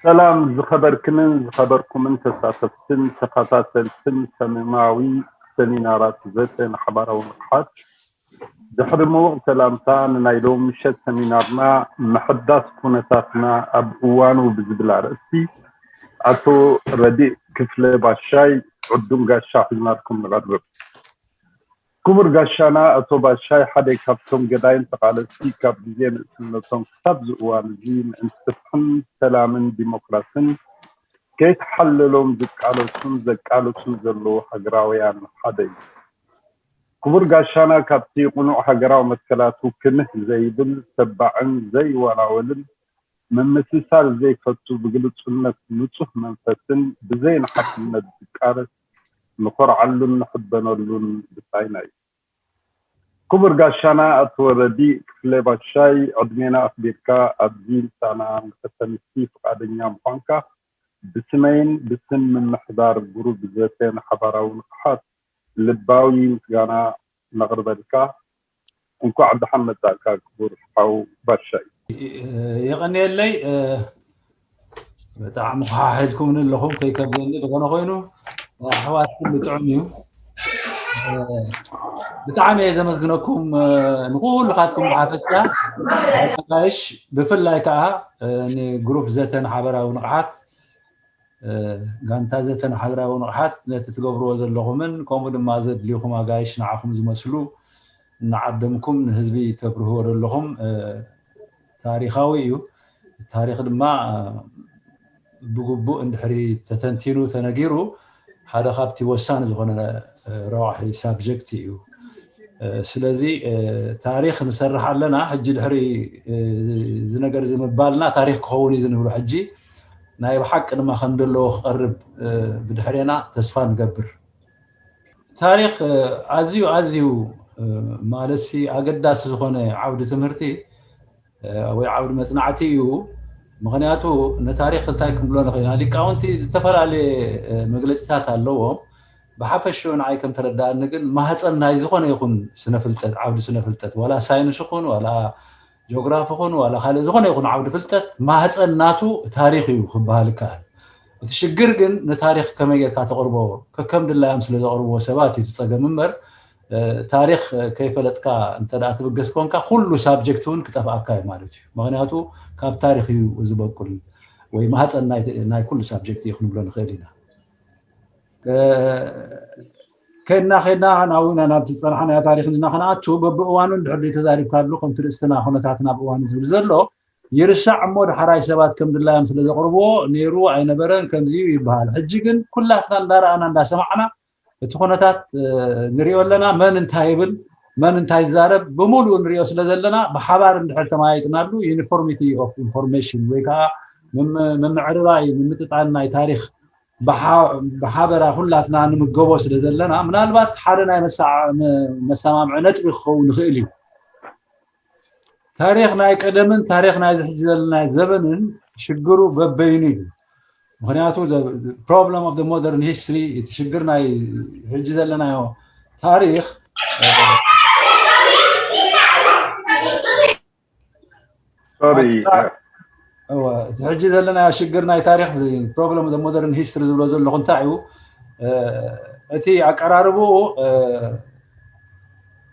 ሰላም ዝኸበርክንን ዝኸበርኩምን ተሳተፍትን ተኸታተልትን ሰሙናዊ ሰሚናራት ዘተ ንሓባራዊ ንቕሓት። ድሕሪ ምዉቕ ሰላምታ፣ ንናይ ሎሚ ምሸት ሰሚናርና ምሕዳስ ኩነታትና ኣብ እዋኑ ብዝብል ኣርእስቲ ኣቶ ረዲእ ክፍለ ባሻይ ዕዱም ጋሻ ሒዝናልኩም ንቐርብ። ክቡር ጋሻና ኣቶ ባሻይ ሓደ ካብቶም ገዳይም ተቓለስቲ ካብ ግዜ ንእስነቶም ክሳብ ዝእዋን እዚ ምእንቲ ፍትሕን ሰላምን ዲሞክራስን ከይተሓለሎም ዝቃለሱን ዘቃለሱን ዘለዉ ሃገራውያን ሓደ እዩ። ክቡር ጋሻና ካብቲ ቅኑዕ ሃገራዊ መትከላቱ ክምህ ዘይብል ተባዕን ዘይወላወልን ምምስሳል ዘይፈቱ ብግልጹነት ንጹህ መንፈስን ብዘይ ንሓፍነት ዝቃለስ ንኾርዓሉን ንሕበነሉን ብጻይና እዩ። ክቡር ጋሻና ኣቶ ረዲ ክፍለ ባሻይ ዕድሜና ኣኽቢርካ ኣብዚ ምሳና ንኸተምሲ ፍቓደኛ ምዃንካ ብስመይን ብስም ምምሕዳር ጉሩብ ዘተ ንሓባራዊ ንቕሓት ልባዊ ምስጋና ነቕርበልካ። እንኳዕ ደሓን መጻእካ ክቡር ሓው ባሻይ። የቐንየለይ። ብጣዕሚ ክሓሒልኩምኒ ኣለኹም ከይከብደኒ ዝኾነ ኮይኑ ኣሕዋት ኩሉ ጥዑም እዩ። ብጣዕሚ እየ ዘመስግነኩም ንኩልኻትኩም ብሓፈሻ ኣጋይሽ ብፍላይ ከዓ ንግሩፕ ዘተን ሓበራዊ ንቕሓት ጋንታ ዘተን ሓበራዊ ንቕሓት ነቲ ትገብርዎ ዘለኹምን ከምኡ ድማ ዘድልዩኹም ኣጋይሽ ንዓኹም ዝመስሉ እናዓደምኩም ንህዝቢ ተብርህዎ ዘለኹም ታሪኻዊ እዩ። ታሪኽ ድማ ብግቡእ እንድሕሪ ተተንቲኑ ተነጊሩ ሓደ ካብቲ ወሳኒ ዝኾነ ረዋሒ ሳብጀክት እዩ። ስለዚ ታሪኽ ንሰርሕ ኣለና። ሕጂ ድሕሪ እዚ ነገር እዚ ምባልና ታሪኽ ክኸውን እዩ ዝንብሎ። ሕጂ ናይ ብሓቂ ድማ ከም ዘለዎ ክቐርብ ብድሕሬና ተስፋ ንገብር። ታሪኽ ኣዝዩ ኣዝዩ ማለት ሲ ኣገዳሲ ዝኾነ ዓውዲ ትምህርቲ ወይ ዓውዲ መፅናዕቲ እዩ። ምኽንያቱ ንታሪኽ እንታይ ክንብሎ ንኽእል ኢና? ሊቃውንቲ ዝተፈላለየ መግለፂታት ኣለዎም። ብሓፈሽኡ ንዓይ ከም ተረዳእኒ ግን ማህፀን ናይ ዝኾነ ይኹን ስነፍልጠት ዓውዲ ስነፍልጠት ዋላ ሳይንስ ይኹን ዋላ ጂኦግራፊ ይኹን ዋላ ካልእ ዝኾነ ይኹን ዓውዲ ፍልጠት ማህፀን ናቱ ታሪኽ እዩ ክበሃል ይከኣል። እቲ ሽግር ግን ንታሪኽ ከመይ ጌርካ ተቕርቦ ከከም ድላዮም ስለ ዘቕርብዎ ሰባት እዩ እቲ ፀገም እምበር ታሪኽ ከይፈለጥካ እንተ ደኣ ትብገስ ኮንካ ኩሉ ሳብጀክት እውን ክጠፍኣካ እዩ ማለት እዩ። ምክንያቱ ካብ ታሪኽ እዩ ዝበቁል ወይ ማህፀን ናይ ኩሉ ሳብጀክት እዩ ክንብሎ ንኽእል ኢና። ከድና ከድና ናብና ናብቲ ዝፀናሕናዮ ታሪኽ ኢና ከነኣቱ በብእዋኑ እንድሕር ተዛሪብካሉ ከምቲ ርእስትና ኩነታትና ብእዋኑ ዝብል ዘሎ ይርሳዕ እሞ ዳሕራይ ሰባት ከም ድላዮም ስለ ዘቕርብዎ ነይሩ ኣይነበረን ከምዚ እዩ ይበሃል። ሕጂ ግን ኩላትና እንዳረኣና እንዳሰማዕና እቲ ኩነታት ንሪኦ ኣለና። መን እንታይ ይብል መን እንታይ ይዛረብ ብምሉኡ ንሪኦ ስለ ዘለና ብሓባር እንድሕር ተመያይጥናሉ ዩኒፎርሚቲ ኦፍ ኢንፎርሜሽን ወይ ከዓ ምምዕርራይ ምምጥጣን ናይ ታሪኽ ብሓበራ ኩላትና ንምገቦ ስለ ዘለና ምናልባት ሓደ ናይ መሰማምዒ ነጥቢ ክኸውን ይኽእል እዩ። ታሪኽ ናይ ቀደምን ታሪኽ ናይ ዝሕጂ ዘለናይ ዘበንን ሽግሩ በበይኑ እዩ። ምክንያቱ problem of the modern history እቲ ሽግር ናይ ሕጂ ዘለናዮ ታሪኽ እቲ ሕጂ ዘለናዮ ሽግር ናይ ታሪኽ problem of the modern history ዝብሎ ዘለኹ እንታይ እዩ? እቲ ኣቀራርብኡ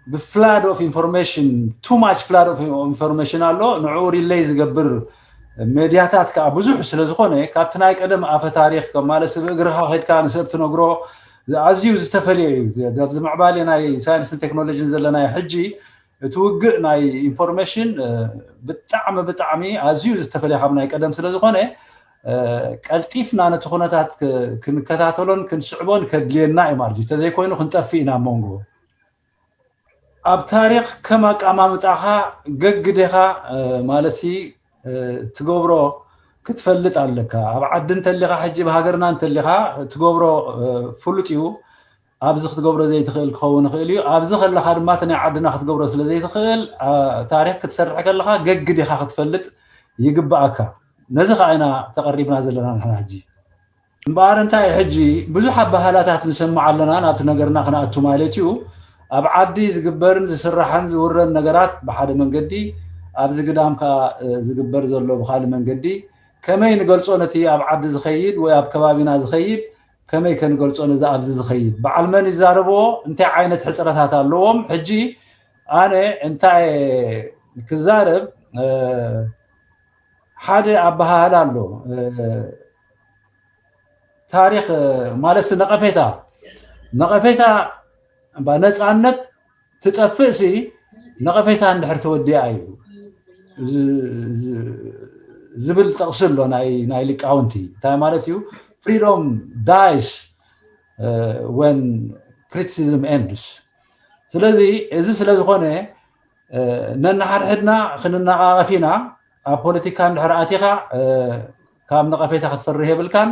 ብፍላድ ኦፍ ኢንፎርሜሽን too much flood of information ኣሎ። ንዕኡ ሪለይ ዝገብር ሜድያታት ከዓ ብዙሕ ስለ ዝኾነ ካብቲ ናይ ቀደም ኣፈ ታሪኽ ከም ማለት ሰብ እግርኻ ከድካ ንሰብ ትነግሮ ኣዝዩ ዝተፈለየ እዩ። ኣብዚ ምዕባሌ ናይ ሳይንስን ቴክኖሎጂን ዘለናዮ ሕጂ እቲ ውግእ ናይ ኢንፎርሜሽን ብጣዕሚ ብጣዕሚ ኣዝዩ ዝተፈለየ ካብ ናይ ቀደም ስለ ዝኾነ ቀልጢፍና ነቲ ኩነታት ክንከታተሎን ክንስዕቦን ከድልየና እዩ ማለት እዩ። እንተዘይኮይኑ ክንጠፍእ ኢና ኣብ መንጎ ኣብ ታሪኽ ከም ኣቀማምጣኻ ገግዴኻ ማለትሲ ትገብሮ ክትፈልጥ ኣለካ። ኣብ ዓዲ እንተሊኻ ሕጂ ብሃገርና እንተሊኻ ትገብሮ ፍሉጥ እዩ። ኣብዚ ክትገብሮ ዘይትኽእል ክኸውን ይኽእል እዩ። ኣብዚ ከለኻ ድማ እቲ ናይ ዓድና ክትገብሮ ስለ ዘይትኽእል ታሪኽ ክትሰርሕ ከለኻ ገግዴኻ ክትፈልጥ ይግብኣካ። ነዚ ከዓ ኢና ተቐሪብና ዘለና ንሕና ሕጂ። እምበኣር እንታይ ሕጂ ብዙሕ ኣባህላታት ንሰምዕ ኣለና ናብቲ ነገርና ክነኣቱ ማለት እዩ። ኣብ ዓዲ ዝግበርን ዝስራሕን ዝውረን ነገራት ብሓደ መንገዲ ኣብዚ ግዳም ከዓ ዝግበር ዘሎ ብካልእ መንገዲ ከመይ ንገልጾ ነቲ ኣብ ዓዲ ዝኸይድ ወይ ኣብ ከባቢና ዝኸይድ፣ ከመይ ከንገልጾ ነዚ ኣብዚ ዝኸይድ? በዓል መን ይዛረብዎ? እንታይ ዓይነት ሕጽረታት ኣለዎም? ሕጂ ኣነ እንታይ ክዛረብ፣ ሓደ ኣበሃህላ ኣሎ። ታሪኽ ማለት ነቐፌታ፣ ነቐፌታ፣ ነፃነት ትጠፍእ ሲ ነቐፌታ እንድሕር ተወዲኣ እዩ ዝብል ጥቕሲ ኣሎ ናይ ሊቃውንቲ። እንታይ ማለት እዩ? Freedom dies when criticism ends። ስለዚ እዚ ስለ ዝኾነ ነንሓድሕድና ክንነቓቐፍ ኢና። ኣብ ፖለቲካ እንድሕር ኣቲኻ ካብ ነቐፌታ ክትፈርህ የብልካን።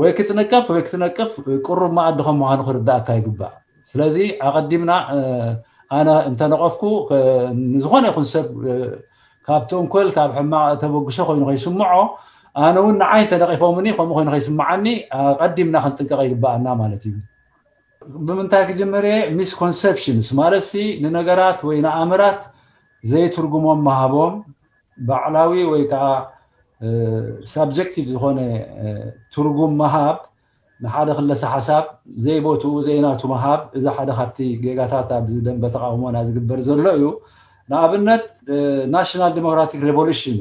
ወይ ክትንቀፍ ወይ ክትነቅፍ ቅሩብ መኣዲ ከም ምዃኑ ክርዳእካ ይግባእ። ስለዚ ኣቐዲምና ኣነ እንተነቐፍኩ ንዝኾነ ይኹን ሰብ ካብ ተንኮል ካብ ሕማቕ ተበግሶ ኮይኑ ከይስምዖ ኣነ እውን ንዓይ እንተነቒፎምኒ ከምኡ ኮይኑ ከይስምዓኒ ኣቐዲምና ክንጥንቀቕ ይግባኣና ማለት እዩ። ብምንታይ ክጅምር እየ? Misconceptions ማለት ሲ ንነገራት ወይ ንኣምራት ዘይትርጉሞም ምሃቦም፣ ባዕላዊ ወይ ከዓ subjective ዝኾነ ትርጉም ምሃብ፣ ንሓደ ክለሰ ሓሳብ ዘይቦትኡ ዘይናቱ ምሃብ፣ እዚ ሓደ ካብቲ ጌጋታት ኣብዚ ደንበ ተቃውሞና ዝግበር ዘሎ እዩ። ንኣብነት National Democratic Revolution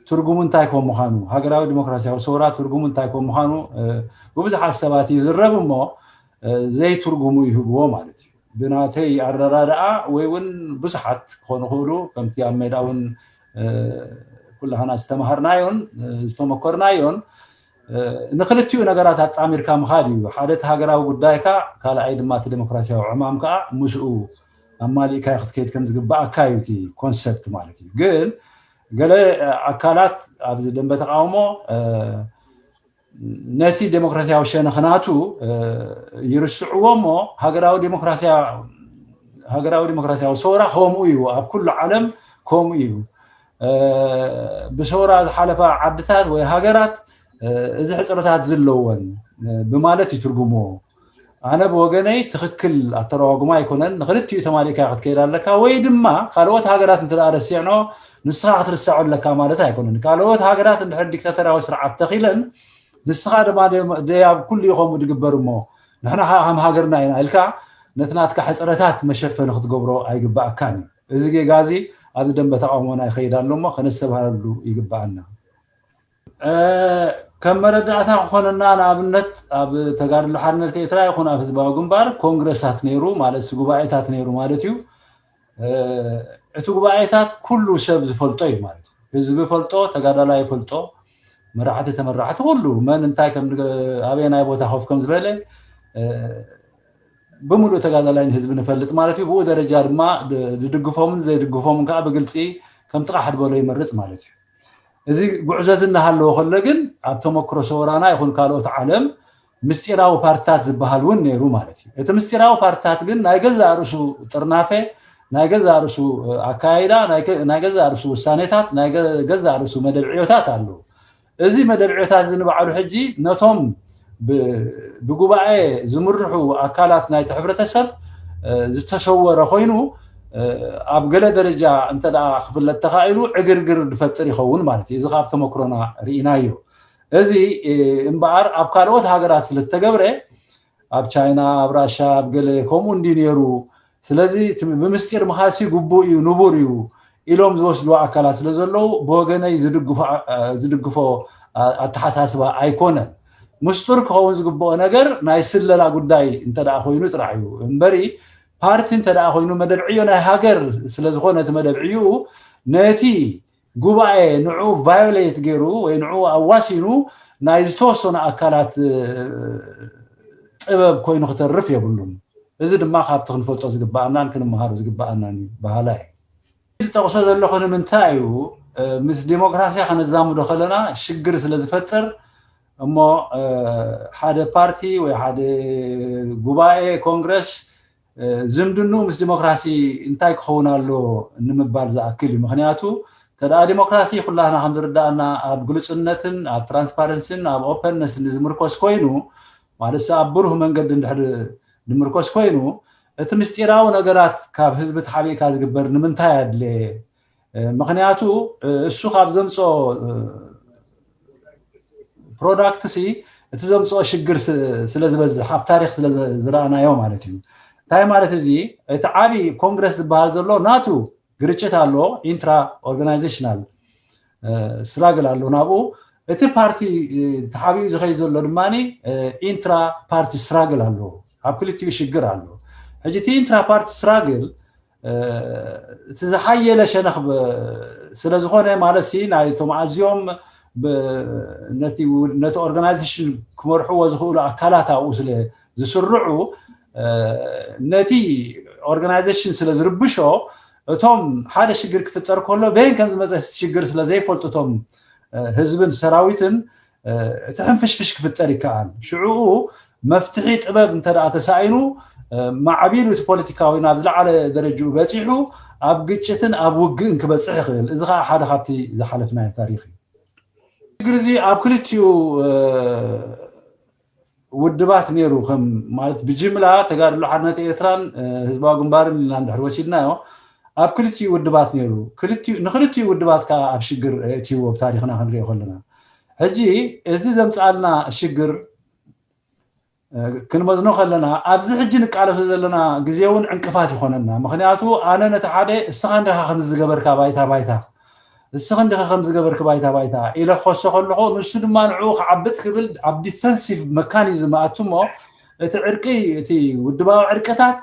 ትርጉሙ እንታይ ከም ምዃኑ፣ ሃገራዊ ዲሞክራሲያዊ ሰውራ ትርጉሙ እንታይ ከም ምዃኑ ብብዙሓት ሰባት ይዝረብ እሞ ዘይትርጉሙ ይህብዎ ማለት እዩ። ብናተይ ኣረዳድኣ ወይ እውን ብዙሓት ክኾኑ ክእሉ ከምቲ ኣብ ሜዳ እውን ኩላህና ዝተምሃርናዮን ዝተመኮርናዮን ንክልቲኡ ነገራት ኣጣሚርካ ምኻድ እዩ። ሓደ እቲ ሃገራዊ ጉዳይካ ካልኣይ ድማ እቲ ዴሞክራሲያዊ ዕማም ከዓ ምስኡ ኣማሊእካ ክትከይድ ከም ዝግባኣካ እዩ እቲ ኮንሰፕት ማለት እዩ። ግን ገለ ኣካላት ኣብዚ ደንበ ተቃውሞ ነቲ ዴሞክራሲያዊ ሸነኽ ናቱ ይርስዕዎ እሞ ሃገራዊ ዴሞክራሲያዊ ሰውራ ከምኡ እዩ፣ ኣብ ኩሉ ዓለም ከምኡ እዩ። ብሰውራ ዝሓለፋ ዓድታት ወይ ሃገራት እዚ ሕፅረታት ዘለወን ብማለት ይትርጉምዎ። ኣነ ብወገነይ ትኽክል ኣተረጓጉማ ኣይኮነን። ንክልቲኡ ተማሊእካ ክትከይድ ኣለካ ወይ ድማ ካልኦት ሃገራት እንተ ረሲዕኖ ንስኻ ክትርሰዖ ኣለካ ማለት ኣይኮነን። ካልኦት ሃገራት እንድሕር ዲክታተራዊ ስርዓት ተኺለን ንስኻ ድማ ደያብ ኩሉ ይኸምኡ ድግበር እሞ ንሕና ከዓ ከም ሃገርና ኢና ኢልካ ነቲ ናትካ ሕፅረታት መሸፈኒ ክትገብሮ ኣይግባኣካን እዩ። እዚ ጌጋ እዚ ኣብዚ ደንበ ተቃውሞና ይኸይድ ኣሎ እሞ ከነስተብሃለሉ ይግባኣና። ከም መረዳእታ ክኾነና ንኣብነት ኣብ ተጋድሎ ሓርነት ኤርትራ ይኹን ኣብ ህዝባዊ ግንባር ኮንግረሳት ነይሩ ማለት ጉባኤታት ነይሩ ማለት እዩ። እቲ ጉባኤታት ኩሉ ሰብ ዝፈልጦ እዩ ማለት እዩ። ህዝቢ ፈልጦ፣ ተጋዳላይ ፈልጦ፣ መራሕቲ ተመራሕቲ ኩሉ መን እንታይ ከም ኣበየናይ ቦታ ኮፍ ከም ዝበለ ብምሉእ ተጋዳላይ ንህዝቢ ንፈልጥ ማለት እዩ። ብኡ ደረጃ ድማ ዝድግፎምን ዘይድግፎምን ከዓ ብግልፂ ከም ጥቓሕ ድበሎ ይመርፅ ማለት እዩ። እዚ ጉዕዞ እዚ እናሃለወ ከሎ ግን ኣብ ተመክሮ ሰውራና ይኹን ካልኦት ዓለም ምስጢራዊ ፓርትታት ዝበሃል እውን ነይሩ ማለት እዩ። እቲ ምስጢራዊ ፓርትታት ግን ናይ ገዛእ ርእሱ ጥርናፈ፣ ናይ ገዛእ ርእሱ ኣካያይዳ፣ ናይ ገዛእ ርእሱ ውሳኔታት፣ ናይ ገዛእ ርእሱ መደብ ዕዮታት ኣለዎ። እዚ መደብ ዕዮታት እዚ ንባዕሉ ሕጂ ነቶም ብጉባኤ ዝምርሑ ኣካላት ናይቲ ሕብረተሰብ ዝተሰወረ ኮይኑ ኣብ ገለ ደረጃ እንተ ክፍለጥ ተኻኢሉ ዕግርግር ዝፈጥር ይኸውን ማለት እዩ። እዚ ካብ ተመክሮና ርኢናዮ። እዚ እምበኣር ኣብ ካልኦት ሃገራት ስለዝተገብረ ኣብ ቻይና ኣብ ራሻ ኣብ ገለ ከምኡ እንዲ ነይሩ። ስለዚ ብምስጢር ምኻሲ ግቡእ እዩ ንቡር እዩ ኢሎም ዝወስድዎ ኣካላት ስለ ዘለዉ ብወገነይ ዝድግፎ ኣተሓሳስባ ኣይኮነን። ምስጡር ክኸውን ዝግብኦ ነገር ናይ ስለላ ጉዳይ እንተ ኮይኑ ጥራሕ እዩ እምበሪ ፓርቲ እንተ ኮይኑ መደብ ዕዮ ናይ ሃገር ስለዝኾነ እቲ መደብ ዕዩ ነቲ ጉባኤ ንዑ ቫዮሌት ገይሩ ወይ ንዑ ኣዋሲኑ ናይ ዝተወሰኑ ኣካላት ጥበብ ኮይኑ ክተርፍ የብሉን። እዚ ድማ ካብቲ ክንፈልጦ ዝግበኣናን ክንመሃሮ ዝግበኣናን እዩ በሃላይ። ዝጠቕሶ ዘለኹ ንምንታይ እዩ ምስ ዲሞክራሲያ ከነዛምዶ ከለና ሽግር ስለ ዝፈጥር እሞ ሓደ ፓርቲ ወይ ሓደ ጉባኤ ኮንግረስ ዝምድንኡ ምስ ዲሞክራሲ እንታይ ክኸውን ኣሎ ንምባል ዝኣክል እዩ። ምክንያቱ እንተ ዲሞክራሲ ኩላህና ከም ዝርዳእና ኣብ ግልፅነትን ኣብ ትራንስፓረንስን ኣብ ኦፐንነስን ዝምርኮስ ኮይኑ ማለት ኣብ ብሩህ መንገዲ እንድሕር ንምርኮስ ኮይኑ እቲ ምስጢራዊ ነገራት ካብ ህዝቢ ተሓቢእካ ዝግበር ንምንታይ ኣድለየ? ምክንያቱ እሱ ካብ ዘምፅኦ ፕሮዳክት ሲ እቲ ዘምፅኦ ሽግር ስለ ዝበዝሕ ኣብ ታሪክ ስለ ዝረኣናዮ ማለት እዩ። እንታይ ማለት እዚ? እቲ ዓብይ ኮንግረስ ዝበሃል ዘሎ ናቱ ግርጭት ኣሎ፣ ኢንትራ ኦርጋናይዜሽናል ስትራግል ኣሎ ናብኡ። እቲ ፓርቲ ተሓቢኡ ዝኸይ ዘሎ ድማ ኢንትራ ፓርቲ ስትራግል ኣሎ፣ ኣብ ክልቲኡ ሽግር ኣሎ። ሕጂ እቲ ኢንትራ ፓርቲ ስትራግል እቲ ዝሓየለ ሸነኽ ስለዝኾነ ማለት ሲ ናይቶም ኣዝዮም ነቲ ኦርጋናይዜሽን ክመርሕዎ ዝኽእሉ ኣካላት ኣብኡ ስለ ዝስርዑ ነቲ ኦርጋናይዜሽን ስለ ዝርብሾ እቶም ሓደ ሽግር ክፍጠር ከሎ በየን ከም ዝመፀ ሽግር ስለ ዘይፈልጡ እቶም ህዝብን ሰራዊትን እቲ ሕንፍሽፍሽ ክፍጠር ይከኣል። ሽዕኡ መፍትሒ ጥበብ እንተ ተሳኢኑ ማዕቢሉ እቲ ፖለቲካዊ ናብ ዝለዓለ ደረጅኡ በፂሑ ኣብ ግጭትን ኣብ ውግእን ክበፅሕ ይኽእል። እዚ ከዓ ሓደ ካብቲ ዝሓለፍናዮ ታሪክ እዩ። ሽግር እዚ ኣብ ክልቲኡ ውድባት ነይሩ፣ ከም ማለት ብጅምላ ተጋድሎ ሓርነት ኤርትራን ህዝባዊ ግንባርን ኢልና እንድሕር ወሲድናዮ ኣብ ክልቲኡ ውድባት ነይሩ። ንክልቲኡ ውድባት ከዓ ኣብ ሽግር እትይዎ ብታሪክና ክንሪኦ ከለና ሕጂ እዚ ዘምፅኣልና ሽግር ክንመዝኖ ከለና ኣብዚ ሕጂ ንቃለሶ ዘለና ግዜ እውን ዕንቅፋት ይኾነና። ምክንያቱ ኣነ ነቲ ሓደ እስኻ እንዲኻ ከምዚ ዝገበርካ ባይታ ባይታ እስኻ እንዲኻ ከምዚ ገበርክ ባይታ ባይታ ኢለ ክኸሶ ከለኹ ንሱ ድማ ንዕኡ ክዓብጥ ክብል ኣብ ዲፈንሲቭ መካኒዝም ኣቱ እሞ እቲ ዕርቂ እቲ ውድባዊ ዕርቅታት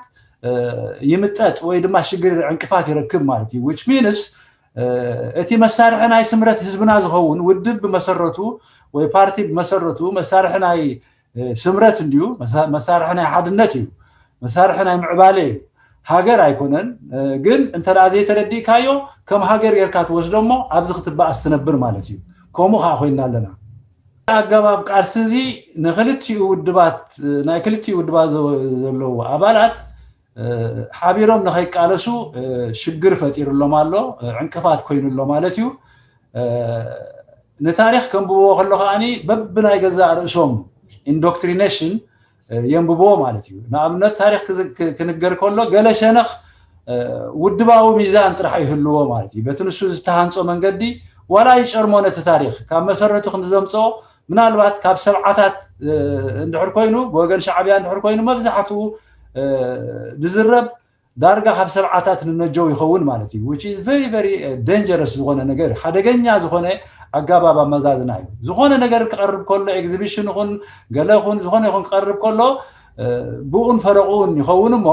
ይምጠጥ ወይ ድማ ሽግር ዕንቅፋት ይረክብ ማለት እዩ። ዊች ሚንስ እቲ መሳርሒ ናይ ስምረት ህዝብና ዝኸውን ውድብ ብመሰረቱ ወይ ፓርቲ ብመሰረቱ መሳርሒ ናይ ስምረት እንድዩ፣ መሳርሒ ናይ ሓድነት እዩ፣ መሳርሒ ናይ ምዕባለ እዩ። ሃገር ኣይኮነን። ግን እንተ ዘይተረዲእካዮ ከም ሃገር ጌርካ ትወስዶ እሞ ኣብዚ ክትበኣስ ትነብር ማለት እዩ። ከምኡ ከዓ ኮይና ኣለና። ኣገባብ ቃልሲ እዚ ንክልቲኡ ውድባት ናይ ክልቲኡ ውድባት ዘለዉ ኣባላት ሓቢሮም ንኸይቃለሱ ሽግር ፈጢሩሎም ኣሎ፣ ዕንቅፋት ኮይኑሎ ማለት እዩ። ንታሪክ ከንብብዎ ከሎ ከዓኒ በብናይ ገዛእ ርእሶም ኢንዶክትሪኔሽን የንብብዎ ማለት እዩ። ንኣብነት ታሪክ ክንገር ከሎ ገለ ሸነኽ ውድባዊ ሚዛን ጥራሕ ይህልዎ ማለት እዩ። በቲ ንሱ ዝተሃንፆ መንገዲ ዋላ ይጨርሞ ነቲ ታሪክ ካብ መሰረቱ ክንዘምፅኦ ምናልባት ካብ ሰብዓታት እንድሕር ኮይኑ ብወገን ሻዕብያ እንድሕር ኮይኑ መብዛሕትኡ ዝዝረብ ዳርጋ ካብ ሰብዓታት ንነጀው ይኸውን ማለት እዩ። Which is very very dangerous ዝኾነ ነገር ሓደገኛ ዝኾነ ኣጋባብ ኣመዛዝና እዩ። ዝኾነ ነገር ክቐርብ ከሎ ኤግዚቢሽን ይኹን ገለ ይኹን ዝኾነ ይኹን ክቐርብ ከሎ ብኡን ፈረቑን ይኸውን እሞ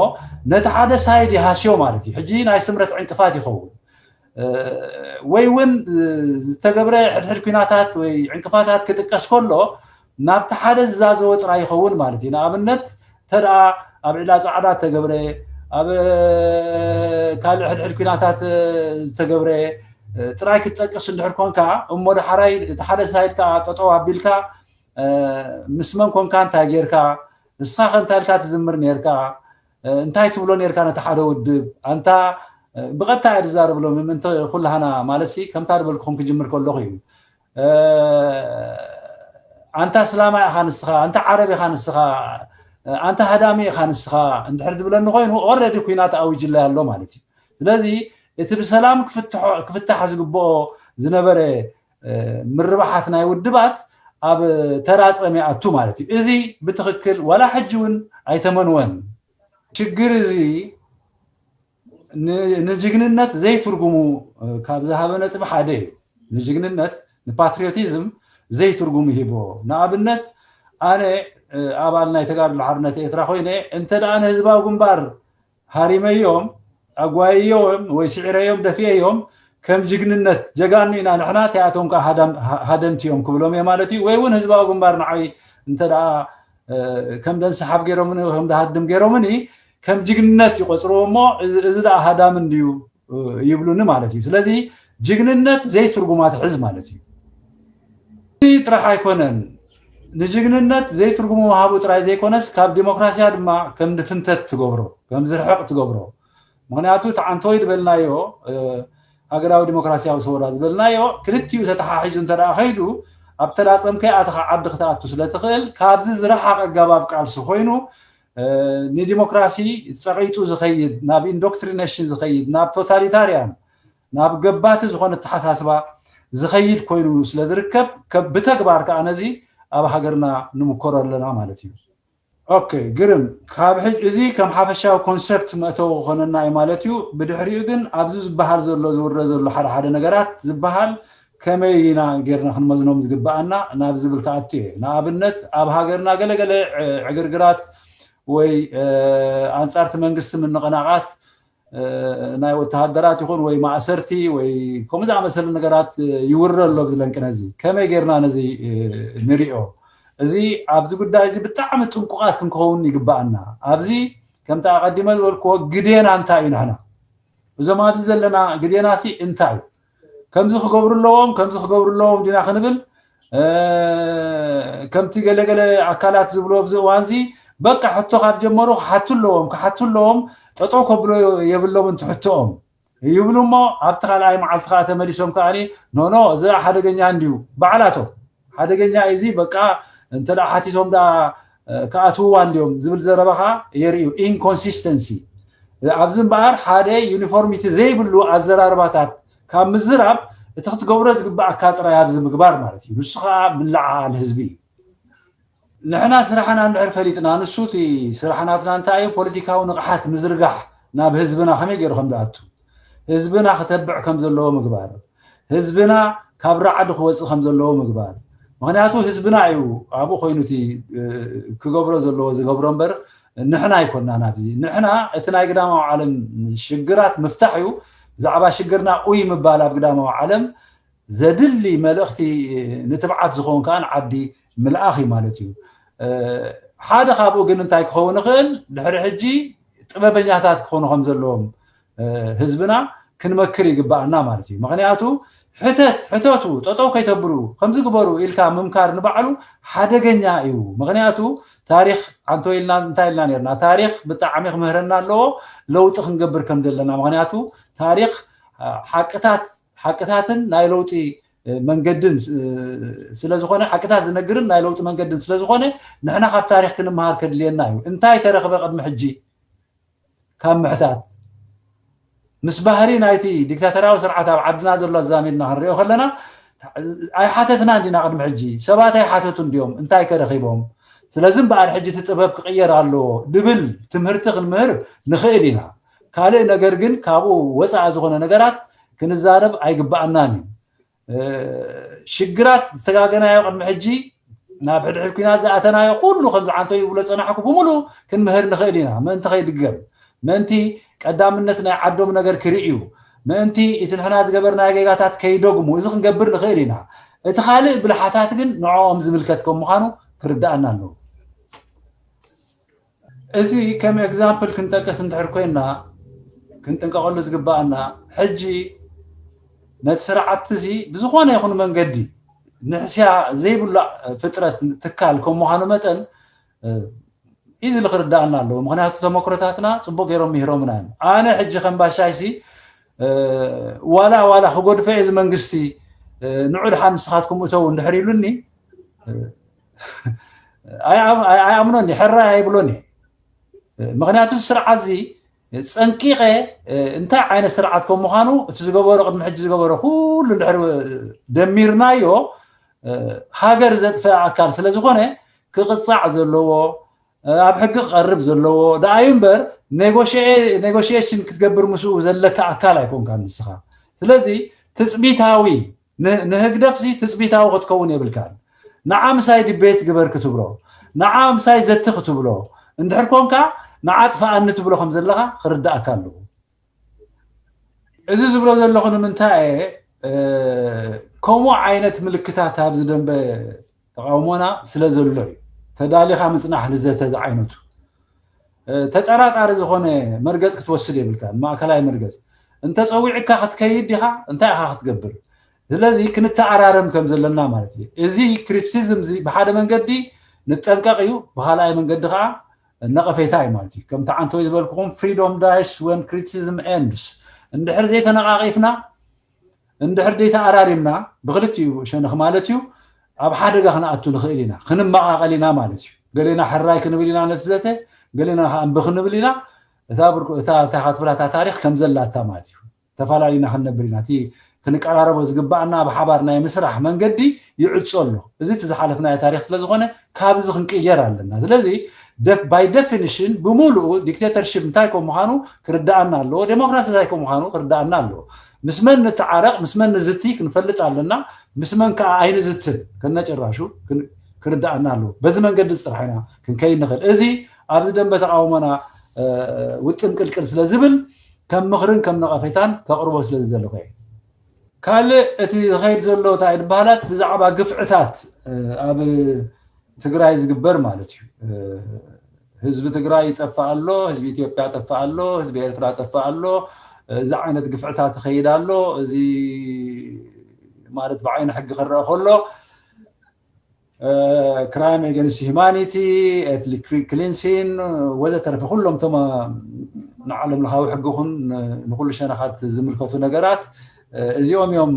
ነቲ ሓደ ሳይድ ይሃስዮ ማለት እዩ። ሕጂ ናይ ስምረት ዕንቅፋት ይኸውን ወይ እውን ዝተገብረ ሕድሕድ ኩናታት ወይ ዕንቅፋታት ክጥቀስ ከሎ ናብቲ ሓደ ዝዛዘወ ጥራይ ይኸውን ማለት እዩ። ንኣብነት እንተ ደኣ ኣብ ዒላ ጻዕዳ ተገብረ ኣብ ካልእ ሕድሕድ ኩናታት ዝተገብረ ጥራይ ክትጠቅስ እንድሕር ኮንካ እሞ ዳሕራይ እቲ ሓደ ሳይድ ከዓ ጠጠው ኣቢልካ ምስ መን ኮንካ እንታይ ጌርካ ንስኻ ከ እንታይ ኢልካ ትዝምር ኔርካ እንታይ ትብሎ ኔርካ ነቲ ሓደ ውድብ ኣንታ ብቐጥታ እየ ዝዛረብሎም ምእንቲ ኩላህና ማለት ሲ ከምታ ዝበልኩኹም ክጅምር ከለኹ እዩ ኣንታ ስላማ ኢኻ ንስኻ ኣንታ ዓረብ ኢኻ ንስኻ ኣንታ ሃዳሚ ኢኻ ንስኻ እንድሕር ዝብለኒ ኮይኑ ኦረዲ ኩናት ኣዊጅለይ ኣሎ ማለት እዩ ስለዚ እቲ ብሰላም ክፍታሕ ዝግብኦ ዝነበረ ምርባሓት ናይ ውድባት ኣብ ተራ ጸም ይኣቱ ማለት እዩ። እዚ ብትኽክል ዋላ ሕጂ እውን ኣይተመንወን። ሽግር እዚ ንጅግንነት ዘይትርጉሙ ካብ ዝሃበ ነጥቢ ሓደ እዩ። ንጅግንነት ንፓትሪዮቲዝም ዘይትርጉሙ ይህቦ። ንኣብነት ኣነ ኣባል ናይ ተጋድሎ ሓርነት ኤርትራ ኮይነ እንተ ደኣ ንህዝባዊ ግንባር ሃሪመዮም ኣጓይዮም ወይ ስዒረዮም ደፊኤዮም ከም ጅግንነት ጀጋኑ ኢና ንሕና እቲኣቶም ከዓ ሃደምቲ እዮም ክብሎም እየ ማለት እዩ ወይ እውን ህዝባዊ ግንባር ንዓይ እንተ ደኣ ከም ደንሰሓብ ገይሮምኒ ከም ደሃድም ገይሮምኒ ከም ጅግንነት ይቆፅርዎ እሞ እዚ ደኣ ሃዳም እንድዩ ይብሉኒ ማለት እዩ ስለዚ ጅግንነት ዘይትርጉማ ትሕዝ ማለት እዩ ጥራሕ ኣይኮነን ንጅግንነት ዘይትርጉሙ ምሃቡ ጥራይ ዘይኮነስ ካብ ዲሞክራሲያ ድማ ከም ድፍንተት ትገብሮ ከም ዝርሕቕ ትገብሮ ምክንያቱ እቲ ዓንቶይ ዝበልናዮ ሃገራዊ ዲሞክራሲያዊ ሰውራ ዝበልናዮ ክልቲኡ ተተሓሒዙ እንተ ከይዱ ኣብ ተዳፀምከ ኣተኻ ዓዲ ክትኣቱ ስለ ትኽእል ካብዚ ዝረሓቕ ኣጋባብ ቃልሲ ኮይኑ ንዲሞክራሲ ፀቒጡ ዝኸይድ ናብ ኢንዶክትሪኔሽን ዝኸይድ ናብ ቶታሊታርያን ናብ ገባቲ ዝኾነ ኣተሓሳስባ ዝኸይድ ኮይኑ ስለ ዝርከብ ብተግባር ከዓ ነዚ ኣብ ሃገርና ንምኮሮ ኣለና ማለት እዩ። ኦኬ፣ ግርም። ካብ ሕጅ እዚ ከም ሓፈሻዊ ኮንሰፕት መእተዊ ክኾነና እዩ ማለት እዩ። ብድሕሪኡ ግን ኣብዚ ዝበሃል ዘሎ፣ ዝውረ ዘሎ ሓደ ሓደ ነገራት ዝበሃል ከመይ ኢና ጌርና ክንመዝኖም ዝግበኣና ናብ ዝብል ክኣቱ እየ። ንኣብነት ኣብ ሃገርና ገለገለ ዕግርግራት ወይ ኣንጻርቲ መንግስቲ ምንቕናቓት ናይ ወተሃደራት ይኹን ወይ ማእሰርቲ ወይ ከምኡ ዝኣመሰለ ነገራት ይውረ ኣሎ ኣብዚ ለንቅነ እዚ። ከመይ ጌርና ነዚ ንሪኦ? እዚ ኣብዚ ጉዳይ እዚ ብጣዕሚ ጥንቁቓት ክንከውን ይግበኣና። ኣብዚ ከምቲ ኣቐዲመ ዝበልክዎ ግዴና እንታይ እዩ ንሕና? እዞም ኣብዚ ዘለና ግዴና ሲ እንታይ እዩ? ከምዚ ክገብሩ ኣለዎም፣ ከምዚ ክገብሩ ኣለዎም ዲና ክንብል ከምቲ ገለገለ ኣካላት ዝብሎ ኣብዚ እዋን እዚ በቃ ሕቶ ካብ ጀመሩ ክሓቱ ኣለዎም፣ ክሓቱ ኣለዎም፣ ጠጠው ከብሎ የብሎም እንትሕትኦም ይብሉ እሞ ኣብቲ ካልኣይ መዓልቲ ከዓ ተመሊሶም ከዓ ኖኖ እዚ ሓደገኛ እንዲዩ ባዕላቶም ሓደገኛ እዚ በቃ እንተ ሓቲቶም ዳ ክኣትውዋ እንዲዮም ዝብል ዘረባ ከዓ የርእዩ። ኢንኮንሲስተንሲ ኣብዚ እምበኣር ሓደ ዩኒፎርሚቲ ዘይብሉ ኣዘራርባታት ካብ ምዝራብ እቲ ክትገብሮ ዝግባኣካ ጥራይ ኣብዚ ምግባር ማለት እዩ። ንሱ ከዓ ምልዓዓል ህዝቢ እዩ። ንሕና ስራሕና እንድሕር ፈሊጥና ንሱ እቲ ስራሕ ናትና እንታይ እዩ ፖለቲካዊ ንቕሓት ምዝርጋሕ ናብ ህዝብና ከመይ ገይሩ ከም ዝኣቱ ህዝብና ክተብዕ ከም ዘለዎ ምግባር ህዝብና ካብ ራዕዲ ክወፅእ ከም ዘለዎ ምግባር ምክንያቱ ህዝብና እዩ ኣብኡ ኮይኑ እቲ ክገብሮ ዘለዎ ዝገብሮ እምበር ንሕና ኣይኮናን ኣብዚ ንሕና እቲ ናይ ግዳማዊ ዓለም ሽግራት ምፍታሕ እዩ ብዛዕባ ሽግርና ኡይ ምባል ኣብ ግዳማዊ ዓለም ዘድሊ መልእኽቲ ንትብዓት ዝኸውን ከዓ ንዓዲ ምልኣኽ እዩ ማለት እዩ ሓደ ካብኡ ግን እንታይ ክኸውን ይኽእል ድሕሪ ሕጂ ጥበበኛታት ክኾኑ ከም ዘለዎም ህዝብና ክንመክር ይግባኣና ማለት እዩ ምክንያቱ ሕተት ሕተቱ ጠጠው ከይተብሉ ከምዚ ግበሩ ኢልካ ምምካር ንባዕሉ ሓደገኛ እዩ ምክንያቱ ታሪክ ኣንቶ ኢልና እንታይ ኢልና ነርና ታሪክ ብጣዕሚ ክምህረና ኣለዎ ለውጢ ክንገብር ከም ዘለና ምክንያቱ ታሪክ ሓቅታት ሓቅታትን ናይ ለውጢ መንገድን ስለዝኾነ ሓቅታት ዝነግርን ናይ ለውጢ መንገድን ስለዝኾነ ንሕና ካብ ታሪክ ክንመሃር ከድልየና እዩ እንታይ ተረክበ ቅድሚ ሕጂ ካብ ምሕታት ምስ ባህሪ ናይቲ ዲክታተራዊ ስርዓት ኣብ ዓድና ዘሎ ኣዛሚድና ክንሪኦ ከለና ኣይሓተትና እንዲና ቅድሚ ሕጂ ሰባት ኣይሓተቱ እንዲዮም እንታይ ከረኺቦም ስለዚ እምበኣር ሕጂ እቲ ጥበብ ክቕየር ኣለዎ ድብል ትምህርቲ ክንምህር ንኽእል ኢና ካልእ ነገር ግን ካብኡ ወፃኢ ዝኾነ ነገራት ክንዛረብ ኣይግበኣናን እዩ ሽግራት ዝተጋገናዮ ቅድሚ ሕጂ ናብ ሕድሕድ ኩናት ዝኣተናዮ ኩሉ ከምዚ ዓንቶ ይብሎ ፀናሕኩ ብምሉ ክንምህር ንኽእል ኢና ምእንቲ ከይድገም ምእንቲ ቀዳምነት ናይ ዓዶም ነገር ክርእዩ ምእንቲ እቲ ንሕና ዝገበርናዮ ጌጋታት ከይደግሙ እዚ ክንገብር ንኽእል ኢና እቲ ካልእ ብልሓታት ግን ንዕኦም ዝምልከት ከም ምዃኑ ክርዳኣና ኣለዎ እዚ ከም ኤግዛምፕል ክንጠቅስ እንድሕር ኮይና ክንጥንቀቐሉ ዝግባኣና ሕጂ ነቲ ስርዓት እዚ ብዝኾነ ይኹን መንገዲ ንሕስያ ዘይብሉ ፍጥረት ትካል ከም ምዃኑ መጠን ኢዚ ክርዳኣና ኣለዎ ምክንያቱ ተመክሮታትና ፅቡቅ ገይሮም ምሂሮምና እዮም ኣነ ሕጂ ከም ባሻይሲ ዋላ ዋላ ክጎድፈ እዚ መንግስቲ ንዑ ድሓን ንስኻትኩም እተው እንድሕር ኢሉኒ ኣይኣምኖን ሕራይ ኣይብሎን ምክንያቱ ስርዓት እዚ ፀንቂቐ እንታይ ዓይነት ስርዓት ከም ምዃኑ እቲ ዝገበሮ ቅድሚ ሕጂ ዝገበሮ ኩሉ እንድሕር ደሚርናዮ ሃገር ዘጥፈ ኣካል ስለ ዝኾነ ክቕፃዕ ዘለዎ ኣብ ሕጊ ክቐርብ ዘለዎ ደኣዩ እምበር ኔጎሽሽን ክትገብር ምስኡ ዘለካ ኣካል ኣይኮንካ ንስኻ ስለዚ ትፅቢታዊ ንህግደፍሲ ትፅቢታዊ ክትከውን የብልካን ንዓ ምሳይ ድቤት ግበር ክትብሎ ንዓ ምሳይ ዘቲ ክትብሎ እንድሕር ኮንካ ንዓ ጥፋኣኒ ትብሎ ከም ዘለካ ክርዳእካ ኣለዎ እዚ ዝብሎ ዘለኹ ንምንታይ እየ ከምኡ ዓይነት ምልክታት ኣብዚ ደንበ ተቃውሞና ስለ ዘሎ እዩ ተዳሊኻ ምፅናሕ ልዘተ ዝዓይነቱ ተጠራጣሪ ዝኾነ መርገፅ ክትወስድ የብልካ ማእከላይ መርገፅ እንተፀዊዕካ ክትከይድ ዲኻ እንታይ ኢኻ ክትገብር ስለዚ ክንተኣራረም ከም ዘለና ማለት እዩ እዚ ክሪቲሲዝም እዚ ብሓደ መንገዲ ንጠንቀቕ እዩ ብካልኣይ መንገዲ ከዓ ነቐፌታ እዩ ማለት እዩ ከምቲ ዓንተወይ ዝበልኩኹም freedom dies when criticism ends እንድሕር ዘይተነቃቂፍና እንድሕር ዘይተኣራሪምና ብክልቲኡ ሸነኽ ማለት እዩ ኣብ ሓደጋ ክንኣቱ ንኽእል ኢና ክንመቃቀል ኢና ማለት እዩ ገሌና ሕራይ ክንብል ኢና ነቲ ዘተ ገሌና ከዓ እምቢ ክንብል ኢና እታ እንታይ ክትብላ እታ ታሪክ ከም ዘላታ ማለት እዩ ተፈላለዩና ክንነብር ኢና እቲ ክንቀራረቦ ዝግባኣና ብሓባር ናይ ምስራሕ መንገዲ ይዕጾ ኣሎ። እዚ እቲ ዝሓለፍናዮ ታሪክ ስለዝኾነ ካብዚ ክንቅየር ኣለና። ስለዚ by definition ብምሉኡ ዲክቴተርሽፕ እንታይ ከም ምዃኑ ክርዳኣና ኣለዎ፣ ዴሞክራሲ እንታይ ከም ምዃኑ ክርዳኣና ኣለዎ። ምስ መን ንተዓረቕ፣ ምስ መን ንዝቲ ክንፈልጥ ኣለና፣ ምስ መን ከዓ ኣይንዝትን ከነጭራሹ ክርዳኣና ኣለዎ። በዚ መንገዲ ጥራሕ ኢና ክንከይድ ንኽእል። እዚ ኣብዚ ደንበ ተቃውሞና ውጥም ቅልቅል ስለ ዝብል ከም ምኽርን ከም ነቐፌታን ከቕርቦ ስለ ዝደለኹ እየ። ካልእ እቲ ዝኸይድ ዘሎ እንታይ ድበሃላት ብዛዕባ ግፍዕታት ኣብ ትግራይ ዝግበር ማለት እዩ። ህዝቢ ትግራይ ይጠፍእ ኣሎ፣ ህዝቢ ኢትዮጵያ ጠፍእ ኣሎ፣ ህዝቢ ኤርትራ ጠፍእ ኣሎ። እዚ ዓይነት ግፍዕታት ይኸይድ ኣሎ። እዚ ማለት ብዓይኒ ሕጊ ክረአ ከሎ crime against humanity፣ ethnic cleansing ወዘተረፈ ኩሎም እቶም ንዓለም ለኻዊ ሕጊ ኹን ንኩሉ ሸነኻት ዝምልከቱ ነገራት እዚኦም እዮም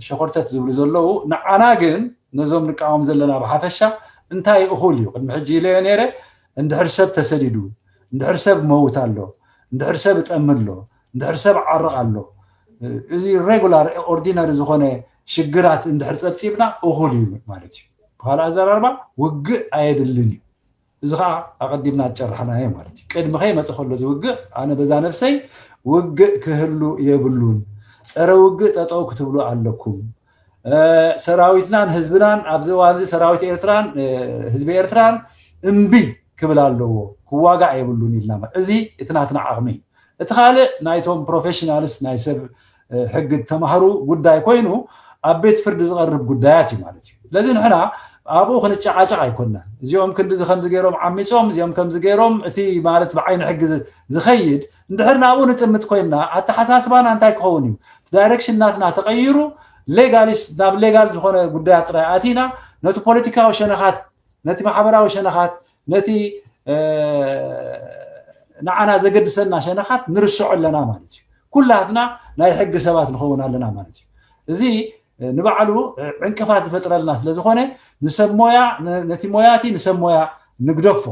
ሸኾርተት ዝብሉ ዘለዉ። ንዓና ግን ነዞም ንቃወም ዘለና ብሓፈሻ እንታይ እኹል እዩ? ቅድሚ ሕጂ ኢለዮ ነይረ፣ እንድሕር ሰብ ተሰዲዱ፣ እንድሕር ሰብ መውት ኣሎ፣ እንድሕር ሰብ እጠሚ ኣሎ፣ እንድሕር ሰብ ዓርቕ ኣሎ፣ እዚ ሬጉላር ኦርዲነሪ ዝኾነ ሽግራት እንድሕር ጸብጺብና እኹል እዩ ማለት እዩ። ብኻልእ ኣዘራርባ ውግእ ኣየድልን እዩ። እዚ ከዓ ኣቐዲምና ዝጨረሕናዮ ማለት እዩ። ቅድሚ ከይመፀ ከሎ እዚ ውግእ ኣነ በዛ ነብሰይ ውግእ ክህሉ የብሉን፣ ፀረ ውግእ ጠጠው ክትብሉ ኣለኩም። ሰራዊትናን ህዝብናን ኣብዚ እዋን እዚ ሰራዊት ኤርትራን ህዝቢ ኤርትራን እምቢ ክብል ኣለዎ፣ ክዋጋእ የብሉን ኢልና። እዚ እቲ ናትና ዓቕሚ እዩ። እቲ ካልእ ናይቶም ፕሮፌሽናልስ ናይ ሰብ ሕጊ ተማህሩ ጉዳይ ኮይኑ ኣብ ቤት ፍርዲ ዝቐርብ ጉዳያት እዩ ማለት እዩ። ስለዚ ንሕና ኣብኡ ክንጨቃጨቅ ኣይኮንና። እዚኦም ክንዲዚ ከምዚ ገይሮም ዓሚፆም፣ እዚኦም ከምዚ ገይሮም፣ እቲ ማለት ብዓይኒ ሕጊ ዝኸይድ እንድሕር ናብኡ ንጥምት ኮይንና ኣተሓሳስባና እንታይ ክኸውን እዩ? ዳይሬክሽን ናትና ተቐይሩ ሌጋሊስት ናብ ሌጋል ዝኾነ ጉዳያት ጥራይ ኣቲና ነቲ ፖለቲካዊ ሸነኻት፣ ነቲ ማሕበራዊ ሸነኻት፣ ነቲ ንዓና ዘገድሰና ሸነኻት ንርስዖ ኣለና ማለት እዩ። ኩላትና ናይ ሕጊ ሰባት ንኸውን ኣለና ማለት እዩ። እዚ ንባዕሉ ዕንቅፋት ዝፈጥረልና ስለ ዝኾነ ንሰብ ሞያ፣ ነቲ ሞያቲ ንሰብ ሞያ ንግደፎ።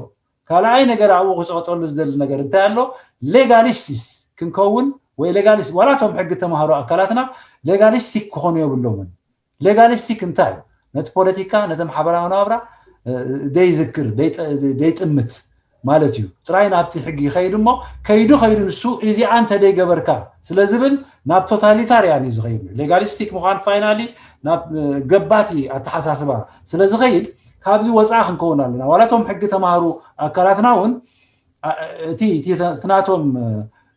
ካልኣይ ነገር ኣብኡ ክፀቀጠሉ ዝደሊ ነገር እንታይ ኣሎ? ሌጋሊስትስ ክንከውን ወይ ሌጋሊስት ዋላቶም ሕጊ ተማሃሮ ኣካላትና ሌጋሊስቲክ ክኾኑ የብሎምን። ሌጋሊስቲክ እንታይ እዩ? ነቲ ፖለቲካ፣ ነቲ ማሕበራዊ ናብራ ደይዝክር፣ ደይጥምት ማለት እዩ። ጥራይ ናብቲ ሕጊ ይኸይድ እሞ ከይዱ ከይዱ ንሱ እዚኣ እንተ ደይገበርካ ስለ ዝብል ናብ ቶታሊታርያን እዩ ዝኸይድ። ሌጋሊስቲክ ምዃን ፋይናሊ ናብ ገባቲ ኣተሓሳስባ ስለ ዝኸይድ ካብዚ ወፃኢ ክንከውን ኣለና። ዋላቶም ሕጊ ተማሃሩ ኣካላትና እውን እቲ ናቶም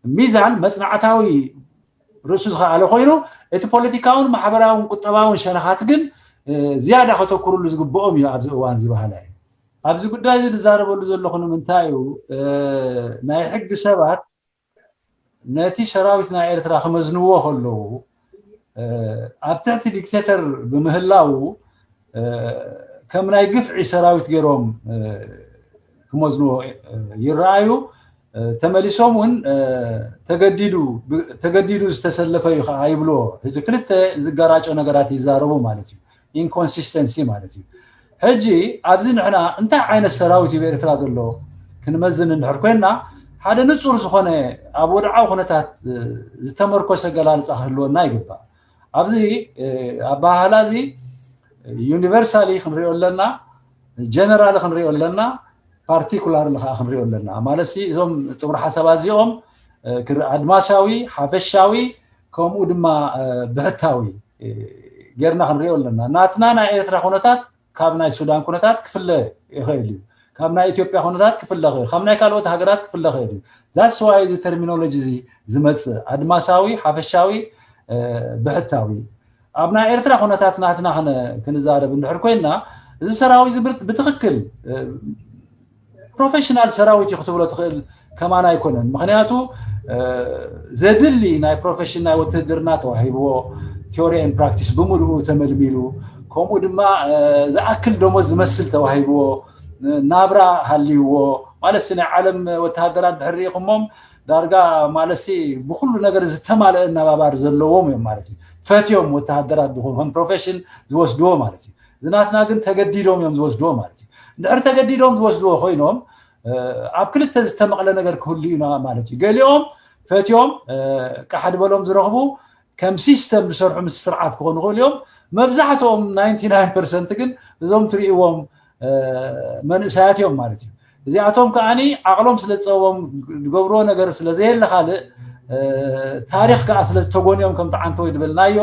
ሚዛን መፅናዕታዊ ርእሱ ዝኸኣለ ኮይኑ እቲ ፖለቲካውን ማሕበራውን ቁጠባውን ሸነኻት ግን ዝያዳ ከተኩርሉ ዝግብኦም እዩ ኣብዚ እዋን ዝበሃላ እዩ። ኣብዚ ጉዳይ እዚ ዝዛረበሉ ዘለኹ ንምንታይ እዩ? ናይ ሕጊ ሰባት ነቲ ሰራዊት ናይ ኤርትራ ክመዝንዎ ከለዉ ኣብ ትሕቲ ዲክቴተር ብምህላዉ ከም ናይ ግፍዒ ሰራዊት ገይሮም ክመዝንዎ ይረኣዩ። ተመሊሶም እውን ተገዲዱ ዝተሰለፈ እዩ ከዓ ይብልዎ። ክልተ ዝገራጮ ነገራት ይዛረቡ ማለት እዩ። ኢንኮንሲስተንሲ ማለት እዩ። ሕጂ ኣብዚ ንሕና እንታይ ዓይነት ሰራዊት እዩ ብኤርትራ ዘሎ ክንመዝን እንድሕር ኮይንና ሓደ ንፁር ዝኾነ ኣብ ወድዓዊ ኩነታት ዝተመርኮሰ ገላልፃ ክህልወና ይግባእ። ኣብዚ ኣበሃህላ እዚ ዩኒቨርሳሊ ክንሪኦ ኣለና፣ ጀነራል ክንሪኦ ኣለና፣ ፓርቲኩላር ከዓ ክንሪኦ ኣለና። ማለት እዞም ፅምር ሓሳባት እዚኦም ኣድማሳዊ፣ ሓፈሻዊ ከምኡ ድማ ብሕታዊ ጌርና ክንሪኦ ኣለና። ናትና ናይ ኤርትራ ኩነታት ካብ ናይ ሱዳን ኩነታት ክፍለ ይኽእል እዩ። ካብ ናይ ኢትዮጵያ ኩነታት ክፍለ ይኽእል፣ ካብ ናይ ካልኦት ሃገራት ክፍለ ይኽእል እዩ። ዛትስ ዋይ እዚ ተርሚኖሎጂ እዚ ዝመፅእ ኣድማሳዊ፣ ሓፈሻዊ፣ ብሕታዊ። ኣብ ናይ ኤርትራ ኩነታት ናትና ክንዛረብ እንድሕር ኮይንና እዚ ሰራዊት እዚ ብትኽክል ፕሮፌሽናል ሰራዊት እዩ ክትብሎ ትኽእል ከማን ኣይኮነን። ምክንያቱ ዘድሊ ናይ ፕሮፌሽን ናይ ውትህድርና ተዋሂብዎ፣ ቲዮሪ ን ፕራክቲስ ብምልኡ ተመልሚሉ፣ ከምኡ ድማ ዝኣክል ደሞዝ ዝመስል ተዋሂብዎ፣ ናብራ ሃልይዎ ማለት ናይ ዓለም ወተሃደራት ድሕር ርኢኹሞም ዳርጋ ማለት ብኩሉ ነገር ዝተማልአ ኣነባባር ዘለዎም እዮም ማለት እዩ። ፈትዮም ወተሃደራት ዝኾኑ ከም ፕሮፌሽን ዝወስድዎ ማለት እዩ። ዝናትና ግን ተገዲዶም እዮም ዝወስድዎ ማለት እዩ። እንድሕር ተገዲዶም ዝወስድዎ ኮይኖም ኣብ ክልተ ዝተመቕለ ነገር ክህሉ እዩ ማለት እዩ። ገሊኦም ፈትዮም ቃሕ ድበሎም ዝረኽቡ ከም ሲስተም ዝሰርሑ ምስ ስርዓት ክኾኑ ይኽእሉ እዮም። መብዛሕትኦም ናይንቲ ናይን ፐርሰንት ግን እዞም ትርእይዎም መንእሰያት እዮም ማለት እዩ። እዚኣቶም ከዓኒ ዓቕሎም ስለ ዝፀቦም ዝገብርዎ ነገር ስለ ዘየለ ካልእ ታሪኽ ከዓ ስለ ዝተጎንዮም ከም ተዓንተ ወይ ዝበልናዮ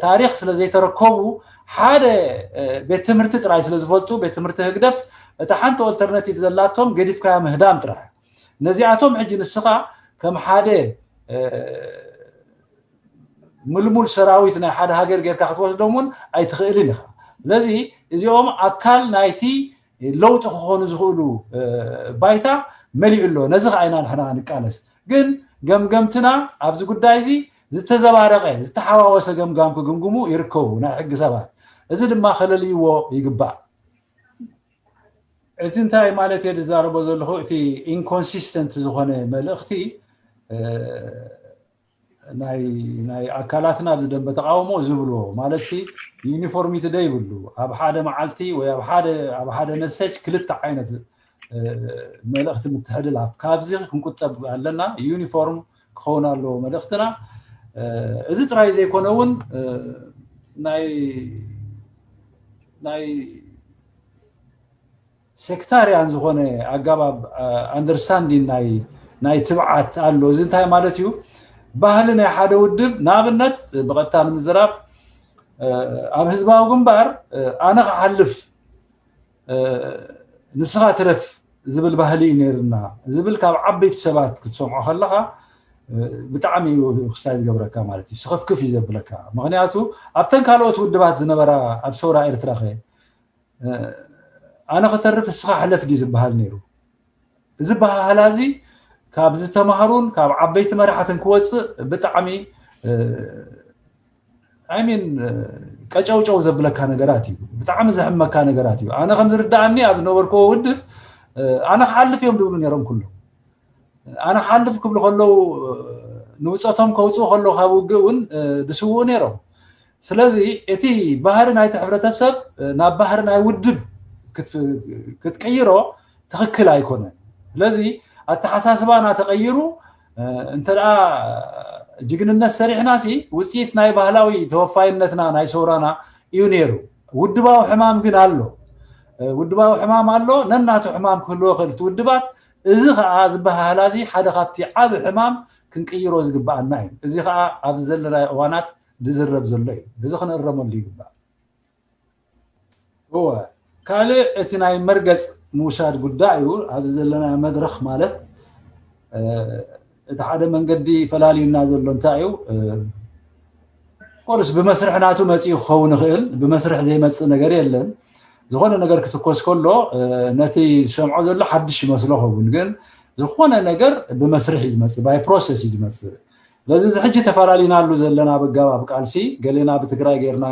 ታሪኽ ስለ ዘይተረከቡ ሓደ ቤት ትምህርቲ ጥራይ ስለ ዝፈልጡ ቤት ትምህርቲ ህግደፍ እታ ሓንቲ ኦልተርናቲቭ ዘላቶም ገዲፍካያ ምህዳም ጥራሕ። ነዚኣቶም ሕጂ ንስኻ ከም ሓደ ምልሙል ሰራዊት ናይ ሓደ ሃገር ጌርካ ክትወስዶም እውን ኣይትኽእልን ኢኻ። ስለዚ እዚኦም ኣካል ናይቲ ለውጢ ክኾኑ ዝኽእሉ ባይታ መሊኡ ኣሎ። ነዚ ከዓ ኢና ንሕና ንቃለስ። ግን ገምገምትና ኣብዚ ጉዳይ እዚ ዝተዘባረቐ ዝተሓዋወሰ ገምጋም ክግምግሙ ይርከቡ ናይ ሕጊ ሰባት። እዚ ድማ ከለልይዎ ይግባእ። እዚ እንታይ ማለት እየ ዝዛረቦ ዘለኹ? እቲ ኢንኮንሲስተንት ዝኾነ መልእኽቲ ናይ ኣካላትና ኣብዚ ደንበ ተቃውሞ ዝብልዎ ማለት ዩኒፎርሚቲ ደ ይብሉ ኣብ ሓደ መዓልቲ ወይ ኣብ ሓደ መሰጅ ክልተ ዓይነት መልእኽቲ ምትሕልላፍ ካብዚ ክንቁጠብ ኣለና። ዩኒፎርም ክኸውን ኣለዎ መልእኽትና። እዚ ጥራይ ዘይኮነ እውን ናይ ሴክታርያን ዝኾነ ኣጋባብ ኣንደርስታንዲን ናይ ትብዓት ኣሎ። እዚ እንታይ ማለት እዩ? ባህሊ ናይ ሓደ ውድብ ንኣብነት ብቐጥታ ንምዝራብ ኣብ ህዝባዊ ግንባር ኣነ ክሓልፍ ንስኻ ትረፍ ዝብል ባህሊ እዩ ነይርና ዝብል ካብ ዓበይቲ ሰባት ክትሰምዖ ከለኻ ብጣዕሚ እዩ ክስታይ ዝገብረካ ማለት እዩ። ስኽፍክፍ እዩ ዘብለካ። ምክንያቱ ኣብተን ካልኦት ውድባት ዝነበራ ኣብ ሰውራ ኤርትራ ከ ኣነ ክተርፍ እስኻ ሕለፍ ድዩ ዝበሃል ነይሩ? እዚ በሃህላ እዚ ካብ ዝተማህሩን ካብ ዓበይቲ መራሕትን ክወፅእ ብጣዕሚ ኣይሚን ቀጨውጨው ዘብለካ ነገራት እዩ። ብጣዕሚ ዘሕመካ ነገራት እዩ። ኣነ ከም ዝርዳኣኒ ኣብ ዝነበርክዎ ውድብ ኣነ ክሓልፍ እዮም ዝብሉ ነይሮም ኩሎም። ኣነ ክሓልፍ ክብሉ ከለዉ ንውፀቶም ከውፅኡ ከለዉ ካብ ውግእ እውን ዝስውኡ ነይሮም። ስለዚ እቲ ባህሪ ናይቲ ሕብረተሰብ ናብ ባህሪ ናይ ውድብ ክትቅይሮ ትኽክል ኣይኮነን። ስለዚ ኣተሓሳስባና ተቐይሩ እንተ ጅግንነት ሰሪሕና ሲ ውፅኢት ናይ ባህላዊ ተወፋይነትና ናይ ሰውራና እዩ ነይሩ። ውድባዊ ሕማም ግን ኣሎ። ውድባዊ ሕማም ኣሎ። ነናቱ ሕማም ክህልዎ ክእል ውድባት እዚ ከዓ ዝበሃህላ እዚ ሓደ ካብቲ ዓብ ሕማም ክንቅይሮ ዝግበኣና እዩ። እዚ ከዓ ኣብዚ ዘለናዮ እዋናት ዝዝረብ ዘሎ እዩ። እዚ ክንእረመሉ ይግባእ። እወ ካልእ እቲ ናይ መርገፅ ምውሳድ ጉዳይ እዩ። ኣብዚ ዘለናዮ መድረኽ ማለት እቲ ሓደ መንገዲ ፈላልዩና ዘሎ እንታይ እዩ? ኮርስ ብመስርሕ ናቱ መፂኡ ክኸውን ይኽእል። ብመስርሕ ዘይመፅእ ነገር የለን። ዝኾነ ነገር ክትኮስ ከሎ ነቲ ዝሰምዖ ዘሎ ሓድሽ ይመስሎ ኸውን፣ ግን ዝኾነ ነገር ብመስርሕ እዩ ዝመፅእ፣ ባይ ፕሮሰስ እዩ ዝመፅእ። ስለዚ እዚ ሕጂ ተፈላሊናሉ ዘለና ብጋባብ ቃልሲ ገሌና ብትግራይ ጌርና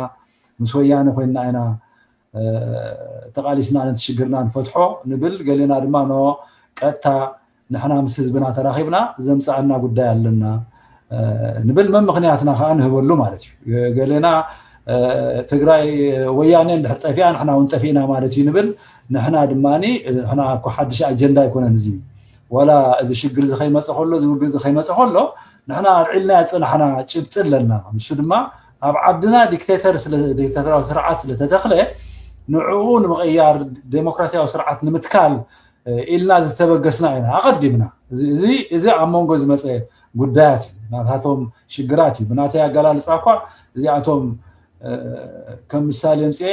ምስ ወያነ ኮይንና ኢና ተቃሊስና ነቲ ሽግርና ንፈትሖ ንብል፣ ገሌና ድማ ኖ ቀጥታ ንሕና ምስ ህዝብና ተራኺብና ዘምፃኣና ጉዳይ ኣለና ንብል። መምኽንያትና ከዓ ንህበሉ ማለት እዩ። ገሌና ትግራይ ወያነ እንድሕር ጠፊኣ ንሕና እውን ጠፊእና ማለት እዩ ንብል። ንሕና ድማ ንሕና እኮ ሓድሽ ኣጀንዳ ኣይኮነን እዚ። ዋላ እዚ ሽግር እዚ ከይመፀ ከሎ እዚ ውግእ እዚ ከይመፀ ከሎ ንሕና ኣልዒልና ያፀናሕና ጭብጢ ኣለና። ንሱ ድማ ኣብ ዓድና ዲክቴተር ዲክቴተራዊ ስርዓት ስለተተኽለ ንዕኡ ንምቕያር ዴሞክራሲያዊ ስርዓት ንምትካል ኢልና ዝተበገስና ኢና ኣቐዲምና። እዚ ኣብ መንጎ ዝመፀ ጉዳያት እዩ፣ ናታቶም ሽግራት እዩ። ብናተይ ኣገላልፃ እኳ እዚኣቶም ከም ምሳሌ ምፅኤ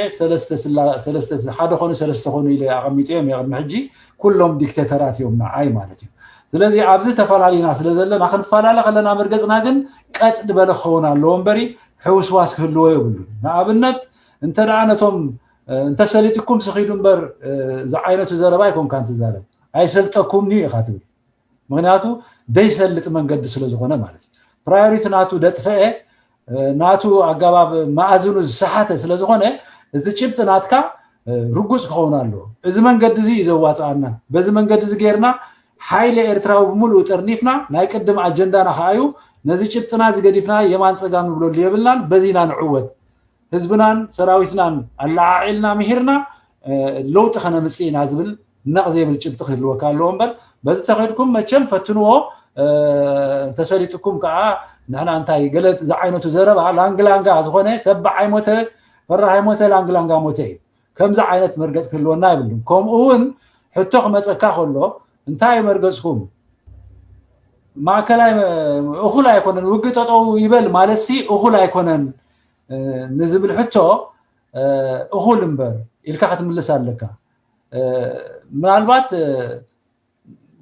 ሰለስተ ሓደ ኮኑ ሰለስተ ኮኑ ኢለ ኣቐሚጠ እዮም። ቅድሚ ሕጂ ኩሎም ዲክቴተራት እዮም ንዓይ ማለት እዩ። ስለዚ ኣብዚ ተፈላለዩና ስለ ዘለና ክንፈላለ ከለና መርገፅና ግን ቀጥ ዝበለ ክኸውን ኣለዎ እምበሪ ሕውስዋስ ክህልዎ የብሉ። ንኣብነት እንተ ደኣ ነቶም እንተሰሊጥኩም ስኺዱ እምበር ዝዓይነቱ ዘረባ ኣይኮንካን ትዛረብ። ኣይሰልጠኩምኒ ኢኻ ትብል። ምክንያቱ ደይሰልጥ መንገዲ ስለ ዝኾነ ማለት እዩ። ፕራዮሪቲ ናቱ ደጥፈኤ ናቱ ኣገባብ መኣዝኑ ዝሰሓተ ስለ ዝኾነ እዚ ጭብጢ ናትካ ርጉፅ ክኸውን ኣለዎ። እዚ መንገዲ እዚ እዩ ዘዋፅኣና። በዚ መንገዲ እዚ ጌርና ሓይሊ ኤርትራዊ ብምሉኡ ጠርኒፍና ናይ ቅድም ኣጀንዳና ከዓ እዩ። ነዚ ጭብጥና እዚ ገዲፍና የማን ፀጋም ንብለሉ የብልናን። በዚ ኢና ንዕወት። ህዝብናን ሰራዊትናን ኣለዓዒልና ምሂርና ለውጢ ከነምፅእ ኢና ዝብል ነቕ ዘይብል ጭብጢ ክህልወካ ኣለዎ እምበር በዚ ተኸድኩም መቸም ፈትንዎ። ተሰሊጥኩም ከዓ ንሕና እንታይ ገለ ዝዓይነቱ ዘረባ ላንግላንጋ ዝኾነ ተባዕ ኣይሞተ ፈራህ ኣይሞተ ላንግላንጋ ሞተ እዩ። ከምዚ ዓይነት መርገፂ ክህልወና የብሉን። ከምኡ እውን ሕቶ ክመፀካ ከሎ እንታይ እዩ መርገፅኩም? ማእከላይ እኹል ኣይኮነን፣ ውግእ ጠጠው ይበል ማለት ሲ እኹል ኣይኮነን ንዝብል ሕቶ እኹል እምበር ኢልካ ክትምልስ ኣለካ። ምናልባት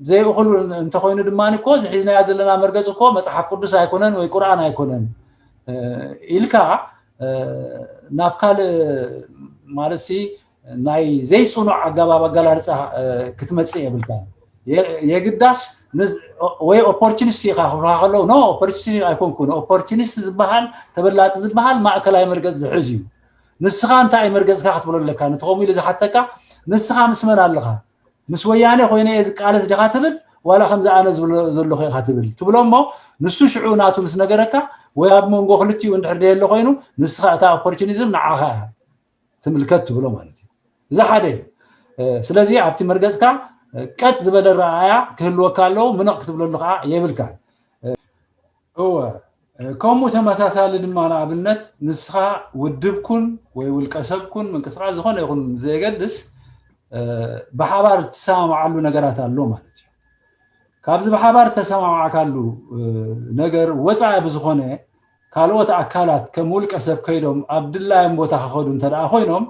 ዘይእኹል እንተኮይኑ ድማ እኮ ዝሒዝናዮ ዘለና መርገፂ እኮ መፅሓፍ ቅዱስ ኣይኮነን ወይ ቁርኣን ኣይኮነን ኢልካ ናብ ካልእ ማለት ሲ ናይ ዘይፅኑዕ ኣገባብ ኣገላልፃ ክትመፅእ የብልካ። የግዳስ ወይ ኦፖርቹኒስት ኢኻ ክብልካ ከለዉ ኖ ኦፖርቹኒስት ኣይኮንኩን። ኦፖርቹኒስት ዝበሃል ተበላፂ ዝበሃል ማእከላይ መርገፂ ዝሕዝ እዩ። ንስኻ እንታይ እዩ መርገፅካ ክትብሎ ኣለካ። ነቲ ከምኡ ኢሉ ዝሓተካ ንስኻ ምስ መን ኣለኻ? ምስ ወያነ ኮይነ እየ ዝቃለስ ዲኻ ትብል ዋላ ከምዚ ኣነ ዝብሎ ዘለኹ ኢኻ ትብል ትብሎ እሞ ንሱ ሽዑ ናቱ ምስ ነገረካ ወይ ኣብ መንጎ ክልቲኡ እንድሕር ደየሎ ኮይኑ ንስኻ እታ ኦፖርቹኒዝም ንዓኻ እያ ትምልከት ትብሎ ማለት እዩ። እዚ ሓደ እዩ። ስለዚ ኣብቲ መርገፅካ ቀጥ ዝበለ ረኣያ ክህልወካ ኣለዎ፣ ምንቕ ክትብለሉ ከዓ የብልካ። እወ ከምኡ ተመሳሳሊ ድማ ንኣብነት ንስኻ ውድብኩን ወይ ውልቀ ሰብኩን ምንቅስቃስ ዝኾነ ይኹን ዘየገድስ ብሓባር ትሰማማዓሉ ነገራት ኣሎ ማለት እዩ። ካብዚ ብሓባር ተሰማማዕካሉ ነገር ወፃኢ ብዝኾነ ካልኦት ኣካላት ከም ውልቀ ሰብ ከይዶም ኣብ ድላዮም ቦታ ክኸዱ እንተ ደኣ ኮይኖም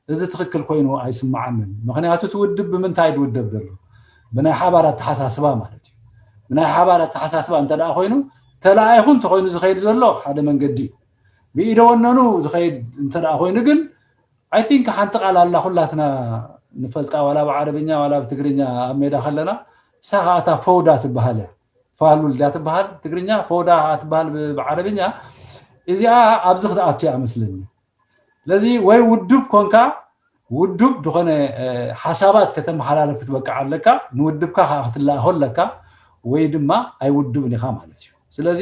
እዚ ትኽክል ኮይኑ ኣይስምዓንን። ምኽንያቱ እቲ ውድብ ብምንታይ ድውደብ ዘሎ? ብናይ ሓባር ኣተሓሳስባ ማለት እዩ። ብናይ ሓባር ኣተሓሳስባ እንተ ደኣ ኮይኑ ተለኣኢኹ እንተኮይኑ ዝኸይድ ዘሎ ሓደ መንገዲ እዩ። ብኢደ ወነኑ ዝኸይድ እንተ ደኣ ኮይኑ ግን I think ሓንቲ ቃል ኣላ ኩላትና ንፈልጣ ዋላ ብዓረብኛ ዋላ ብትግርኛ ኣብ ሜዳ ከለና እሳ ከዓ እታ ፈውዳ ትበሃል እያ። ፋሉል ድያ ትበሃል ትግርኛ ፈውዳ ትበሃል ብዓረብኛ። እዚኣ ኣብዚ ክትኣቱ እያ መስለኒ። ስለዚ ወይ ውዱብ ኮንካ ውዱብ ዝኾነ ሓሳባት ከተመሓላልፍ ክትበቅዕ ኣለካ፣ ንውድብካ ከዓ ክትላእኾ ኣለካ ወይ ድማ ኣይውዱብን ኢኻ ማለት እዩ። ስለዚ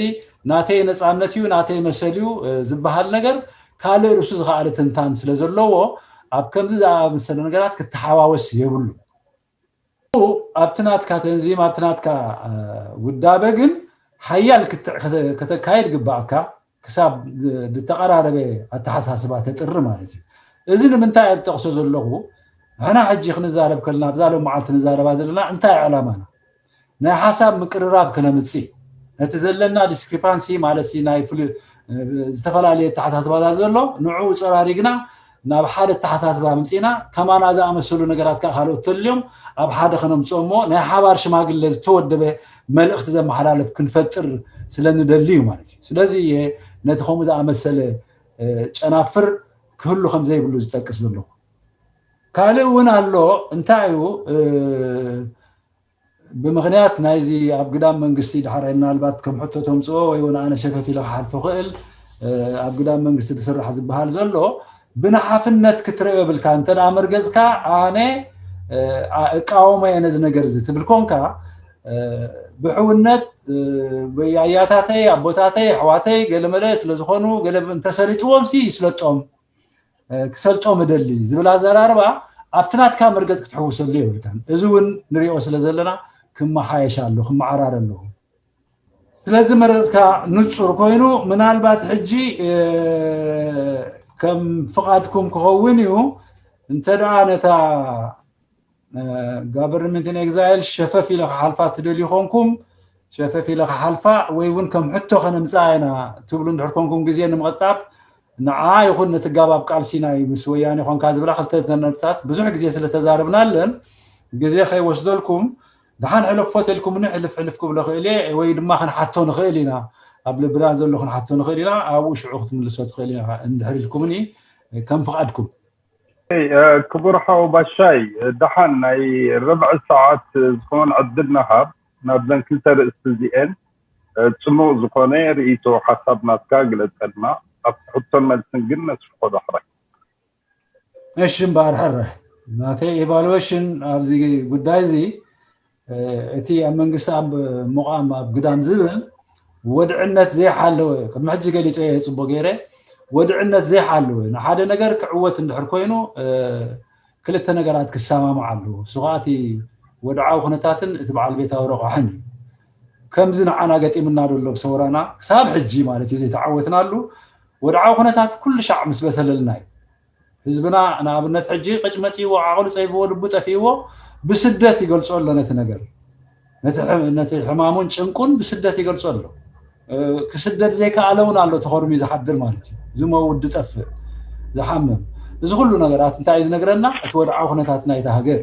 ናተይ ነፃነት እዩ ናተይ መሰል እዩ ዝበሃል ነገር ካልእ ርእሱ ዝኸኣለ ትንታን ስለ ዘለዎ ኣብ ከምዚ ዝኣመሰለ ነገራት ክተሓዋወስ የብሉ። ኣብቲ ናትካ ተንዚም ኣብቲ ናትካ ውዳበ ግን ሓያል ክትዕ ከተካየድ ግባእካ ክሳብ ዝተቐራረበ ኣተሓሳስባ ተጥሪ ማለት እዩ። እዚ ንምንታይ እየ ዝጠቕሶ ዘለኹ? ንሕና ሕጂ ክንዛረብ ከለና ኣብዛ ሎም መዓልቲ ንዛረባ ዘለና እንታይ ዕላማና ናይ ሓሳብ ምቅርራብ ክነምፅእ ነቲ ዘለና ዲስክሪፓንሲ ማለት ናይ ዝተፈላለዩ ኣተሓሳስባታት ዘሎ ንዕኡ ፀራሪግና ናብ ሓደ ኣተሓሳስባ ምፅእና ከማና ዝኣመሰሉ ነገራት ከዓ ካልኦት ተልዮም ኣብ ሓደ ከነምፅኦ እሞ ናይ ሓባር ሽማግለ ዝተወደበ መልእኽቲ ዘመሓላለፍ ክንፈጥር ስለ ንደሊ እዩ ማለት እዩ። ስለዚ እየ ነቲ ከምኡ ዝኣመሰለ ጨናፍር ክህሉ ከም ዘይብሉ ዝጠቅስ ዘለኹ። ካልእ እውን ኣሎ። እንታይ እዩ ብምኽንያት ናይዚ ኣብ ግዳም መንግስቲ ድሓራይ ምናልባት ከም ሕቶ ተምፅኦ ወይ እውን ኣነ ሸፈፍ ኢለ ክሓልፎ ክእል ኣብ ግዳም መንግስቲ ዝስራሕ ዝበሃል ዘሎ ብንሓፍነት ክትረኦ የብልካ። እንተ ደኣ መርገፅካ ኣነ እቃወሞ እየ ነዚ ነገር እዚ ትብል ኮንካ ብሕውነት ወይ ኣያታተይ ኣቦታተይ ኣሕዋተይ ገለመለ ስለዝኾኑ ገለ እንተሰሊጥዎም ሲ ይስለጦም ክሰልጦም እደሊ ዝብል ኣዘራርባ ኣብቲ ናትካ መርገፅ ክትሕውሰሉ የብልካን። እዚ እውን ንሪኦ ስለ ዘለና ክመሓየሽ ኣሎ ክመዓራረ ኣለዎ። ስለዚ መረፅካ ንፁር ኮይኑ ምናልባት ሕጂ ከም ፍቓድኩም ክኸውን እዩ እንተ ደኣ ነታ government in exile ሸፈፍ ኢለ ክሓልፋ ትደልዩ ኮንኩም ሸፈፍ ኢለ ክሓልፋ ወይ እውን ከም ሕቶ ከነምፅኣ ኢና ትብሉ እንድሕር ኮንኩም ግዜ ንምቕጣብ ንዓ ይኹን ነቲ ጋባብ ቃልሲ ናይ ምስ ወያኔ ኮንካ ዝብላ ክልተ ነጥብታት ብዙሕ ግዜ ስለተዛረብናለን ግዜ ከይወስደልኩም ደሓን ሕለፎ ተልኩምኒ ሕልፍ ሕልፍ ክብሎ ክእል እየ ወይ ድማ ክንሓቶ ንኽእል ኢና ኣብ ልብና ዘሎ ክንሓቶ ንኽእል ኢና ኣብኡ ሽዑ ክትምልሶ ትኽእል ኢና እንድሕር ኢልኩምኒ ከም ፍቓድኩም ክቡር ሓው ባሻይ ደሓን ናይ ርብዒ ሰዓት ዝኾን ዕድል ንሃብ ናብዘን ክልተ ርእስቲ እዚኤን ፅሙቕ ዝኾነ ርእይቶ ሓሳብ ናትካ ግለፀልና ኣብቲ ሕቶን መልስን ግን ነስፍሖ ዳሕራይ እሺ እምበኣር ሕረ ናተይ evaluation ኣብዚ ጉዳይ እዚ እቲ ኣብ መንግስቲ ኣብ ምቋም ኣብ ግዳም ዝብል ወድዕነት ዘይሓለወ ቅድሚ ሕጂ ገሊፀ እየ ፅቡቅ ገይረ ወድዕነት ዘይሓለወ ንሓደ ነገር ክዕወት እንድሕር ኮይኑ ክልተ ነገራት ክሰማማዕ ኣለዎ እሱ ከዓ እቲ ወድዓዊ ኩነታትን እቲ በዓል ቤታዊ ረቋሕን እዩ ከምዚ ንዓና ገጢምና ዘሎ ብሰውራና ክሳብ ሕጂ ማለት እዩ ዘይተዓወትናሉ ወድዓዊ ኩነታት ኩሉ ሻዕ ምስ በሰለልና እዩ። ህዝብና ንኣብነት ሕጂ ቅጭ መፂዎ ዓቕሉ ፀይብዎ ልቡ ጠፊእዎ ብስደት ይገልፆ ኣሎ ነቲ ነገር ነቲ ሕማሙን ጭንቁን ብስደት ይገልፆ ኣሎ። ክስደድ ዘይከኣለ እውን ኣሎ ተኸርሚ ዝሓድር ማለት እዩ። ዝመውት ዝጠፍእ ዝሓምም እዚ ኩሉ ነገራት እንታይ እዩ ዝነግረና? እቲ ወድዓዊ ኩነታት ናይቲ ሃገር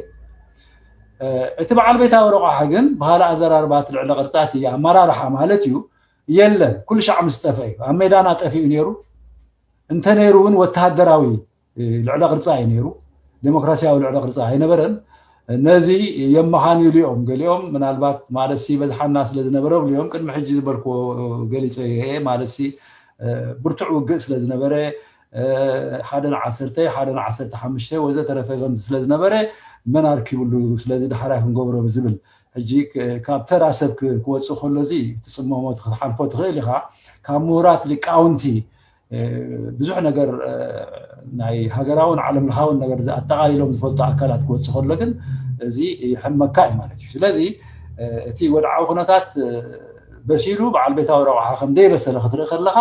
እቲ በዓል ቤታዊ ረቋሓ ግን ብካልእ ኣዘራርባ እቲ ልዕሊ ቅርፃት እዩ ኣመራርሓ ማለት እዩ። የለን ኩሉ ሻዕ ምስ ጠፍአ እዩ ኣብ ሜዳና ጠፊኡ ነይሩ። እንተ ነይሩ እውን ወተሃደራዊ ልዕሊ ቅርፃ እዩ ነይሩ። ዴሞክራሲያዊ ልዕሊ ቅርፃ ኣይነበረን። ነዚ የመኻንዩሉ እዮም ገሊኦም ምናልባት ማለት ሲ በዝሓና ስለ ዝነበረ ብልዮም ቅድሚ ሕጂ ዝበልክዎ ገሊፀ እየ ማለት ሲ ብርቱዕ ውግእ ስለ ዝነበረ ሓደ ንዓሰርተ ሓደ ንዓሰርተ ሓሙሽተ ወዘተረፈ ከምዚ ስለ ዝነበረ መን ኣርኪብሉ ስለዚ ዳሕራይ ክንገብሮ ብዝብል ሕጂ ካብ ተራ ሰብ ክወፅእ ከሎ እዚ ትፅመሞ ክትሓልፎ ትኽእል ኢኻ። ካብ ምሁራት ሊቃውንቲ ብዙሕ ነገር ናይ ሃገራውን ዓለም ለኻውን ነገር ኣጠቓሊሎም ዝፈልጡ ኣካላት ክወፅእ ከሎ ግን እዚ ይሕመካ እዩ ማለት እዩ። ስለዚ እቲ ወድዓዊ ኩነታት በሲሉ በዓል ቤታዊ ረብሓ ከም ዘይበሰለ ክትርኢ ከለኻ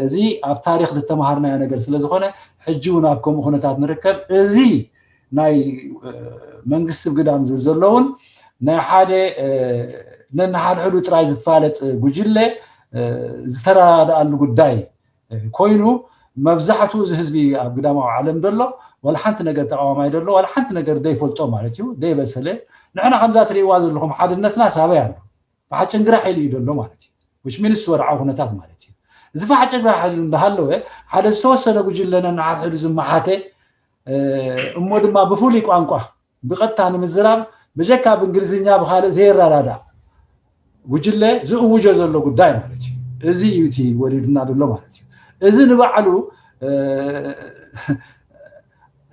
እዚ ኣብ ታሪኽ ዝተምሃርናዮ ነገር ስለ ዝኾነ ሕጂ እውን ኣብ ከምኡ ኩነታት ንርከብ። እዚ ናይ መንግስቲ ግዳም ዝብል ዘሎ እውን ናይ ሓደ ነንሓድሕዱ ጥራይ ዝፋለጥ ጉጅለ ዝተረዳድኣሉ ጉዳይ ኮይኑ መብዛሕትኡ እዚ ህዝቢ ኣብ ግዳማዊ ዓለም ዘሎ ዋላ ሓንቲ ነገር ተቃዋማይ ዘሎ ዋላ ሓንቲ ነገር ዘይፈልጦ ማለት እዩ ዘይበሰለ። ንሕና ከምዛ ትርእይዋ ዘለኹም ሓድነትና ሳበይ ኣሎ? ብሓጭን ግራሕ ኢሉ እዩ ዘሎ ማለት እዩ። Which means ወድዓዊ ኩነታት ማለት እዩ። እዚ ፋሕጭን ግራሕ ኢሉ እንዳሃለወ ሓደ ዝተወሰነ ጉጅለ ነንሓድሕዱ ዝመሓተ እሞ ድማ ብፍሉይ ቋንቋ ብቐጥታ ንምዝራብ ብጀካ ብእንግሊዝኛ ብካልእ ዘየረዳዳእ ጉጅለ ዝእውጆ ዘሎ ጉዳይ ማለት እዩ። እዚ እዩ እቲ ወሪድና ዘሎ ማለት እዩ። እዚ ንባዕሉ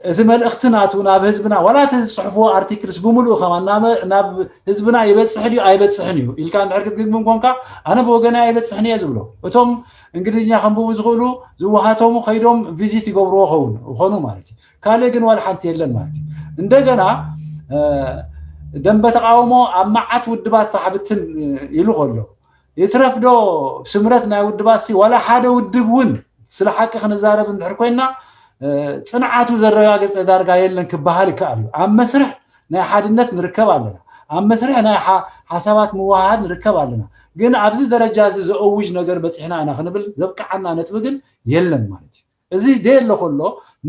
እቲ መልእኽቲ ናቱ ናብ ህዝብና ዋላ እቲ ዝፅሕፍዎ ኣርቲክልስ ብምሉኡ ከማን ናብ ህዝብና ይበፅሕ ድዩ ኣይበፅሕን እዩ ኢልካ እንድሕር ክትግምግም ኮንካ ኣነ ብወገናይ ኣይበፅሕን እየ ዝብሎ። እቶም እንግሊዝኛ ከንብቡ ዝኽእሉ ዝወሃቶሙ ከይዶም ቪዚት ይገብርዎ ኸውን ይኾኑ ማለት እዩ። ካልእ ግን ዋላ ሓንቲ የለን ማለት እዩ። እንደገና ደንበ ተቃውሞ ኣብ መዓት ውድባት ፋሕብትን ኢሉ ከሎ ይትረፍዶ ስምረት ናይ ውድባት ሲ ዋላ ሓደ ውድብ እውን ስለ ሓቂ ክንዛረብ እንድሕር ኮይና ፅንዓቱ ዘረጋገፀ ዳርጋ የለን ክበሃል ይከኣል እዩ። ኣብ መስርሕ ናይ ሓድነት ንርከብ ኣለና። ኣብ መስርሕ ናይ ሓሳባት ምውሃሃድ ንርከብ ኣለና። ግን ኣብዚ ደረጃ እዚ ዘእውጅ ነገር በፂሕና ኢና ክንብል ዘብቅዓና ነጥቢ ግን የለን ማለት እዩ። እዚ ደየሎ ከሎ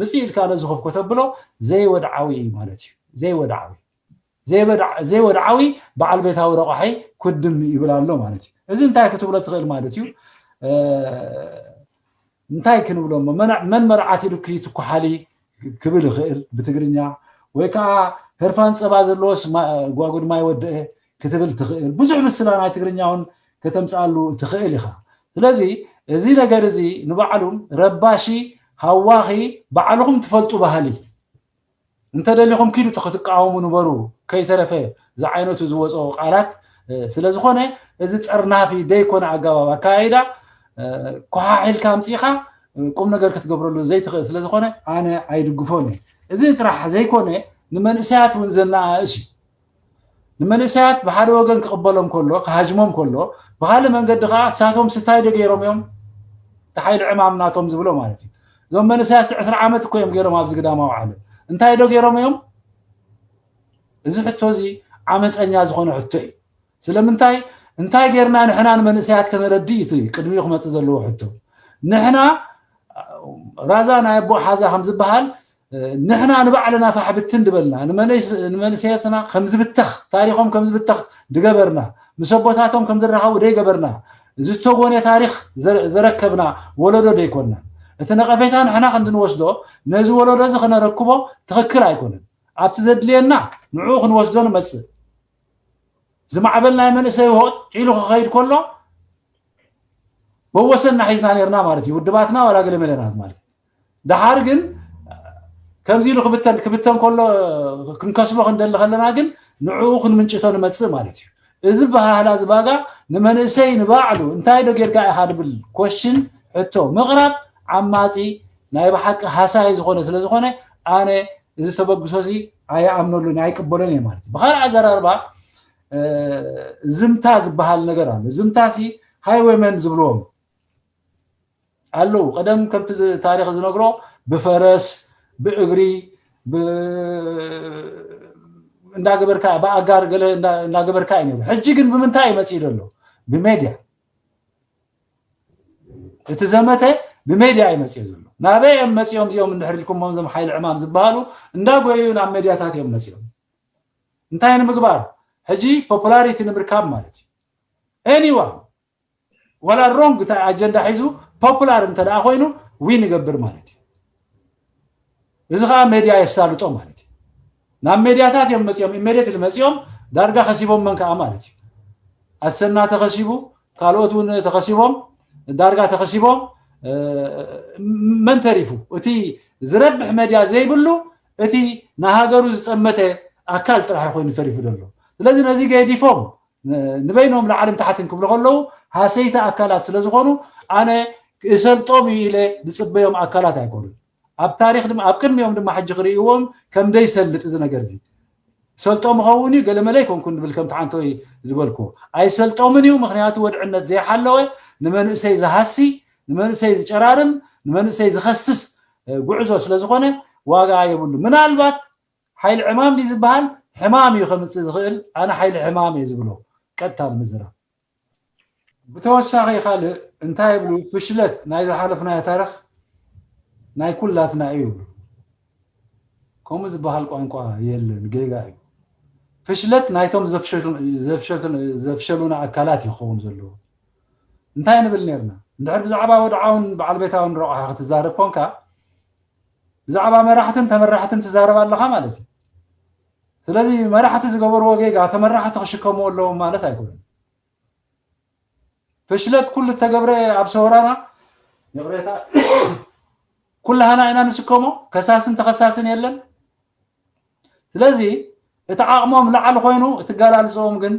ምፅእ ኢልካ ነዚ ኮፍ ከተብሎ ዘይወድዓዊ እዩ ማለት እዩ። ዘይወድዓዊ ዘይወድዓዊ በዓል ቤታዊ ረቋሒ ኩድም ይብል ኣሎ ማለት እዩ። እዚ እንታይ ክትብሎ ትኽእል ማለት እዩ? እንታይ ክንብሎ እሞ መን መርዓት ኢሉ ክትኩሓሊ ክብል ይኽእል ብትግርኛ ወይ ከዓ ህርፋን ፀባ ዘለዎስ ጓጉድ ማይ ወደአ ክትብል ትኽእል። ብዙሕ ምስላ ናይ ትግርኛ እውን ከተምፅኣሉ ትኽእል ኢኻ። ስለዚ እዚ ነገር እዚ ንባዕሉ ረባሺ ሃዋኺ ባዕልኹም ትፈልጡ ባህሊ እንተደሊኹም ኪዱ ክትቃወሙ ንበሩ ከይተረፈ ዝዓይነቱ ዝወፅኦ ቃላት ስለ ዝኾነ እዚ ጠርናፊ ዘይኮነ ኣገባብ ኣካያይዳ ኮሓሒልካ ኣምፂእኻ ቁም ነገር ክትገብረሉ ዘይትኽእል ስለ ዝኾነ ኣነ ኣይድግፎን እየ። እዚ ጥራሕ ዘይኮነ ንመንእሰያት እውን ዘነኣእስ እዩ። ንመንእሰያት ብሓደ ወገን ክቕበሎም ከሎ ክሃጅሞም ከሎ ብካልእ መንገዲ ከዓ እሳቶም ስታይ ዶ ገይሮም እዮም? እቲ ሓይሊ ዕማም ናቶም ዝብሎ ማለት እዩ። እዞም መንእሰያት ዕስራ ዓመት እኮ እዮም ገይሮም ኣብዚ ግዳማዊ ዓለም እንታይ ዶ ገይሮም እዮም? እዚ ሕቶ እዚ ዓመፀኛ ዝኾነ ሕቶ እዩ። ስለምንታይ እንታይ ጌርና ንሕና ንመንእሰያት ከነረድእ እዩ እቲ ቅድሚኡ ክመፅእ ዘለዎ ሕቶ። ንሕና ራዛ ናይ ኣቦ ሓዛ ከም ዝበሃል ንሕና ንባዕልና ፋሕብትን ድበልና ንመንእሰያትና ከምዝብተኽ ታሪኾም ከምዝብተኽ ድገበርና ምስ ኣቦታቶም ከምዝረኸቡ ደይገበርና ዝተጎነ ታሪኽ ዘረከብና ወለዶ ደይኮና። እቲ ነቐፌታ ንሕና ከምዝንወስዶ ነዚ ወለዶ እዚ ክነረክቦ ትኽክል ኣይኮነን። ኣብቲ ዘድልየና ንዕኡ ክንወስዶ ንመፅእ። ዝማዕበል ናይ መንእሰይ ውሆጥ ዒሉ ክኸይድ ከሎ መወሰና ሒዝና ነርና ማለት እዩ። ውድባትና ዋላ ገለ መለናት ማለት ደሓር ግን ከምዚ ኢሉ ክብተን ክብተን ከሎ ክንከስቦ ክንደሊ ከለና ግን ንዕኡ ክንምንጭቶ ንመፅእ ማለት እዩ። እዚ በሃህላ ዝባጋ ንመንእሰይ ንባዕሉ እንታይ ዶ ጌርካ ኢኻ ድብል ኮሽን ሕቶ ምቕራብ ዓማፂ ናይ ብሓቂ ሃሳይ ዝኾነ ስለ ዝኾነ ኣነ እዚ ተበግሶ እዚ ኣይኣምነሉን ኣይቅበሎን እየ ማለት እዩ። ብካልእ ኣዘራርባ ዝምታ ዝበሃል ነገር ኣሎ። ዝምታ ሲ ሃይወይመን ዝብልዎም ኣለዉ። ቀደም ከምቲ ታሪክ ዝነግሮ ብፈረስ ብእግሪ እንዳገበርካ ብኣጋር ገለ እንዳገበርካ እዩ ነሩ። ሕጂ ግን ብምንታይ እዩ መፅኡ ዘሎ? ብሜድያ። እቲ ዘመተ ብሜድያ እዩ መፅኡ ዘሎ። ናበይ እዮም መፅኦም እዚኦም? እንድሕር ኢልኩሞም እዞም ሓይሊ ዕማም ዝበሃሉ እንዳጎዩ ናብ ሜድያታት እዮም መፅኦም። እንታይ ንምግባር? ሕጂ ፖፑላሪቲ ንምርካብ ማለት እዩ። ኤኒዋን ዋላ ሮንግ ኣጀንዳ ሒዙ ፖፑላር እንተ ደኣ ኮይኑ ዊን ይገብር ማለት እዩ። እዚ ከዓ ሜድያ የሳልጦ ማለት እዩ። ናብ ሜድያታት እዮም መፅኦም፣ ኢሜዲየትሊ መፅኦም ዳርጋ ከሲቦም መን ከዓ ማለት እዩ። ኣሰና ተኸሲቡ፣ ካልኦት እውን ተኸሲቦም፣ ዳርጋ ተኸሲቦም፣ መን ተሪፉ? እቲ ዝረብሕ ሜድያ ዘይብሉ እቲ ንሃገሩ ዝጠመተ ኣካል ጥራሕ ኮይኑ ተሪፉ ዘሎ። ስለዚ ነዚ ገዲፎም ንበይኖም ላዕልን ታሕትን ክብሉ ከለዉ ሃሰይቲ ኣካላት ስለ ዝኾኑ ኣነ እሰልጦም እዩ ኢለ ዝፅበዮም ኣካላት ኣይኮኑን። ኣብ ታሪክ ድማ ኣብ ቅድሚኦም ድማ ሕጂ ክርእይዎም ከም ደይሰልጥ እዚ ነገር እዚ ሰልጦም ይኸውን እዩ ገለመለ ኣይኮንኩን ዝብል ከምቲ ሓንቶይ ዝበልኩ ኣይሰልጦምን እዩ። ምክንያቱ ወድዕነት ዘይሓለወ ንመንእሰይ ዝሃሲ ንመንእሰይ ዝጨራርም ንመንእሰይ ዝኸስስ ጉዕዞ ስለ ዝኾነ ዋጋ የብሉ። ምናልባት ሓይሊ ዕማም ድዩ ዝበሃል ሕማም እዩ ከምፅእ ዝኽእል። ኣነ ሓይሊ ሕማም እየ ዝብሎ ቀጥታ ንምዝራብ። ብተወሳኺ ካልእ እንታይ ይብሉ? ፍሽለት ናይ ዝሓለፍናዮ ታሪኽ ናይ ኩላትና እዩ ይብሉ። ከምኡ ዝበሃል ቋንቋ የለን፣ ጌጋ እዩ። ፍሽለት ናይቶም ዘፍሸሉና ኣካላት እዩ ክኸውን ዘለዎ። እንታይ ንብል ነርና? እንድሕር ብዛዕባ ወድዓውን በዓል ቤታውን ረቑሓ ክትዛረብ ኮንካ ብዛዕባ መራሕትን ተመራሕትን ትዛረብ ኣለኻ ማለት እዩ። ስለዚ መራሕቲ ዝገበርዎ ጌጋ ተመራሕቲ ክሽከምዎ ኣለዎም ማለት ኣይኮነን። ፍሽለት ኩሉ እተገብረ ኣብ ሰውራና ይቕሬታ ኩላህና ኢና ንስከሞ፣ ከሳስን ተኸሳስን የለን። ስለዚ እቲ ዓቕሞም ላዕሊ ኮይኑ እትገላልፅኦም ግን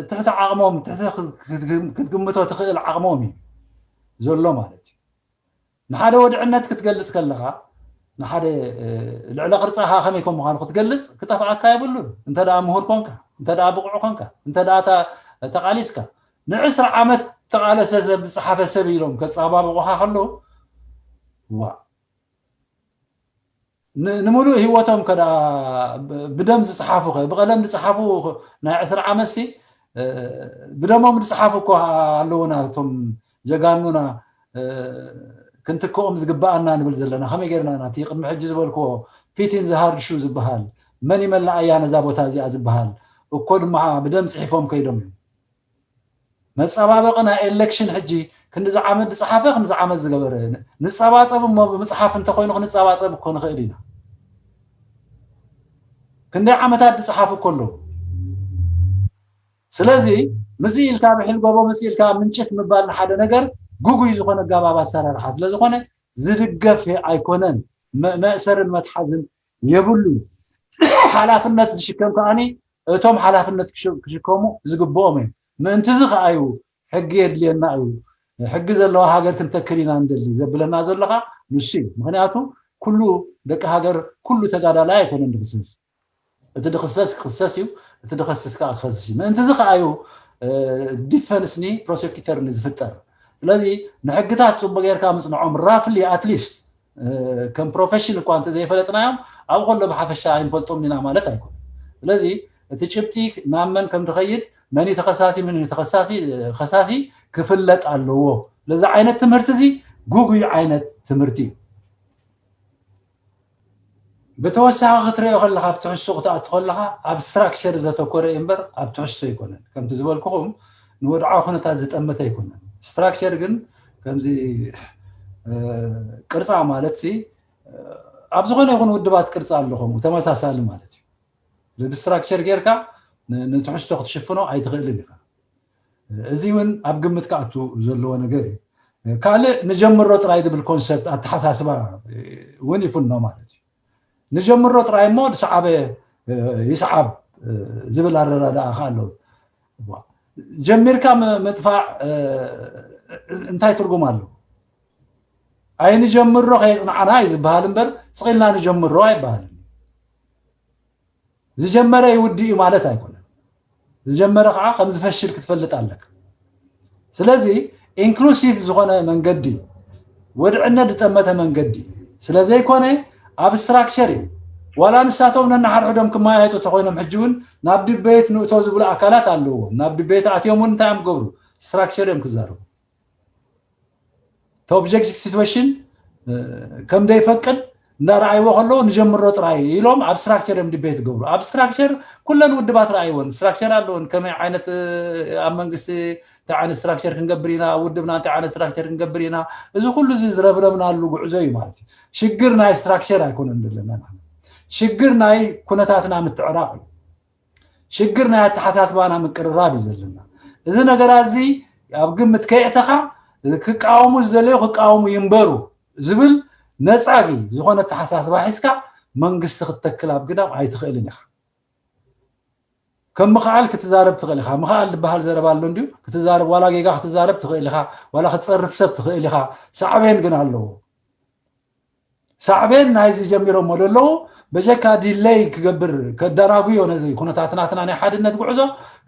ትሕቲ ዓቕሞም ክትግምቶ ትኽእል ዓቕሞም እዩ ዘሎ ማለት እዩ። ንሓደ ወድዕነት ክትገልፅ ከለኻ ንሓደ ልዕለ ቅርፃኻ ከመይ ከም ምዃኑ ክትገልፅ ክጠፍኣካ የብሉን። እንተ ደኣ ምሁር ኮንካ፣ እንተ ደኣ ብቑዕ ኮንካ፣ እንተ ደኣ ተቓሊስካ ንዕስራ ዓመት ተቓለሰ ሰብ ዝፀሓፈ ሰብ ኢሎም ከፀባብቑኻ ከለዉ ዋ ንምሉእ ህይወቶም ከ ብደም ዝፅሓፉ ከ ብቀለም ዝፅሓፉ ናይ ዕስራ ዓመት ሲ ብደሞም ዝፅሓፉ እኮ ኣለዉና እቶም ጀጋኑና ክንትክኦም ዝግበኣና ንብል ዘለና ከመይ ጌርና ናቲ ቅድሚ ሕጂ ዝበልክዎ ፊቲን ዝሃርድሹ ዝበሃል መን ይመላኣያ ነዛ ቦታ እዚኣ ዝበሃል እኮ ድማ ብደም ፅሒፎም ከይዶም እዮም። መፀባበቂ ናይ ኤሌክሽን ሕጂ ክንዚ ዓመት ዝፀሓፈ ክንዚ ዓመት ዝገበረ ንፀባፀብ እሞ ብምፅሓፍ እንተኮይኑ ክንፀባፀብ እኮ ንኽእል ኢና። ክንደይ ዓመታት ዝፀሓፉ እኮ ኣለዉ። ስለዚ ምስ ኢልካ ብሒል ጎቦ ምስ ኢልካ ምንጭት ምባል ንሓደ ነገር ግጉይ ዝኾነ ኣጋባብ ኣሰራርሓ ስለ ዝኾነ ዝድገፍ ኣይኮነን። መእሰርን መትሓዝን የብሉን። ሓላፍነት ዝሽከም ከዓኒ እቶም ሓላፍነት ክሽከሙ ዝግብኦም እዮም። ምእንቲ እዚ ከዓዩ ሕጊ የድልየና እዩ። ሕጊ ዘለዋ ሃገር ክንተክል ኢና ንደሊ ዘብለና ዘለኻ ንሱ እዩ። ምክንያቱ ኩሉ ደቂ ሃገር ኩሉ ተጋዳላይ ኣይኮነን ድክስስ። እቲ ድክሰስ ክክሰስ እዩ፣ እቲ ድኸስስ ከዓ ክኸስስ እዩ። ምእንቲ እዚ ከዓዩ ዲፈንስኒ ፕሮሴኪተርኒ ዝፍጠር። ስለዚ ንሕግታት ፅቡቅ ጌርካ ምፅንዖም ራፍሊ ኣትሊስት ከም ፕሮፌሽን እኳ እንተዘይፈለጥናዮም ኣብ ከሎ ብሓፈሻ ኣይንፈልጦም ኢና ማለት ኣይኮነ። ስለዚ እቲ ጭብጢ ናብ መን ከም ዝኸይድ መን ተኸሳሲ ምን ተኸሳሲ ከሳሲ ክፍለጥ ኣለዎ። ለዚ ዓይነት ትምህርቲ እዚ ጉጉይ ዓይነት ትምህርቲ እዩ። ብተወሳኺ ክትሪኦ ከለካ ኣብ ትሕዝቶ ክትኣቱ ከለካ ኣብ ስትራክቸር ዘተኮረ እዩ እምበር ኣብ ትሕዝቶ ኣይኮነን። ከምቲ ዝበልኩኹም ንወድዓዊ ኩነታት ዝጠመተ ኣይኮነን። ስትራክቸር ግን ከምዚ ቅርፃ ማለት ሲ ኣብ ዝኾነ ይኹን ውድባት ቅርፃ ኣሎ ከምኡ ተመሳሳሊ ማለት እዩ። ብስትራክቸር ጌርካ ንትሕዝቶ ክትሽፍኖ ኣይትኽእልን ኢኻ። እዚ እውን ኣብ ግምት ክኣቱ ዘለዎ ነገር እዩ። ካልእ ንጀምሮ ጥራይ ዝብል ኮንሰፕት ኣተሓሳስባ እውን ይፍኖ ማለት እዩ። ንጀምሮ ጥራይ እሞ ዝሰዓበ ይስዓብ ዝብል ኣረዳድኣ ከ ኣሎ። ጀሚርካ ምጥፋእ እንታይ ትርጉም ኣለዎ? ኣይንጀምሮ ከየፅናዕና እዩ ዝበሃል እምበር ስቕ ኢልና ንጀምሮ ኣይበሃልን። ዝጀመረ ይውዲ እዩ ማለት ኣይኮነን። ዝጀመረ ከዓ ከም ዝፈሽል ክትፈልጥ ኣለካ። ስለዚ ኢንክሉሲቭ ዝኾነ መንገዲ፣ ወድዕነት ዝጠመተ መንገዲ ስለዘይኮነ ኣብ ስትራክቸር እዩ። ዋላ ንሳቶም ነናሓድሕዶም ክመያየጡ እንተኮይኖም ሕጂ እውን ናብ ድቤት ንእቶ ዝብሉ ኣካላት ኣለዎም። ናብ ድቤት ኣትዮም እውን እንታይ እዮም ክገብሩ? ስትራክቸር እዮም ክዛረቡ። እቲ ኦብጀክቲቭ ሲትዌሽን ከም ዘይፈቅድ እንዳረኣይዎ ከለዉ ንጀምሮ ጥራይ ኢሎም ኣብ ስትራክቸር እዮም ድቤት ዝገብሩ። ኣብ ስትራክቸር ኩለን ውድባት ረኣይዎን፣ ስትራክቸር ኣለዎን፣ ከመይ ዓይነት ኣብ መንግስቲ እንታይ ዓይነት ስትራክቸር ክንገብር ኢና፣ ኣብ ውድብና እንታይ ዓይነት ስትራክቸር ክንገብር ኢና። እዚ ኩሉ እዚ ዝረብረብናሉ ጉዕዞ እዩ ማለት እዩ። ሽግር ናይ ስትራክቸር ኣይኮነን ዘለና። ሽግር ናይ ኩነታትና ምትዕራቕ እዩ። ሽግር ናይ ኣተሓሳስባና ምቅርራብ እዩ ዘለና። እዚ ነገራት እዚ ኣብ ግምት ከየእተኻ ክቃወሙ ዝደለዩ ክቃወሙ ይንበሩ ዝብል ነፃጊ ዝኾነ ኣተሓሳስባ ሒዝካ መንግስቲ ክትተክል ኣብ ግዳም ኣይትኽእልን ኢኻ። ከም ምኽኣል ክትዛረብ ትኽእል ኢኻ። ምኽኣል ዝበሃል ዘረባ ኣሎ እንድዩ። ክትዛረብ ዋላ ጌጋ ክትዛረብ ትኽእል ኢኻ። ዋላ ክትፀርፍ ሰብ ትኽእል ኢኻ። ሳዕቤን ግን ኣለዎ። ሳዕቤን ናይዚ ጀሚሮሞ ዘለዉ በጀካ ዲለይ ክገብር ከደናጉዮ ነዚ ኩነታት ናትና ናይ ሓድነት ጉዕዞ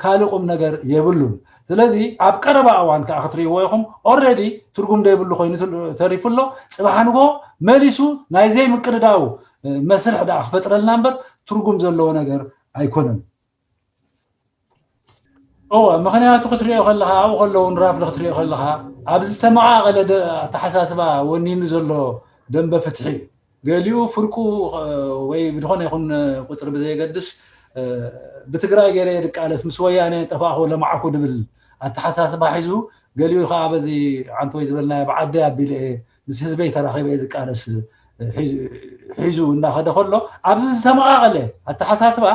ካልእ ቁም ነገር የብሉን። ስለዚ ኣብ ቀረባ እዋን ከዓ ክትርእይዎ ኢኹም። ኦልሬዲ ትርጉም ዘይብሉ ኮይኑ ተሪፉ ኣሎ። ፅባሕ ንጎ መሊሱ ናይ ዘይምቅድዳው መስርሕ ደኣ ክፈጥረልና እምበር ትርጉም ዘለዎ ነገር ኣይኮነን። እወ፣ ምኽንያቱ ክትሪኦ ከለኻ ኣብኡ ከለዉ ንራፍሊ ክትሪኦ ከለኻ ኣብዚ ዝተመቓቐለ ኣተሓሳስባ ወኒኑ ዘሎ ደንበ ፍትሒ እዩ። ገሊኡ ፍርቁ ወይ ብዝኾነ ይኹን ቁፅሪ ብዘየገድስ ብትግራይ ገይረ እየ ድቃለስ ምስ ወያነ ጠፋእኹ ለማዕኩ ድብል ኣተሓሳስባ ሒዙ፣ ገሊኡ ከዓ በዚ ዓንተወይ ዝበልናዮ ብዓደይ ኣቢለ እየ ምስ ህዝበይ ተራኺበ እየ ዝቃለስ ሒዙ እናኸደ ከሎ ኣብዚ ዝተመቓቐለ ኣተሓሳስባ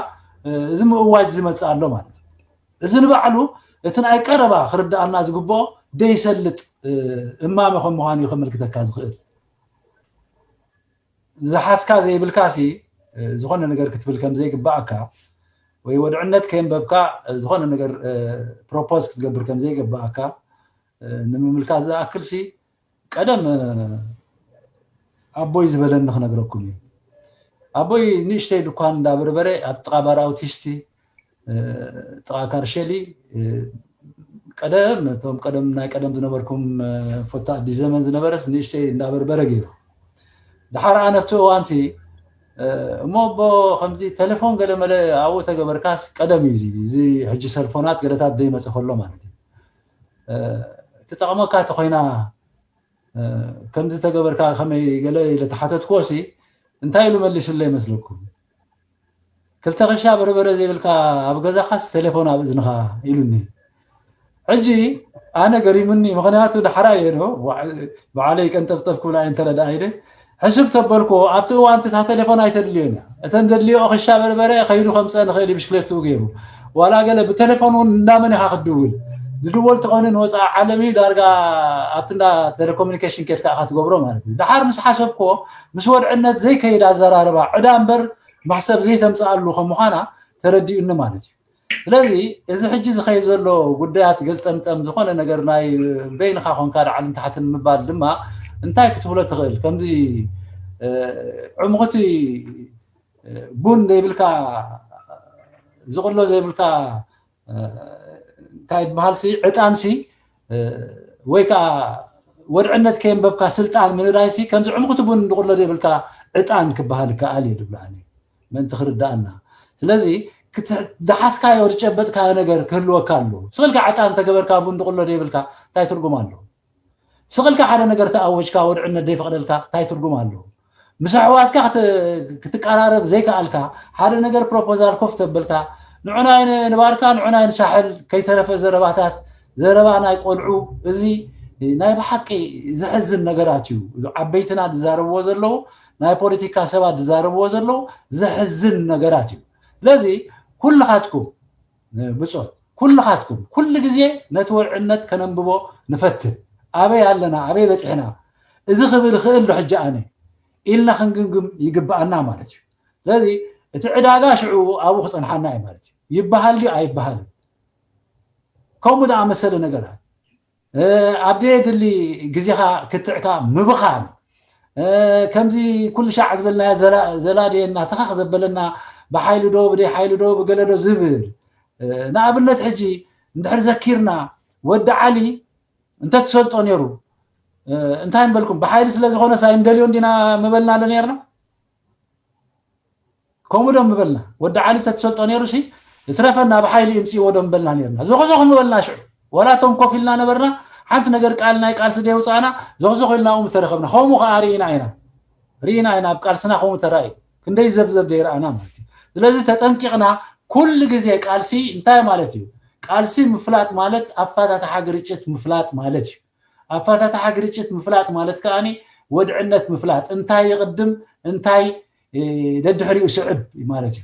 እዚ ምእዋጅ ዝመፅእ ኣሎ ማለት እዩ። እዚ ንባዕሉ እቲ ናይ ቀረባ ክርድኣና ዝግብኦ ደይሰልጥ እማመ ከም ምዃኑ እዩ ከመልክተካ ዝኽእል። ዝሓዝካ ዘይብልካ ሲ ዝኾነ ነገር ክትብል ከም ዘይግባኣካ ወይ ወድዕነት ከየንበብካ ዝኾነ ነገር ፕሮፖዝ ክትገብር ከም ዘይግባኣካ ንምምልካት ዝኣክል ሲ ቀደም ኣቦይ ዝበለኒ ክነግረኩም እዩ። ኣቦይ ንእሽተይ ድኳን እንዳበርበረ ኣብ ጥቓ ባር ኣውቲስቲ ጥቓ ካርሸሊ ቀደም እቶም ቀደም ናይ ቀደም ዝነበርኩም ፎቶ ኣዲስ ዘመን ዝነበረስ ንእሽተይ እንዳበርበረ ገይሩ ድሓር ኣነ ኣብቲ እዋንቲ እሞ ኣቦ ከምዚ ቴሌፎን ገለ መለ ኣብኡ ተገበርካስ ቀደም እዩ እዚ ሕጂ ሰልፎናት ገለታት ዘይመፀ ከሎ ማለት እዩ። ትጠቕመካ ተኮይና ከምዚ ተገበርካ ከመይ ገለ ኢለ ተሓተትክዎ ሲ እንታይ ኢሉ መሊሱለይ መስለኩም? ክልተ ክሻ በርበረ ዘይብልካ ኣብ ገዛኻስ ቴሌፎን ኣብ እዝንኻ ኢሉኒ። ሕጂ ኣነ ገሪሙኒ፣ ምኽንያቱ ዳሕራይ እየ ዶ ባዕለይ ቀንጠብጠብ ክብል ኣይንተረድኣ ኢለ ሕስብ ተበልክዎ። ኣብቲ እዋን እታ ቴሌፎን ኣይተድልዮን እያ። እተን ዘድልዮ ክሻ በርበረ ከይዱ ከምፀ ንኽእል እዩ ብሽክሌትኡ ገይሩ። ዋላ ገለ ብቴሌፎን እውን እንዳመን ኢኻ ክትድውል? ዝድወል ተኾነ ንወፃኢ ዓለም እዩ ዳርጋ ኣብቲ እንዳ ቴሌኮሙኒኬሽን ኬድካ ኢኻ ትገብሮ ማለት እዩ። ድሓር ምስ ሓሰብክዎ ምስ ወድዕነት ዘይከይድ ኣዘራርባ ዕዳ እምበር መሕሰብ ዘይተምፅኣሉ ከም ምዃና ተረዲኡኒ ማለት እዩ። ስለዚ እዚ ሕጂ ዝኸይድ ዘሎ ጉዳያት ገልጠምጠም ዝኾነ ነገር ናይ በይንኻ ኮንካ ላዕልን ታሕትን ምባል ድማ እንታይ ክትብሎ ትኽእል? ከምዚ ዕምኹቲ ቡን ዘይብልካ ዝቕሎ ዘይብልካ እንታይ ትበሃል ሲ ዕጣን ሲ ወይ ከዓ ወድዕነት ከየንበብካ ስልጣን ምንዳይ ሲ ከምዚ ዕምኹቲ ቡን ዝቕሎ ዘይብልካ ዕጣን ክበሃል ይከኣል እዩ ድብሎ ኣነ። ምእንቲ ክርድኣና። ስለዚ ዝሓዝካዮ ዝጨበጥካዮ ነገር ክህልወካ ኣለዎ። ስቕልካ ዕጣን እንተገበርካ ቡን ዝቕሎ ዘይብልካ እንታይ ትርጉም ኣለዎ? ስቕልካ ሓደ ነገር ተኣወጅካ ወድዕነት ዘይፈቕደልካ እንታይ ትርጉም ኣለዎ? ምስ ኣሕዋትካ ክትቀራረብ ዘይከኣልካ ሓደ ነገር ፕሮፖዛል ኮፍ ተበልካ ንዑናይ ንባርካ ንዑናይ ንሳሕል ከይተረፈ ዘረባታት ዘረባ ናይ ቆልዑ እዚ ናይ ብሓቂ ዘሕዝን ነገራት እዩ። ዓበይትና ዝዛረብዎ ዘለዉ ናይ ፖለቲካ ሰባት ዝዛረብዎ ዘለዉ ዘሕዝን ነገራት እዩ። ስለዚ ኩልኻትኩም ብጾት ኩልኻትኩም ኩሉ ግዜ ነቲ ወድዕነት ከነንብቦ ንፈትን። ኣበይ ኣለና? ኣበይ በፂሕና? እዚ ክብል ይኽእል ዶ ሕጂ ኣነ ኢልና ክንግምግም ይግብኣና ማለት እዩ። ስለዚ እቲ ዕዳጋ ሽዑ ኣብኡ ክፀንሓና እዩ ማለት እዩ። ይበሃል ድዩ ኣይበሃልን? ከምኡ ዝኣመሰለ ነገራት ኣብ ደየድሊ ግዜኻ ክትዕካ ምብኻን ከምዚ ኩሉ ሻዕ ዝበልናዮ ዘላድየና ተኻኽ ዘበለና ብሓይሊ ዶ ብደይ ሓይሊ ዶ ብገለ ዶ ዝብል ንኣብነት ሕጂ እንድሕር ዘኪርና ወዲ ዓሊ እንተትሰልጦ ነይሩ እንታይ ንበልኩም? ብሓይሊ ስለ ዝኾነ ሳይ እንደልዮ እንዲና ምበልና ዶ ነርና? ከምኡ ዶ ምበልና? ወዲ ዓሊ ተትሰልጦ ነይሩ ሲ እትረፈና ብሓይሊ ይምፅእዎ ዶ ምበልና ነርና? ዞኽዞኽ ምበልና ሽዑ። ዋላ እቶም ኮፍ ኢልና ነበርና፣ ሓንቲ ነገር ቃል ናይ ቃልሲ ደየውፃእና ዞኽዞኽ ኢልና ኡ ምተረኸብና። ከምኡ ከዓ ርኢና ኢና። ርኢና ኢና ኣብ ቃልስና ከምኡ ተራእዩ። ክንደይ ዘብዘብ ዘይረኣና ማለት እዩ። ስለዚ ተጠንቂቕና ኩሉ ግዜ ቃልሲ እንታይ ማለት እዩ? ቃልሲ ምፍላጥ ማለት ኣፋታትሓ ግርጭት ምፍላጥ ማለት እዩ። ኣፋታትሓ ግርጭት ምፍላጥ ማለት ከዓኒ ወድዕነት ምፍላጥ እንታይ ይቕድም እንታይ ደድሕሪኡ ስዕብ ማለት እዩ።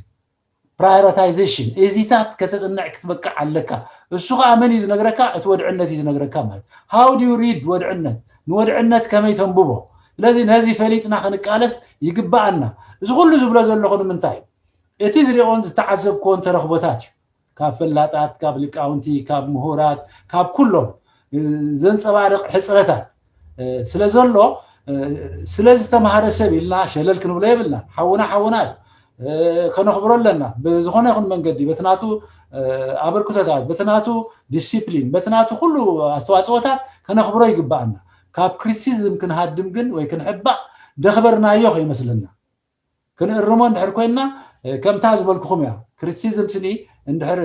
ፕራዮሪታይዜሽን እዚታት ከተፅንዕ ክትበቅዕ ኣለካ። እሱ ከዓ መን እዩ ዝነግረካ? እቲ ወድዕነት እዩ ዝነግረካ ማለት። How do you read ወድዕነት? ንወድዕነት ከመይ ተንብቦ? ስለዚ ነዚ ፈሊጥና ክንቃለስ ይግባኣና። እዚ ኩሉ ዝብሎ ዘለኹ ንምንታይ እዩ? እቲ ዝሪኦን ዝተዓዘብክዎን ተረኽቦታት እዩ። ካብ ፈላጣት፣ ካብ ሊቃውንቲ፣ ካብ ምሁራት፣ ካብ ኩሎም ዘንፀባርቕ ሕፅረታት ስለ ዘሎ ስለ ዝተምሃረ ሰብ ኢልና ሸለል ክንብሎ የብልና። ሓውና ሓውና እዩ፣ ከነኽብሮ ኣለና። ብዝኾነ ይኹን መንገዲ በቲ ናቱ ኣበርክቶታት፣ በቲ ናቱ ዲሲፕሊን፣ በቲ ናቱ ኩሉ ኣስተዋፅኦታት ከነኽብሮ ይግባኣና። ካብ ክሪቲሲዝም ክንሃድም ግን ወይ ክንሕባእ ደኽበርናዮ ከይመስለና። ክንእርሞ እንድሕር ኮይንና ከምታ ዝበልኩኹም እያ። ክሪቲሲዝም ስኒ እንድሕር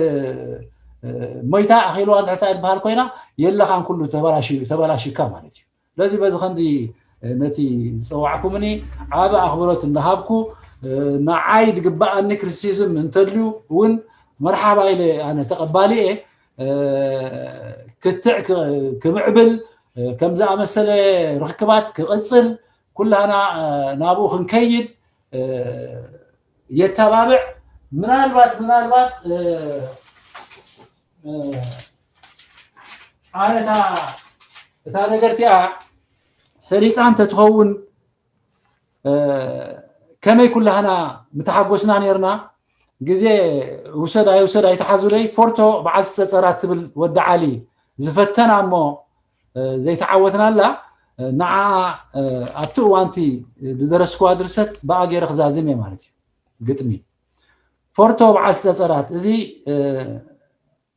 ሞይታ ኣኺልዋ እንድሕር ዝበሃል ኮይና የለኻን፣ ኩሉ ተበላሽካ ማለት እዩ። ስለዚ በዚ ከምዚ ነቲ ዝፀዋዕኩምኒ ዓቢ ኣኽብሮት እንዳሃብኩ ንዓይ ዝግበኣኒ ክሪቲሲዝም እንተልዩ እውን መርሓባ ኢለ ኣነ ተቐባሊ እየ። ክትዕ ክምዕብል ከም ዝኣመሰለ ርክክባት ክቕፅል ኩላህና ናብኡ ክንከይድ የተባብዕ። ምናልባት ምናልባት ኣነታ እታ ነገር እቲኣ ሰሊፃ እንተትኸውን ከመይ ኩላህና ምተሓጎስና ነርና። ግዜ ውሰድ ኣይውሰድ ኣይተሓዙለይ። ፎርቶ በዓልቲ ፀፀራት ትብል ወዲ ዓሊ ዝፈተና እሞ ዘይተዓወትናላ፣ ንዓ ኣብቲ እዋንቲ ዝደረስኩዋ ድርሰት ብኣ ገይረ ክዛዝም እየ ማለት እዩ። ግጥሚ ፎርቶ በዓልቲ ፀፀራት፣ እዚ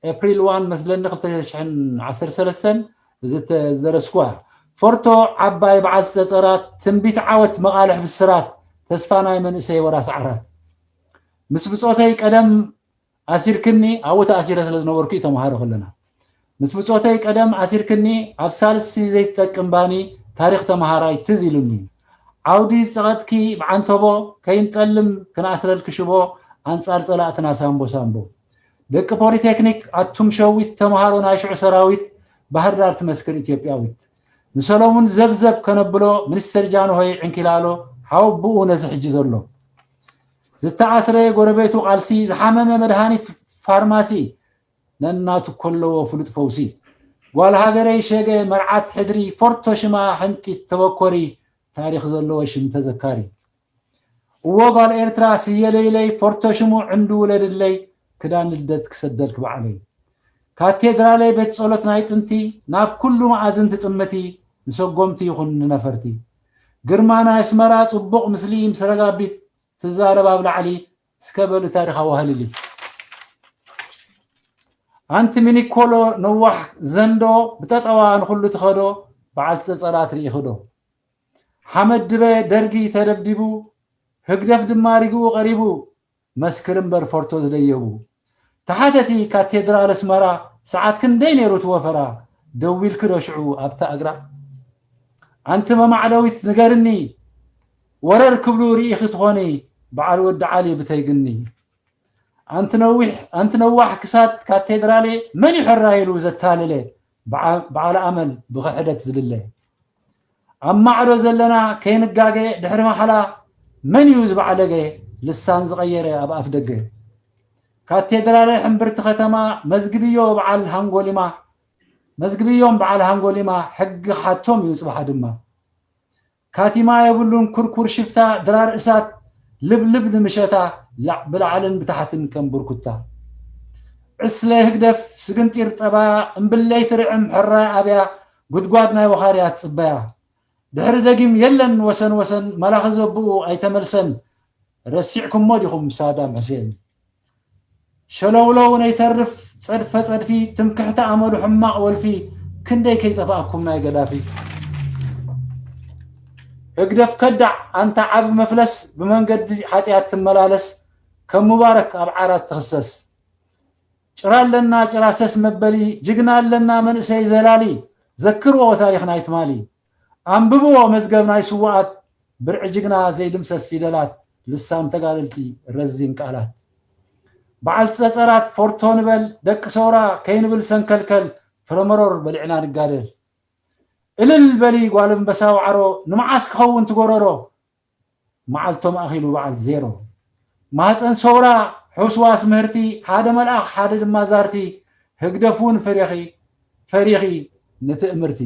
ኤፕሪል ዋን መስለኒ ክልተ ሽሕን ዓሰርተ ሰለስተን ዝደረስኩዋ። ፎርቶ ዓባይ በዓልቲ ፀፀራት፣ ትንቢት ዓወት መቓልሕ ብስራት፣ ተስፋ ናይ መንእሰይ ወራስ ዓራት። ምስ ብፆተይ ቀደም ኣሲርክኒ፣ ኣብኡ ተኣሲረ ስለ ዝነበርኩ እዩ ተምሃሮ ከለና። ምስ ብፆተይ ቀደም ኣሲርክኒ፣ ኣብ ሳልሲ ዘይትጠቅም ባኒ፣ ታሪኽ ተምሃራይ ትዝ ኢሉኒ። ዓውዲ ዝፀቐጥኪ ብዓንተቦ፣ ከይንጠልም ክንኣስረልኪ ሽቦ፣ ኣንፃር ፀላእትና ሳምቦ ሳምቦ። ደቂ ፖሊቴክኒክ ኣቱም ሸዊት፣ ተምሃሮ ናይ ሽዑ ሰራዊት፣ ባህር ዳር ትመስክር ኢትዮጵያዊት። ንሰሎሙን ዘብዘብ ከነብሎ፣ ሚኒስተር ጃንሆይ ዕንኪላሎ፣ ሓወብኡ ነዚ ሕጂ ዘሎ። ዝተኣስረ ጎረቤቱ ቃልሲ፣ ዝሓመመ መድሃኒት ፋርማሲ፣ ነናቱ ኮለዎ ፍሉጥ ፈውሲ። ጓል ሃገረይ ሸገ መርዓት ሕድሪ፣ ፎርቶ ሽማ ሕንጢት ተበኮሪ፣ ታሪኽ ዘለዎ ሽም ተዘካሪ። እዎ ጓል ኤርትራ ስየ ለይለይ፣ ፎርቶ ሽሙ ዕንዱ ውለድለይ፣ ክዳን ልደት ክሰደልክ ባዕለይ። ካቴድራለይ ቤት ጸሎት ናይ ጥንቲ፣ ናብ ኩሉ መኣዝን ትጥምቲ፣ ንሰጎምቲ ይኹን ንነፈርቲ። ግርማ ናይ ኣስመራ ጽቡቕ ምስሊ ምስ ረጋቢት ትዛረብ ኣብ ላዕሊ፣ እስከ በሉ ታሪኻዊ ሃልሊ። ኣንቲ ሚኒኮሎ ነዋሕ ዘንዶ፣ ብጠጠዋ ንኹሉ ትኸዶ፣ በዓልቲ ጸጸራት ርኢኽዶ? ሓመድ ድበ ደርጊ ተደብዲቡ፣ ህግደፍ ድማ ሪግኡ ቀሪቡ፣ መስክር እምበር ፎርቶ ዝደየቡ። ተሓተቲ ካቴድራል ኣስመራ፣ ሰዓት ክንደይ ነይሩ እቲ ወፈራ? ደዊልኪ ዶ ሽዑ ኣብታ እግራ? ኣንቲ መማዕለዊት ንገርኒ፣ ወረር ክብሉ ርኢኺ ትኾኒ፣ በዓል ወዲ ዓሊ ብተይ ግኒ። ኣንቲ ነዊሕ፣ ኣንቲ ነዋሕ ክሳድ ካቴድራሌ፣ መን እዩ ሕራይ ኢሉ ዘታለለ? በዓ-፣ በዓል ኣመል ብኽሕደት ዝልለ። ኣብ ማዕዶ ዘለና ከይንጋገ ድሕሪ ማሕላ፣ መን እዩ ዝበዓለገ? ልሳን ዝቐየረ ኣብ ኣፍ ደገ። ካቴድራሌ ሕምብርቲ ከተማ፣ መዝግብዮ በዓል ሃንጎሊማ፣ መዝግብዮም በዓል ሃንጎሊማ፣ ሕጊ ክሓቶም እዩ ጽባሕ ድማ። ካቲማ የብሉን ኩርኩር ሽፍታ ድራር እሳት፣ ልብልብ ንምሸታ ላዕ-፣ ብላዕልን ብታሕትን ከም ብርኩታ። ዕስለ ህግደፍ ስግንጢር ጠባያ፣ እምብለይ ትርዕም ሕራይ ኣብያ፣ ጉድጓድ ናይ ወኻርያ ትጽበያ። ድሕሪ ደጊም የለን ወሰን ወሰን፣ መላኺ ዘብኡ ኣይተመልሰን። ረሲዕኩሞ ዲኹም ሳዳም ሕሴን? ሸለውለው ነይተርፍ ጸድፈ ጸድፊ ትምክሕቲ ኣመሉ ሕማቕ ወልፊ ክንደይ ከይጠፋእኩም ናይ ገዳፊ። ህግደፍ ከዳዕ ኣንታ ዓቢ መፍለስ ብመንገዲ ሓጢኣት ትመላለስ ከም ሙባረክ ኣብ ዓራት ትኽሰስ። ጭራ ኣለና ጭራ ሰስ መበሊ ጅግና ኣለና መንእሰይ ዘላሊ። ዘክርዎ ታሪኽ ናይ ትማሊ ኣንብብዎ መዝገብ ናይ ስዋኣት ብርዒ ጅግና ዘይድምሰስ ፊደላት ልሳን ተጋደልቲ ረዚን ቃላት በዓልቲ ጸጸራት ፎርቶ ንበል ደቂ ሰውራ ከይንብል ሰንከልከል ፍረመሮር በሊዕና ንጋደል እልል በሊ ጓል እምበሳ ዋዕሮ ንመዓስ ክኸውን ትጎረሮ መዓልቶም ኣኺሉ በዓል ዜሮ ማህፀን ሰውራ ሕውስዋስ ምህርቲ ሓደ መልኣኽ ሓደ ድማ ዛርቲ ህግደፍ እውን ፈሪኺ ፈሪኺ ንትእምርቲ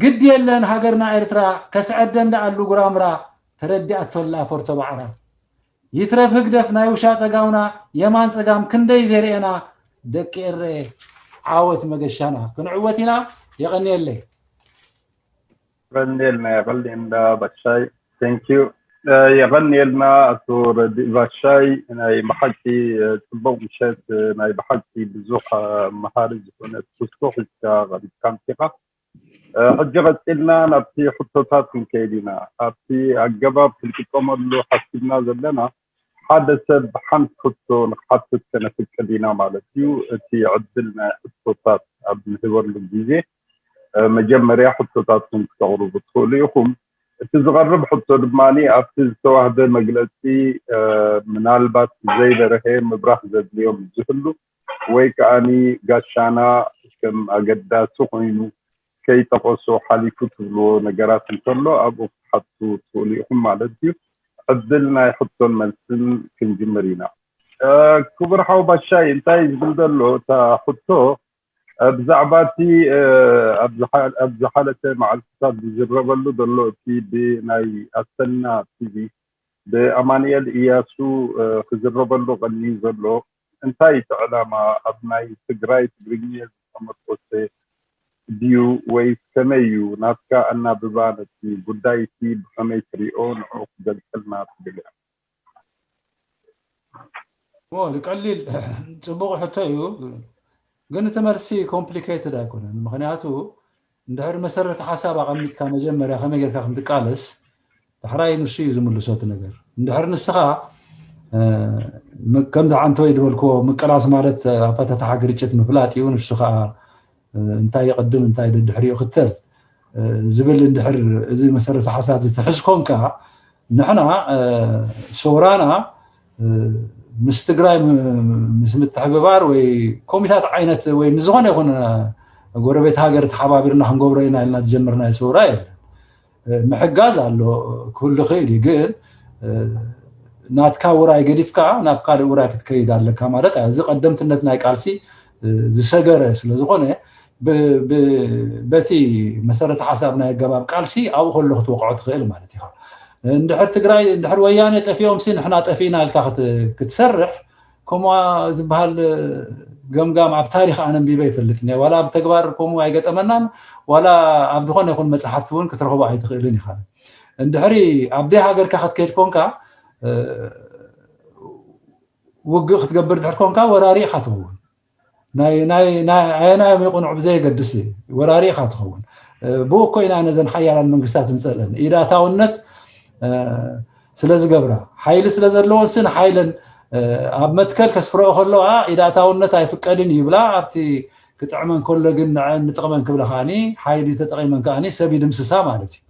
ግዲ የለን ሃገርና ኤርትራ ከስዐደን ደኣሉ ጉራምራ ተረዲኣቶላ ፎርቶ ባዕራ ይትረፍ ህግደፍ ናይ ውሻጠ ጋውና የማን ጸጋም ክንደይ ዘይርኤና ደቂ ኤረ ዓወት መገሻና ክንዕወት ኢና የቐንየለይ የቐንየልና የቐንየልና ባሻይ thank you የቐንየልና ኣቶ ረዲ ባሻይ ናይ ብሓቂ ጽቡቕ ምሸት ናይ ብሓቂ ብዙሕ መሃሪ ዝኾነ ትሕዝቶ ሒዝካ ቀሪብካ ምፂኻ ሕጂ ቀፂልና ናብቲ ሕቶታት ክንከይድ ኢና ኣብቲ ኣገባብ ክንጥቀመሉ ሓሲብና ዘለና ሓደ ሰብ ሓንቲ ሕቶ ንክሓትት ከነፍቅድ ኢና ማለት እዩ እቲ ዕድል ናይ ሕቶታት ኣብ ንህበሉ ግዜ መጀመርያ ሕቶታትኩም ክተቕርቡ ትኽእሉ ኢኹም እቲ ዝቐርብ ሕቶ ድማ ኣብቲ ዝተዋህበ መግለፂ ምናልባት ዘይበርሀ ምብራህ ዘድልዮም ዝህሉ ወይ ከዓ ጋሻና ከም ኣገዳሲ ኮይኑ ከይጠቐሶ ሓሊፉ ትብልዎ ነገራት እንተሎ ኣብኡ ክትሓቱ ትኽእሉ ኢኹም ማለት እዩ ዕድል ናይ ሕቶን መልስን ክንጅምር ኢና ክቡር ሓው ባሻይ እንታይ ዝብል ዘሎ እታ ሕቶ ብዛዕባ እቲ ኣብ ዝሓለፈ መዓልትታት ዝዝረበሉ ዘሎ እቲ ብናይ ኣሰና ቲቪ ብኣማንኤል እያሱ ክዝረበሉ ቀንዩ ዘሎ እንታይ እቲ ዕላማ ኣብ ናይ ትግራይ ትግርኛ ዝተመርኮሰ ድዩ ወይስ ከመይ እዩ ናትካ ኣናብባ ነቲ ጉዳይ እቲ ብኸመይ ትሪኦ ንዑ ክገልፀልና ትብል እያ ቀሊል ፅቡቕ ሕቶ እዩ ግን እቲ መልሲ complicated ኣይኮነን ምክንያቱ እንድሕር መሰረተ ሓሳብ ኣቐሚጥካ መጀመርያ ከመይ ጌርካ ከም ትቃለስ ዳሕራይ ንሱ እዩ ዝምልሶ እቲ ነገር እንድሕር ንስኻ ከምዚ ዓንተወይ ዝበልክዎ ምቅላስ ማለት ኣፈታትሓ ግርጭት ምፍላጥ እዩ ንሱ ከዓ እንታይ ይቕድም እንታይ ድሕሪኡ ክተል ዝብል እንድሕር እዚ መሰረተ ሓሳብ ዝትሕዝ ኮንካ ንሕና ሰውራና ምስ ትግራይ ምስ ምትሕብባር ወይ ኮሚታት ዓይነት ወይ ምስ ዝኾነ ይኹን ጎረቤት ሃገር ተሓባቢርና ክንገብሮ ኢና ኢልና ዝጀመርናዮ ሰውራ የለን ምሕጋዝ ኣሎ ክህሉ ክእል እዩ ግን ናትካ ውራይ ገዲፍካ ናብ ካልእ ውራይ ክትከይድ ኣለካ ማለት እዩ እዚ ቀደምትነት ናይ ቃልሲ ዝሰገረ ስለዝኾነ በቲ መሰረተ ሓሳብ ናይ ኣገባብ ቃልሲ ኣብኡ ከሎ ክትወቕዖ ትኽእል ማለት ኢኻ እንድሕር ትግራይ እንድሕር ወያነ ጠፊኦም ሲ ንሕና ጠፊእና ኢልካ ክትሰርሕ ከምኡ ዝበሃል ገምጋም ኣብ ታሪክ ኣነንቢበ ይፈልጥ ዋላ ኣብ ተግባር ከምኡ ኣይገጠመናን ዋላ ኣብ ዝኾነ ይኹን መፅሓፍቲ እውን ክትረኽቦ ኣይትኽእልን ኢኻ እንድሕሪ ኣብ ደይ ሃገርካ ክትከይድ ኮንካ ውግእ ክትገብር ድሕር ኮንካ ወራሪ ኢኻ ትኸውን ኣየናዮም ይቁንዑ ብዘየገድስ ወራሪ ኢኻ ትኸውን ብኡ እኮ ኢና ነዘን ሓያላን መንግስታት ንፀልአን ኢዳታውነት ስለ ዝገብራ ሓይሊ ስለ ዘለዎን ስን ሓይለን ኣብ መትከል ከስፍረኦ ከለዋ ኢዳታውነት ኣይፍቀድን ይብላ ኣብቲ ክጥዕመን ከሎ ግን ንዐን ንጥቕመን ክብላ ከዓኒ ሓይሊ ተጠቒመን ከዓኒ ሰብ ይድምስሳ ማለት እዩ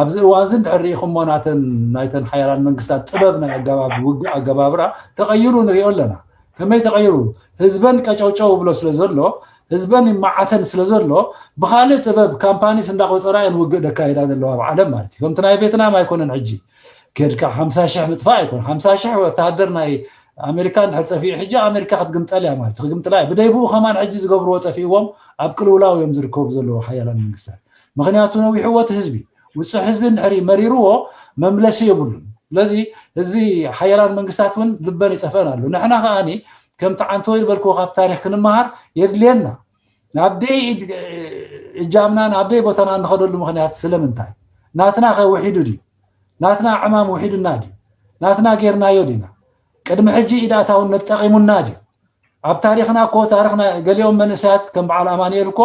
ኣብዚ እዋን እዚ እንድሕር ርኢኹሞ ናተን ናይተን ሓያላን መንግስታት ጥበብ ናይ ኣገባብ ውግእ ኣገባብራ ተቐይሩ ንሪኦ ኣለና ከመይ ተቐይሩ ህዝበን ቀጨውጨው ብሎ ስለ ዘሎ ህዝበን ይመዓተን ስለ ዘሎ ብካልእ ጥበብ ካምፓኒስ እንዳቆፀራ እየን ውግእ ደካይዳ ዘለዋ ኣብ ዓለም ማለት እዩ ከምቲ ናይ ቬትናም ኣይኮነን ሕጂ ኬድካ ሓምሳ ሽሕ ምጥፋእ ኣይኮነ ሓምሳ ሽሕ ወተሃደር ናይ ኣሜሪካ እንድሕር ጠፊኡ ሕጂ ኣሜሪካ ክትግምጠል እያ ማለት ክግምጥላ እያ ብደይ ብኡ ከማን ሕጂ ዝገብርዎ ጠፊእዎም ኣብ ቅልውላው እዮም ዝርከቡ ዘለዉ ሓያላን መንግስታት ምክንያቱ ነዊሕዎ እቲ ህዝቢ ውፅዕ ህዝቢ እንድሕር መሪርዎ መምለሲ የብሉን ስለዚ ህዝቢ ሓያላን መንግስታት እውን ልበን ይጠፈን ኣሎ ንሕና ከዓኒ ከምቲ ዓንተወይ ዝበልክዎ ካብ ታሪክ ክንመሃር የድልየና ናብ ደይ እጃምና ናብ ደይ ቦታና እንኸደሉ ምክንያት ስለምንታይ ናትና ከ ውሒዱ ድዩ ናትና ዕማም ውሒዱና ድዩ ናትና ጌርናዮ ዲና ቅድሚ ሕጂ ኢድ ኣእታውነት ጠቒሙና ድዩ? ኣብ ታሪኽና እኮ፣ ታሪኽና፣ ገሊኦም መንእሰያት ከም በዓል ኣማኑኤል እኮ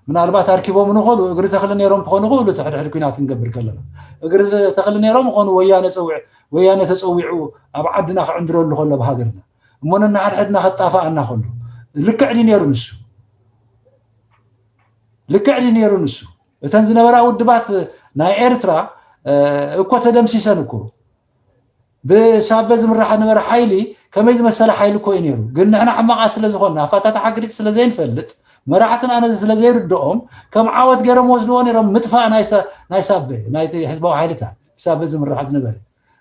ምናልባት ኣርኪቦም ንኽእሉ፣ እግሪ ተኽሊ ነይሮም ክኾኑ ይኽእሉ፣ እቲ ሕድሕድ ኲናት ክንገብር ከለና። እግሪ ተኽሊ ነይሮም ክኾኑ፣ ወያነ ጸዊዑ፣ ወያነ ተጸዊዑ ኣብ ዓድና ክዕንድረሉ ከሎ ብሃገርና። እሞ ነንሓድሕድና ከጣፍኣና ከሎ። ልክዕ ድዩ ነይሩ ንሱ? ልክዕ ድዩ ነይሩ ንሱ? እተን ዝነበራ ውድባት ናይ ኤርትራ፣ እ፣ እኮ ተደምሲሰን እኮ። ብሳበ ዝምራሕ ዝነበረ ሓይሊ ከመይ ዝመሰለ ሓይሊ እኮ እዩ ነይሩ። ግን ንሕና ሕማቓት ስለ ዝኾንና፣ ኣፈታትሓ ግርጭት ስለ ዘይንፈልጥ፣ መራሕትና ነዚ ስለ ዘይርድኦም፣ ከም ዓወት ገይሮም ወስድዎ ነይሮም። ምጥፋእ ናይ ሳ-፣ ናይ ሳበ፣ ናይቲ ህዝባዊ ሓይልታት፣ ብሳበ ዝምራሕ ዝነበረ።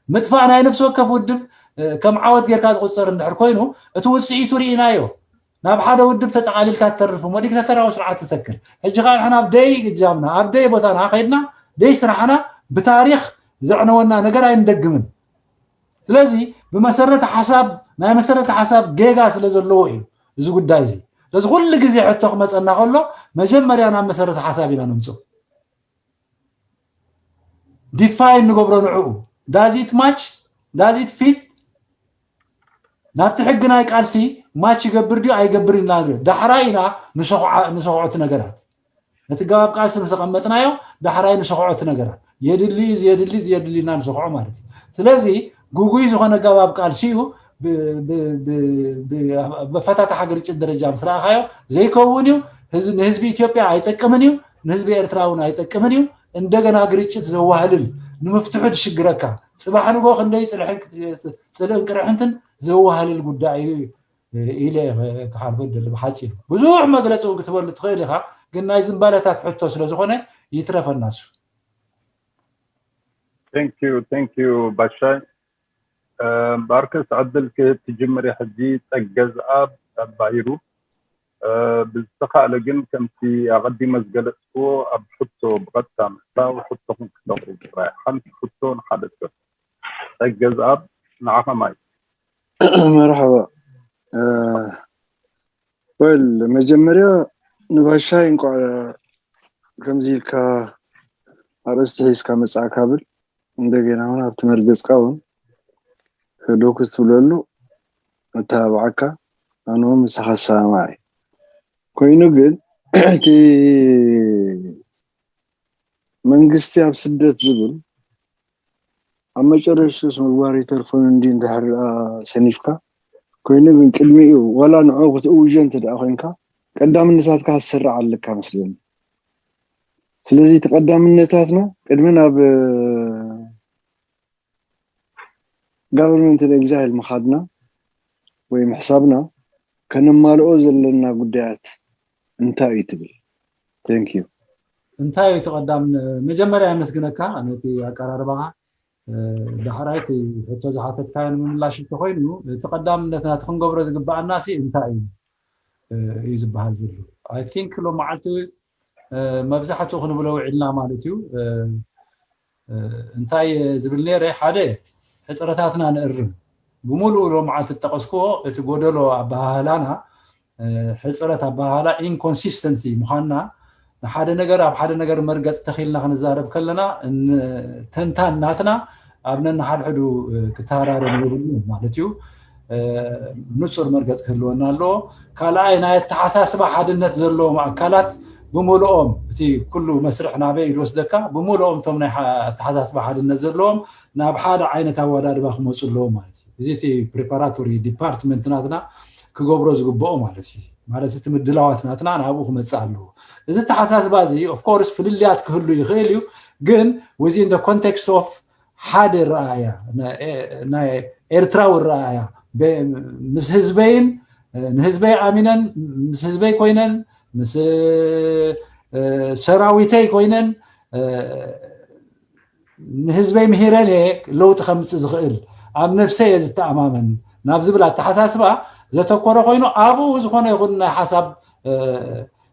ምጥፋእ ናይ ነፍሲ ወከፍ ውድብ፣ እ፣ ከም ዓወት ጌርካ ዝቑጸር እንድሕር ኮይኑ፣ እቲ ውጽኢቱ ርኢናዮ። ናብ ሓደ ውድብ ተጠቓሊልካ ትተርፍ እሞ፣ ዲክታተራዊ ስርዓት ትተክል። ሕጂ ኸኣ ንሕና ኣብ ደይ እጃምና፣ ኣብ ደይ ቦታና ከይድና፣ ደይ ስራሕና፣ ብታሪኽ ዘዕነወና ነገር ኣይንደግምን። ስለዚ ብመሰረተ ሓሳብ፣ ናይ መሰረተ ሓሳብ ጌጋ ስለ ዘለዎ እዩ እዚ ጉዳይ እዚ። ስለዚ ኩሉ ግዜ ሕቶ ክመጸና ከሎ፣ መጀመርያ ናብ መሰረተ ሓሳብ ኢና ነምጽኦ። ዲፋይን ንገብሮ ንዕኡ። Does it match? Does it fit? ናብቲ ሕጊ ናይ ቃልሲ ማች ይገብር ድዩ ኣይገብር ኢና ንርኢ። ዳሕራይ ኢና ንሰኹዓ-፣ ንሰኹዖ እቲ ነገራት። ነቲ ገባብ ቃልሲ ምስ ኣቐመጥናዮ፣ ዳሕራይ ንሰኹዖ እቲ ነገራት። የድሊ፣ ዘየድሊ፣ ዘየድሊ ኢና ንሰኹዖ ማለት እዩ። ስለዚ፣ ግጉይ ዝኾነ ገባብ ቃልሲ እዩ። ብ-፣ ብ-፣ ብ-፣ ብ-፣ ኣብ ኣፈታትሓ ግርጭት ደረጃ ምስ ረኣኻዮ፣ ዘይከውን እዩ። ህዝ-፣ ንህዝቢ ኢትዮጵያ ኣይጠቅምን እዩ። ንህዝቢ ኤርትራ እውን ኣይጠቅምን እዩ። እንደገና ግርጭት ዘዋህልል፣ ንምፍትሑ ዝሽግረካ፣ ጽባሕ ንግሆ ክንደይ ጽልሕን ክ-፣ ጽልእን ቅርሕንትን ዘዋህልል ጉዳይ እዩ ኢለ ክሓልፎ ይደሊ ብሓጺሩ። ብዙሕ መግለጺ እውን ክትበሉ ትኽእል ኢኻ፣ ግን ናይ ዝንባለታት ሕቶ ስለ ዝኾነ ይትረፈና እሱ። Thank you, thank you ባሻይ። እ፣ ማርከስ ዕድል ክትጅምር እየ ሕጂ። ጸገዝኣብ ባይሩ፣ እ፣ ብዝተኻእለ ግን ከምቲ ኣቐዲመ ዝገለጽክዎ ኣብ ሕቶ ብቐጥታ ምእታው፣ ሕቶኹም ክተቕርቡ ጥራይ። ሓንቲ ሕቶ ንሓደ ሰብ። ጸገዝኣብ፣ ንዓኻ ማይክ። መርሓባ። እ፣ ወል፣ መጀመርያ ንባሻይ እንኳዕ ከምዚ ኢልካ ኣርእስቲ ሒዝካ መጻእካ ብል። እንደገና እውን ኣብቲ መርገጽካ እውን ዶክ ትብለሉ መተባብዓካ፣ ኣነ እውን ምሳኻ ዝሰማማዕ እየ። ኮይኑ ግን እቲ መንግስቲ ኣብ ስደት ዝብል ኣብ መጨረሽቱስ ምግባር ይተርፎን እንዲ እንድሕር ደኣ ሰኒፍካ፣ ኮይኑ ግን ቅድሚኡ ዋላ ንዕኡ ክትእውጆ እንተ ደኣ ኮይንካ፣ ቀዳምነታትካ ክትሰርዕ ኣለካ መስለኒ። ስለዚ እቲ ቀዳምነታትና ቅድሚ ናብ government in exile ምኻድና ወይ ምሕሳብና ከነማልኦ ዘለና ጉዳያት እንታይ እዩ ትብል? Thank you። እንታይ እዩ እቲ ቀዳም? መጀመርያ የመስግነካ ነቲ ኣቀራርባኻ። እ፣ ዳሕራይ እቲ ሕቶ ዝሓተትካዮ ንምምላሽ እንተኮይኑ፣ እቲ ቀዳምነት ናቲ ክንገብሮ ዝግበኣና ሲ እንታይ እዩ፣ እ፣ እዩ ዝበሃል ዘሎ። I think ሎም መዓልቲ፣ እ፣ መብዛሕትኡ ክንብሎ ውዒልና ማለት እዩ። እ፣ እ፣ እንታይ ዝብል ነይረ? ሓደ፣ ሕፅረታትና ንእርም። ብምሉኡ ሎም መዓልቲ ዝጠቐስክዎ እቲ ጎደሎ ኣበሃህላና፣ እ፣ ሕፅረት ኣበሃህላ፣ ኢንኮንሲስተንሲ ምዃንና፣ ንሓደ ነገር ኣብ ሓደ ነገር መርገፅ ተኺልና ክንዛረብ ከለና፣ ን-፣ ተንታን ናትና ኣብ ነንሓድሕዱ፣ እ፣ ክተሃራረም የብሉን ማለት እዩ። እ፣ ንፁር መርገፅ ክህልወና ኣለዎ። ካልኣይ፣ ናይ ኣተሓሳስባ ሓድነት ዘለዎም ኣካላት ብምልኦም፣ እቲ ኩሉ መስርሕ ናበይ እዩ ዝወስደካ? ብምልኦም እቶም ናይ ሓ-፣ ኣተሓሳስባ ሓድነት ዘለዎም ናብ ሓደ ዓይነት ኣወዳድባ ክመፁ ኣለዎም ማለት እዩ። እዚ እቲ ፕሪፓራቶሪ ዲፓርትመንት ናትና ክገብሮ ዝግብኦ ማለት እዩ። ማለት እቲ ምድላዋት ናትና ናብኡ ክመፅእ ኣለዎ። እዚ ኣተሓሳስባ እዚ ኦፍኮርስ ፍልልያት ክህሉ ይኽእል እዩ፣ ግን within the context of ሓደ ረኣያ፣ ናይ፣ ናይ ኤርትራዊ ረኣያ፣ በ-፣ ምስ ህዝበይን፣ እ፣ ንህዝበይ ኣሚነን፣ ምስ ህዝበይ ኮይነን፣ ምስ፣ እ፣ ሰራዊተይ ኮይነን፣ እ፣ ንህዝበይ ምሂረን እየ ለውጢ ከምፅእ ዝኽእል፣ ኣብ ነብሰይ እየ ዝተኣማመን ናብ ዝብል ኣተሓሳስባ ዘተኮረ ኮይኑ፣ ኣብኡ ዝኾነ ይኹን ናይ ሓሳብ፣ እ፣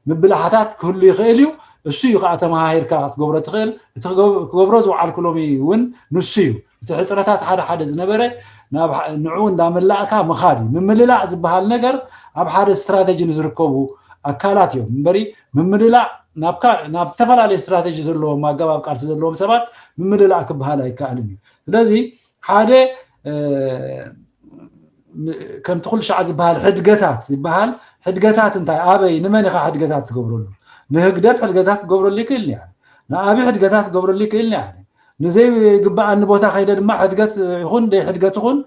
ምብላሓታት ክህሉ ይኽእል እዩ። እሱ እዩ ከዓ ተመሃሂርካ ክትገብሮ ትኽእል። እቲ ክገብ-፣ ክገብሮ ዝወዓልኩ ሎሚ እውን ንሱ እዩ። እቲ ሕፅረታት ሓደ ሓደ ዝነበረ ናብ ሓ-፣ ንዕኡ እንዳመላእካ ምኻድ እዩ። ምምልላእ ዝበሃል ነገር ኣብ ሓደ ስትራተጂ ንዝርከቡ ኣካላት እዮም እምበሪ፣ ምምልላእ ናብ ካ-፣ ናብ ዝተፈላለየ ስትራተጂ ዘለዎም፣ ኣገባብ ቃልሲ ዘለዎም ሰባት ምምልላእ ክበሃል ኣይከኣልን እዩ። ስለዚ ሓደ፣ እ፣ ከምቲ ኩሉ ሻዕ ዝበሃል ሕድገታት ዝበሃል፣ ሕድገታት እንታይ ኣበይ ንመን ኢኻ ሕድገታት ትገብረሉ? ንህግደፍ ሕድገታት ክገብረሉ ይክእል ኒ፣ ንኣብይ ሕድገታት ክገብረሉ ይክእል ኒ። ንዘይግበኣኒ ቦታ ከይደ ድማ ሕድገት ይኹን ደይ ሕድገት ይኹን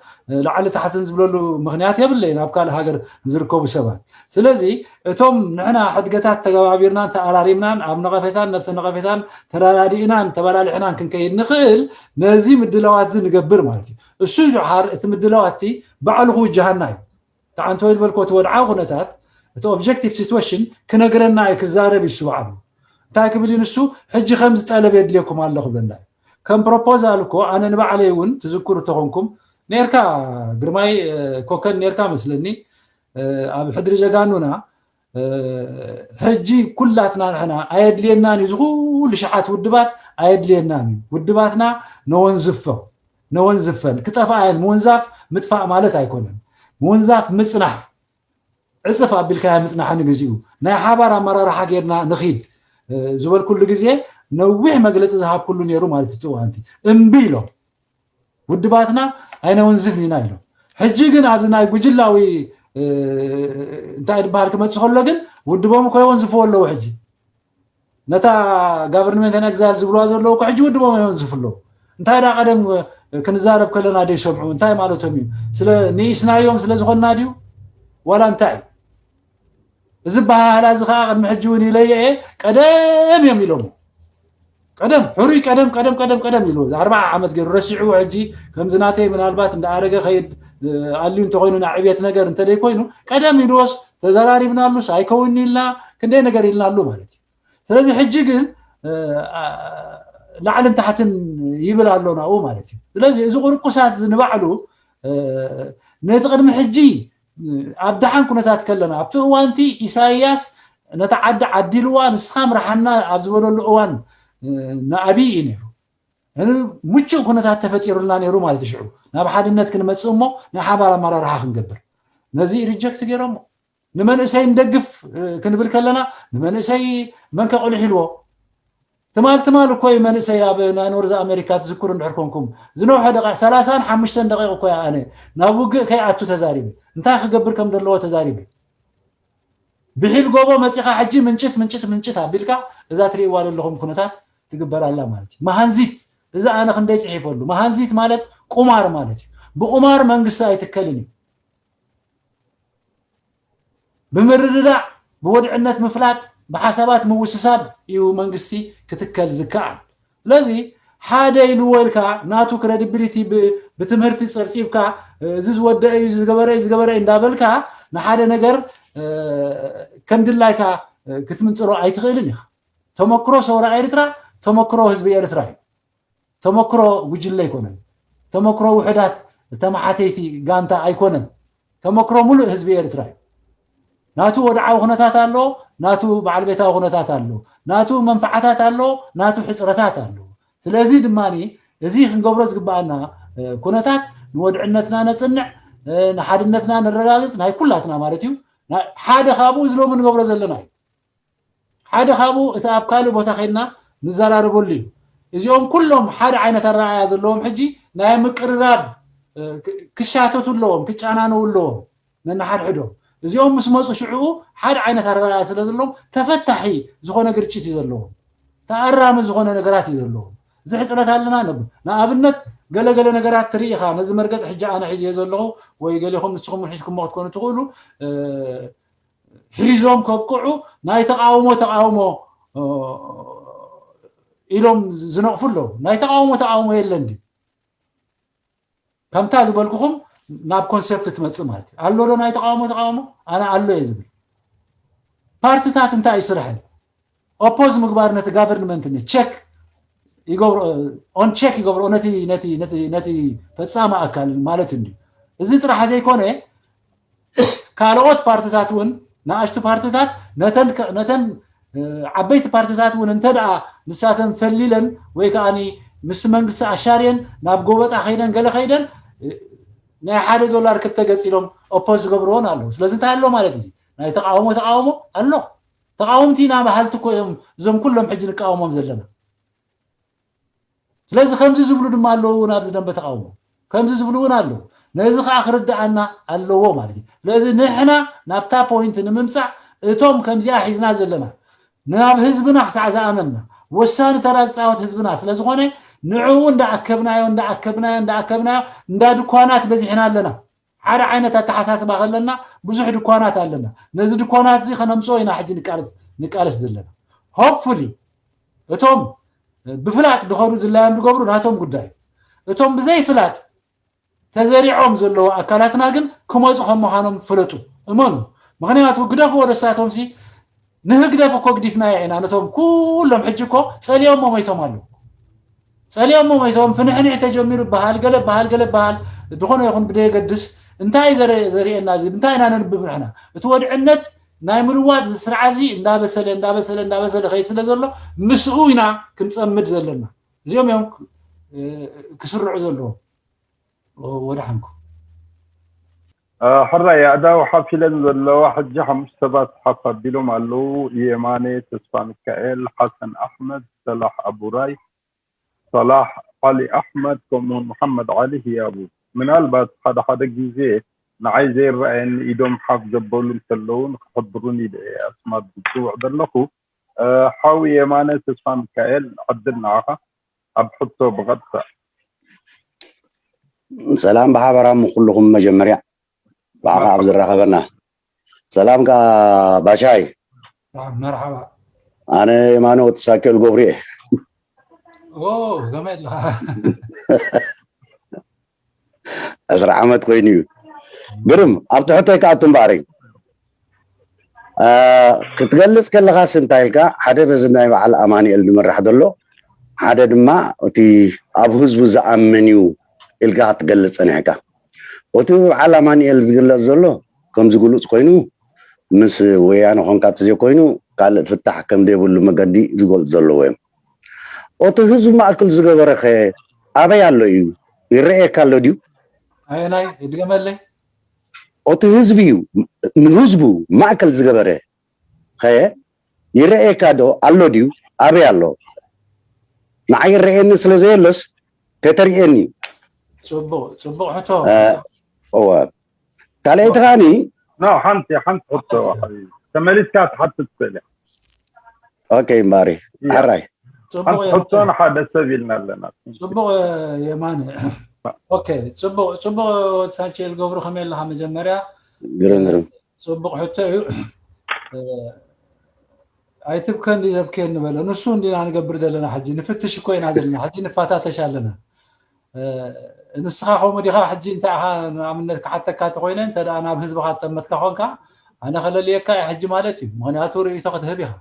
ላዕሊ ታሕትን ዝብለሉ ምክንያት የብለይን ኣብ ካልእ ሃገር ዝርከቡ ሰባት። ስለዚ እቶም ንሕና ሕድገታት ተገባቢርናን ተኣራሪምናን ኣብ ነቐፌታን ነብሰ ነቐፌታን ተረዳዲእናን ተበላሊሕናን ክንከይድ ንኽእል ነዚ ምድላዋት እዚ ንገብር ማለት እዩ። እሱ ጆሓር እቲ ምድላዋት እቲ ባዕሉ ክውጅሃና እዩ። ተዓንተ ወይ ዝበልኮ እቲ ወድዓዊ ኩነታት እቲ objective situation ክነግረና እዩ ክዛረብ ይስባዕሉ እንታይ ክብል እዩ ንሱ ሕጂ ከምዚ ጠለብ የድልየኩም ኣሎ ክብለና እዩ። ከም proposal እኮ ኣነ ንባዕለይ እውን ትዝክሩ ተኾንኩም ኔርካ ግርማይ ኮከን ኔርካ መስለኒ ኣብ ሕድሪ ጀጋኑና ሕጂ ኩላትና ንሕና ኣየድልየናን እዩ ዝኩሉ ሸሓት ውድባት ኣየድልየናን እዩ ውድባትና ነወንዝፎ ነወንዝፈን ክጠፍኣየን ምውንዛፍ ምጥፋእ ማለት ኣይኮነን ምውንዛፍ ምፅናሕ ዕፅፍ ኣቢልካያ ምፅናሕ ንግዚኡ ናይ ሓባር ኣመራርሓ ጌርና ንኺድ ዝበልኩሉ ግዜ ነዊሕ መግለፂ ዝሃብኩሉ ነይሩ ማለት እዩ እዋንቲ እምቢ ኢሎም ውድባትና ኣይነውንዝፍ ኢና ኢሎም ሕጂ ግን ኣብዚ ናይ ጉጅላዊ እንታይ ዝበሃል ክመፅእ ከሎ ግን ውድቦም እኮ የወንዝፍዎ ኣለዉ ሕጂ ነታ government and exile ዝብልዋ ዘለዉ እኮ ሕጂ ውድቦም የወንዝፉ ኣለዉ እንታይ ዳ ቀደም ክንዛረብ ከለና ደይሰምዑ እንታይ ማለቶም እዩ ስለ ንኢስናዮም ስለ ዝኾንና ድዩ ዋላ እንታይ እዩ እዚ በሃህላ እዚ ከዓ ቅድሚ ሕጂ እውን ኢለየ እየ ቀደም እዮም ኢሎሞ ቀደም ሕሩይ ቀደም ቀደም ቀደም ቀደም ኢሉ ኣርባዓ ዓመት ገይሩ ረሲዕዎ ሕጂ ከምዚ ናተይ ምናልባት እንዳ ኣረገ ከይድ ኣልዩ እንተኮይኑ ና ዕብየት ነገር እንተደይ ኮይኑ ቀደም ኢልዎስ ተዘራሪብናሉስ ኣይከውን ኢልና ክንደይ ነገር ኢልናሉ ማለት እዩ ስለዚ ሕጂ ግን ላዕልን ታሕትን ይብል ኣሎ ናብኡ ማለት እዩ ስለዚ እዚ ቁርቁሳት ንባዕሉ ነቲ ቅድሚ ሕጂ ኣብ ደሓን ኩነታት ከለና ኣብቲ እዋንቲ ኢሳያስ ነታ ዓዲ ዓዲልዋ ንስኻ ምርሓና ኣብ ዝበለሉ እዋን ንኣብይ እዩ ነይሩ ምቹእ ኩነታት ተፈጢሩልና ነይሩ ማለት ሽዑ ናብ ሓድነት ክንመፅእ እሞ ናይ ሓባር ኣመራርሓ ክንገብር ነዚ ሪጀክት ገይሮሞ ንመንእሰይ ንደግፍ ክንብል ከለና ንመንእሰይ መን ከቕልሕ ኢልዎ ትማል ትማል እኮ እዩ መንእሰይ ኣብ ናይ ኖርዝ ኣሜሪካ ትዝክሩ እንድሕር ኮንኩም ዝነውሐ ደቂቕ ሰላሳን ሓሙሽተን ደቂቕ እኮ እያ ኣነ ናብ ውግእ ከይኣቱ ተዛሪበ እንታይ ክገብር ከም ዘለዎ ተዛሪበ ብሒል ጎቦ መፂኻ ሕጂ ምንጭት ምንጭት ምንጭት ኣቢልካ እዛ ትርእይዋ ዘለኹም ኩነታት ትግበር ኣላ ማለት እዩ መሃንዚት እዚ ኣነ ክንደይ ፅሒፈሉ መሃንዚት ማለት ቁማር ማለት እዩ ብቁማር መንግስቲ ኣይትከልን እዩ ብምርድዳእ ብወድዕነት ምፍላጥ ብሓሳባት ምውስሳብ እዩ መንግስቲ ክትከል ዝከኣል ስለዚ ሓደ ኢልዎ ኢልካ ናቱ ክረዲቢሊቲ ብትምህርቲ ፀብፂብካ እዚ ዝወደአ እዩ ዝገበረ እዩ ዝገበረ እዩ እንዳበልካ ንሓደ ነገር ከም ድላይካ ክትምንፅሮ ኣይትኽእልን ኢኻ ተመክሮ ሰውራ ኤርትራ ተመክሮ ህዝቢ ኤርትራ እዩ ተመክሮ ጉጅለ ኣይኮነን ተመክሮ ውሕዳት ተመሓተይቲ ጋንታ ኣይኮነን ተመክሮ ሙሉእ ህዝቢ ኤርትራ እዩ ናቱ ወድዓዊ ኩነታት ኣሎ ናቱ በዓል ቤታዊ ኩነታት ኣሎ ናቱ መንፈዓታት ኣሎ ናቱ ሕፅረታት ኣሎ ስለዚ ድማ እዚ ክንገብሮ ዝግበኣና ኩነታት ንወድዕነትና ነፅንዕ ንሓድነትና ነረጋግፅ ናይ ኩላትና ማለት እዩ ሓደ ካብኡ ዝሎሚ ንገብሮ ዘለና እዩ ሓደ ካብኡ እቲ ኣብ ካልእ ቦታ ከይድና ንዘራረበሉ እዩ እዚኦም ኩሎም ሓደ ዓይነት ኣረኣያ ዘለዎም ሕጂ ናይ ምቅርራብ ክሻተቱ ኣለዎም ክጫናነው ኣለዎም ነንሓድሕዶም እዚኦም ምስ መፁ ሽዕኡ ሓደ ዓይነት ኣረኣያ ስለ ዘለዎም ተፈታሒ ዝኾነ ግርጭት እዩ ዘለዎም ተኣራሚ ዝኾነ ነገራት እዩ ዘለዎም እዚ ሕፅረት ኣለና ነብ ንኣብነት ገለገለ ነገራት ትርኢ ኢኻ ነዚ መርገፂ ሕጂ ኣነ ሒዝዮ ዘለኹ ወይ ገሊኹም ንስኹም ሒዝኩሞ ክትኮኑ ትኽእሉ ሒዞም ከብቅዑ ናይ ተቃውሞ ተቃውሞ ኢሎም ዝነቕፉ ኣለዉ ናይ ተቃውሞ ተቃውሞ የለን ድዩ ከምታ ዝበልኩኹም ናብ ኮንሰፕት ትመፅእ ማለት እዩ ኣሎ ዶ ናይ ተቃውሞ ተቃውሞ ኣነ ኣሎ እየ ዝብል ፓርትታት እንታይ ይስርሐን ኦፖዝ ምግባር ነቲ ጋቨርንመንት ቸክ ይገብሮ ኦን ቸክ ይገብሮ ነቲ ነቲ ነቲ ነቲ ፈጻሚ ኣካል ማለት እንዲ እዚ ጥራሕ ዘይኮነ ካልኦት ፓርትታት እውን ንኣሽቱ ፓርትታት ነተን ነተን ዓበይቲ ፓርትታት እውን እንተ ደኣ ንሳተን ፈሊለን ወይ ከዓኒ ምስቲ መንግስቲ ኣሻርየን ናብ ጎበጣ ከይደን ገለ ከይደን ናይ ሓደ ዶላር ክልተ ገፅ ኢሎም ኦፖዝ ዝገብርዎን ኣለዉ ስለዚ እንታይ ኣሎ ማለት እዚ ናይ ተቃውሞ ተቃውሞ ኣሎ ተቃወምቲ ኢና በሃልቲ እኮ እዮም እዞም ኩሎም ሕጂ ንቃወሞም ዘለና ስለዚ ከምዚ ዝብሉ ድማ ኣለዉ እውን ኣብዚ ደንበ ተቃውሞ ከምዚ ዝብሉ እውን ኣለዉ ነዚ ከዓ ክርድኣና ኣለዎ ማለት እዩ። ስለዚ ንሕና ናብታ ፖይንት ንምምፃእ እቶም ከምዚኣ ሒዝና ዘለና ናብ ህዝብና ክሳዕ ዝኣመንና ወሳኒ ተራ ዝፃወት ህዝብና ስለዝኾነ ንዕኡ እንዳኣከብናዮ እንዳኣከብናዮ እንዳኣከብናዮ እንዳ ድኳናት በዚሕና ኣለና። ሓደ ዓይነት ኣተሓሳስባ ከለና ብዙሕ ድኳናት ኣለና። ነዚ ድኳናት እዚ ከነምፅኦ ኢና ሕጂ ንቃለስ ዘለና። ሆፕፉሊ እቶም ብፍላጥ ድኸዱ ድላዮም ድገብሩ ናቶም ጉዳይ፣ እቶም ብዘይ ፍላጥ ተዘሪዖም ዘለዉ ኣካላትና ግን ክመፁ ከም ምዃኖም ፍለጡ፣ እመኑ። ምክንያቱ ግደፍዎ ደሳቶም ሲ ንህግደፍ እኮ ግዲፍናዮ ኢና። ነቶም ኩሎም ሕጂ እኮ ፀሊኦሞ መይቶም ኣለዉ። ፀሊኦሞ መይቶም ፍንሕንሕ ተጀሚሩ በሃል ገለ በሃል ገለ በሃል ዝኾነ ይኹን ብደየገድስ እንታይ ዘረ- ዘርእየና እዚ እንታይ ኢና ነንብብ ንሕና? እቲ ወድዕነት ናይ ምልዋጥ እዚ ስርዓት እዚ እንዳበሰለ እንዳበሰለ እንዳበሰለ ከይድ ስለ ዘሎ ምስኡ ኢና ክንፀምድ ዘለና። እዚኦም እዮም ክ- ክስርዑ ዘለዎም። ወደሓንኩም። ሕራይ ኣእዳው ሓፍ ኢለን ዘለዋ ሕጂ ሓሙሽተ ሰባት ሓፍ ኣቢሎም ኣለዉ። የማነ ተስፋሚካኤል፣ ሓሰን ኣሕመድ፣ ሰላሕ ኣቡራይ፣ ሰላሕ ዓሊ ኣሕመድ ከምኡውን መሓመድ ዓሊ ህያቡ። ምናልባት ሓደ ሓደ ግዜ ንዓይ ዘይረኣየኒ ኢዶም ሓፍ ዘበሉ እንተለዉ ንክሕብሩኒ ኢለ እየ ኣስማት ዝፅውዕ ዘለኹ። ሓው የማነ ተስፋሚካኤል ዕድል ንዓኻ ኣብ ሕቶ ብቐጥታ። ሰላም ብሓበራም ኩልኹም መጀመርያ ብዓኻ ኣብ ዝራኸበና ሰላም ከኣ ባሻይ መርሓባ ኣነ የማነ ወትሳኪዮል ገብሩ እየ ከመይ ኣለኻ ዕስራ ዓመት ኮይኑ እዩ ግርም ኣብቲ ሕቶይ ከኣቱ እምበኣረይ ክትገልፅ ከለኻስ እንታይ ኢልካ ሓደ በዚ ናይ በዓል ኣማኒኤል ዝምራሕ ዘሎ ሓደ ድማ እቲ ኣብ ህዝቡ ዝኣምን እዩ ኢልካ ክትገልፅ ፀኒሕካ እቲ በዓል ኣማኒኤል ዝግለፅ ዘሎ ከምዚ ግሉፅ ኮይኑ ምስ ወያነ ኮንካ ተዘይኮይኑ ካልእ ፍታሕ ከም ዘይብሉ መገዲ ዝገልፁ ዘለዉ እዮም እቲ ህዝቢ ማእክል ዝገበረ ከ ኣበይ ኣሎ እዩ ይረእየካ ኣሎ ድዩ ኣየናይ ድገመለይ እቲ ህዝቢ እዩ ንህዝቡ ማእከል ዝገበረ ከ ይረእየካ ዶ ኣሎ ድዩ ኣበይ ኣሎ ንዓይ ይረእየኒ ስለ ዘየለስ ከተርእየኒ እዩ ፅቡቅ ፅቡቅ ሕቶ እወ ካልኣይቲ ከዓኒ ኖ ሓንቲ ሓንቲ ሕቶ ተመሊስካ ትሓትት ትኽእል ኢኻ ኦኬ እምባሪ ሓራይ ሓንቲ ሕቶ ንሓደ ሰብ ኢልና ኣለና ፅቡቅ የማነ ኦኬ ፅቡቅ ፅቡቅ ሳንቼል ገብሩ ከመይ ኣለካ መጀመርያ ግርም ግርም ፅቡቅ ሕቶ እዩ ኣይትብከ እንዲ ዘብክየ ንበለ ንሱ እንዲና ንገብር ዘለና ሕጂ ንፍትሽ እኮ ኢና ዘለና ሕጂ ንፋታተሽ ኣለና ንስኻ ከምኡ ዲኻ ሕጂ እንታይ ኢኻ ንኣብነት ክሓተካ ተኮይነ እንተ ናብ ህዝብኻ ትጠመትካ ኮንካ ኣነ ከለልየካ እየ ሕጂ ማለት እዩ ምክንያቱ ርእይቶ ክትህብ ኢኻ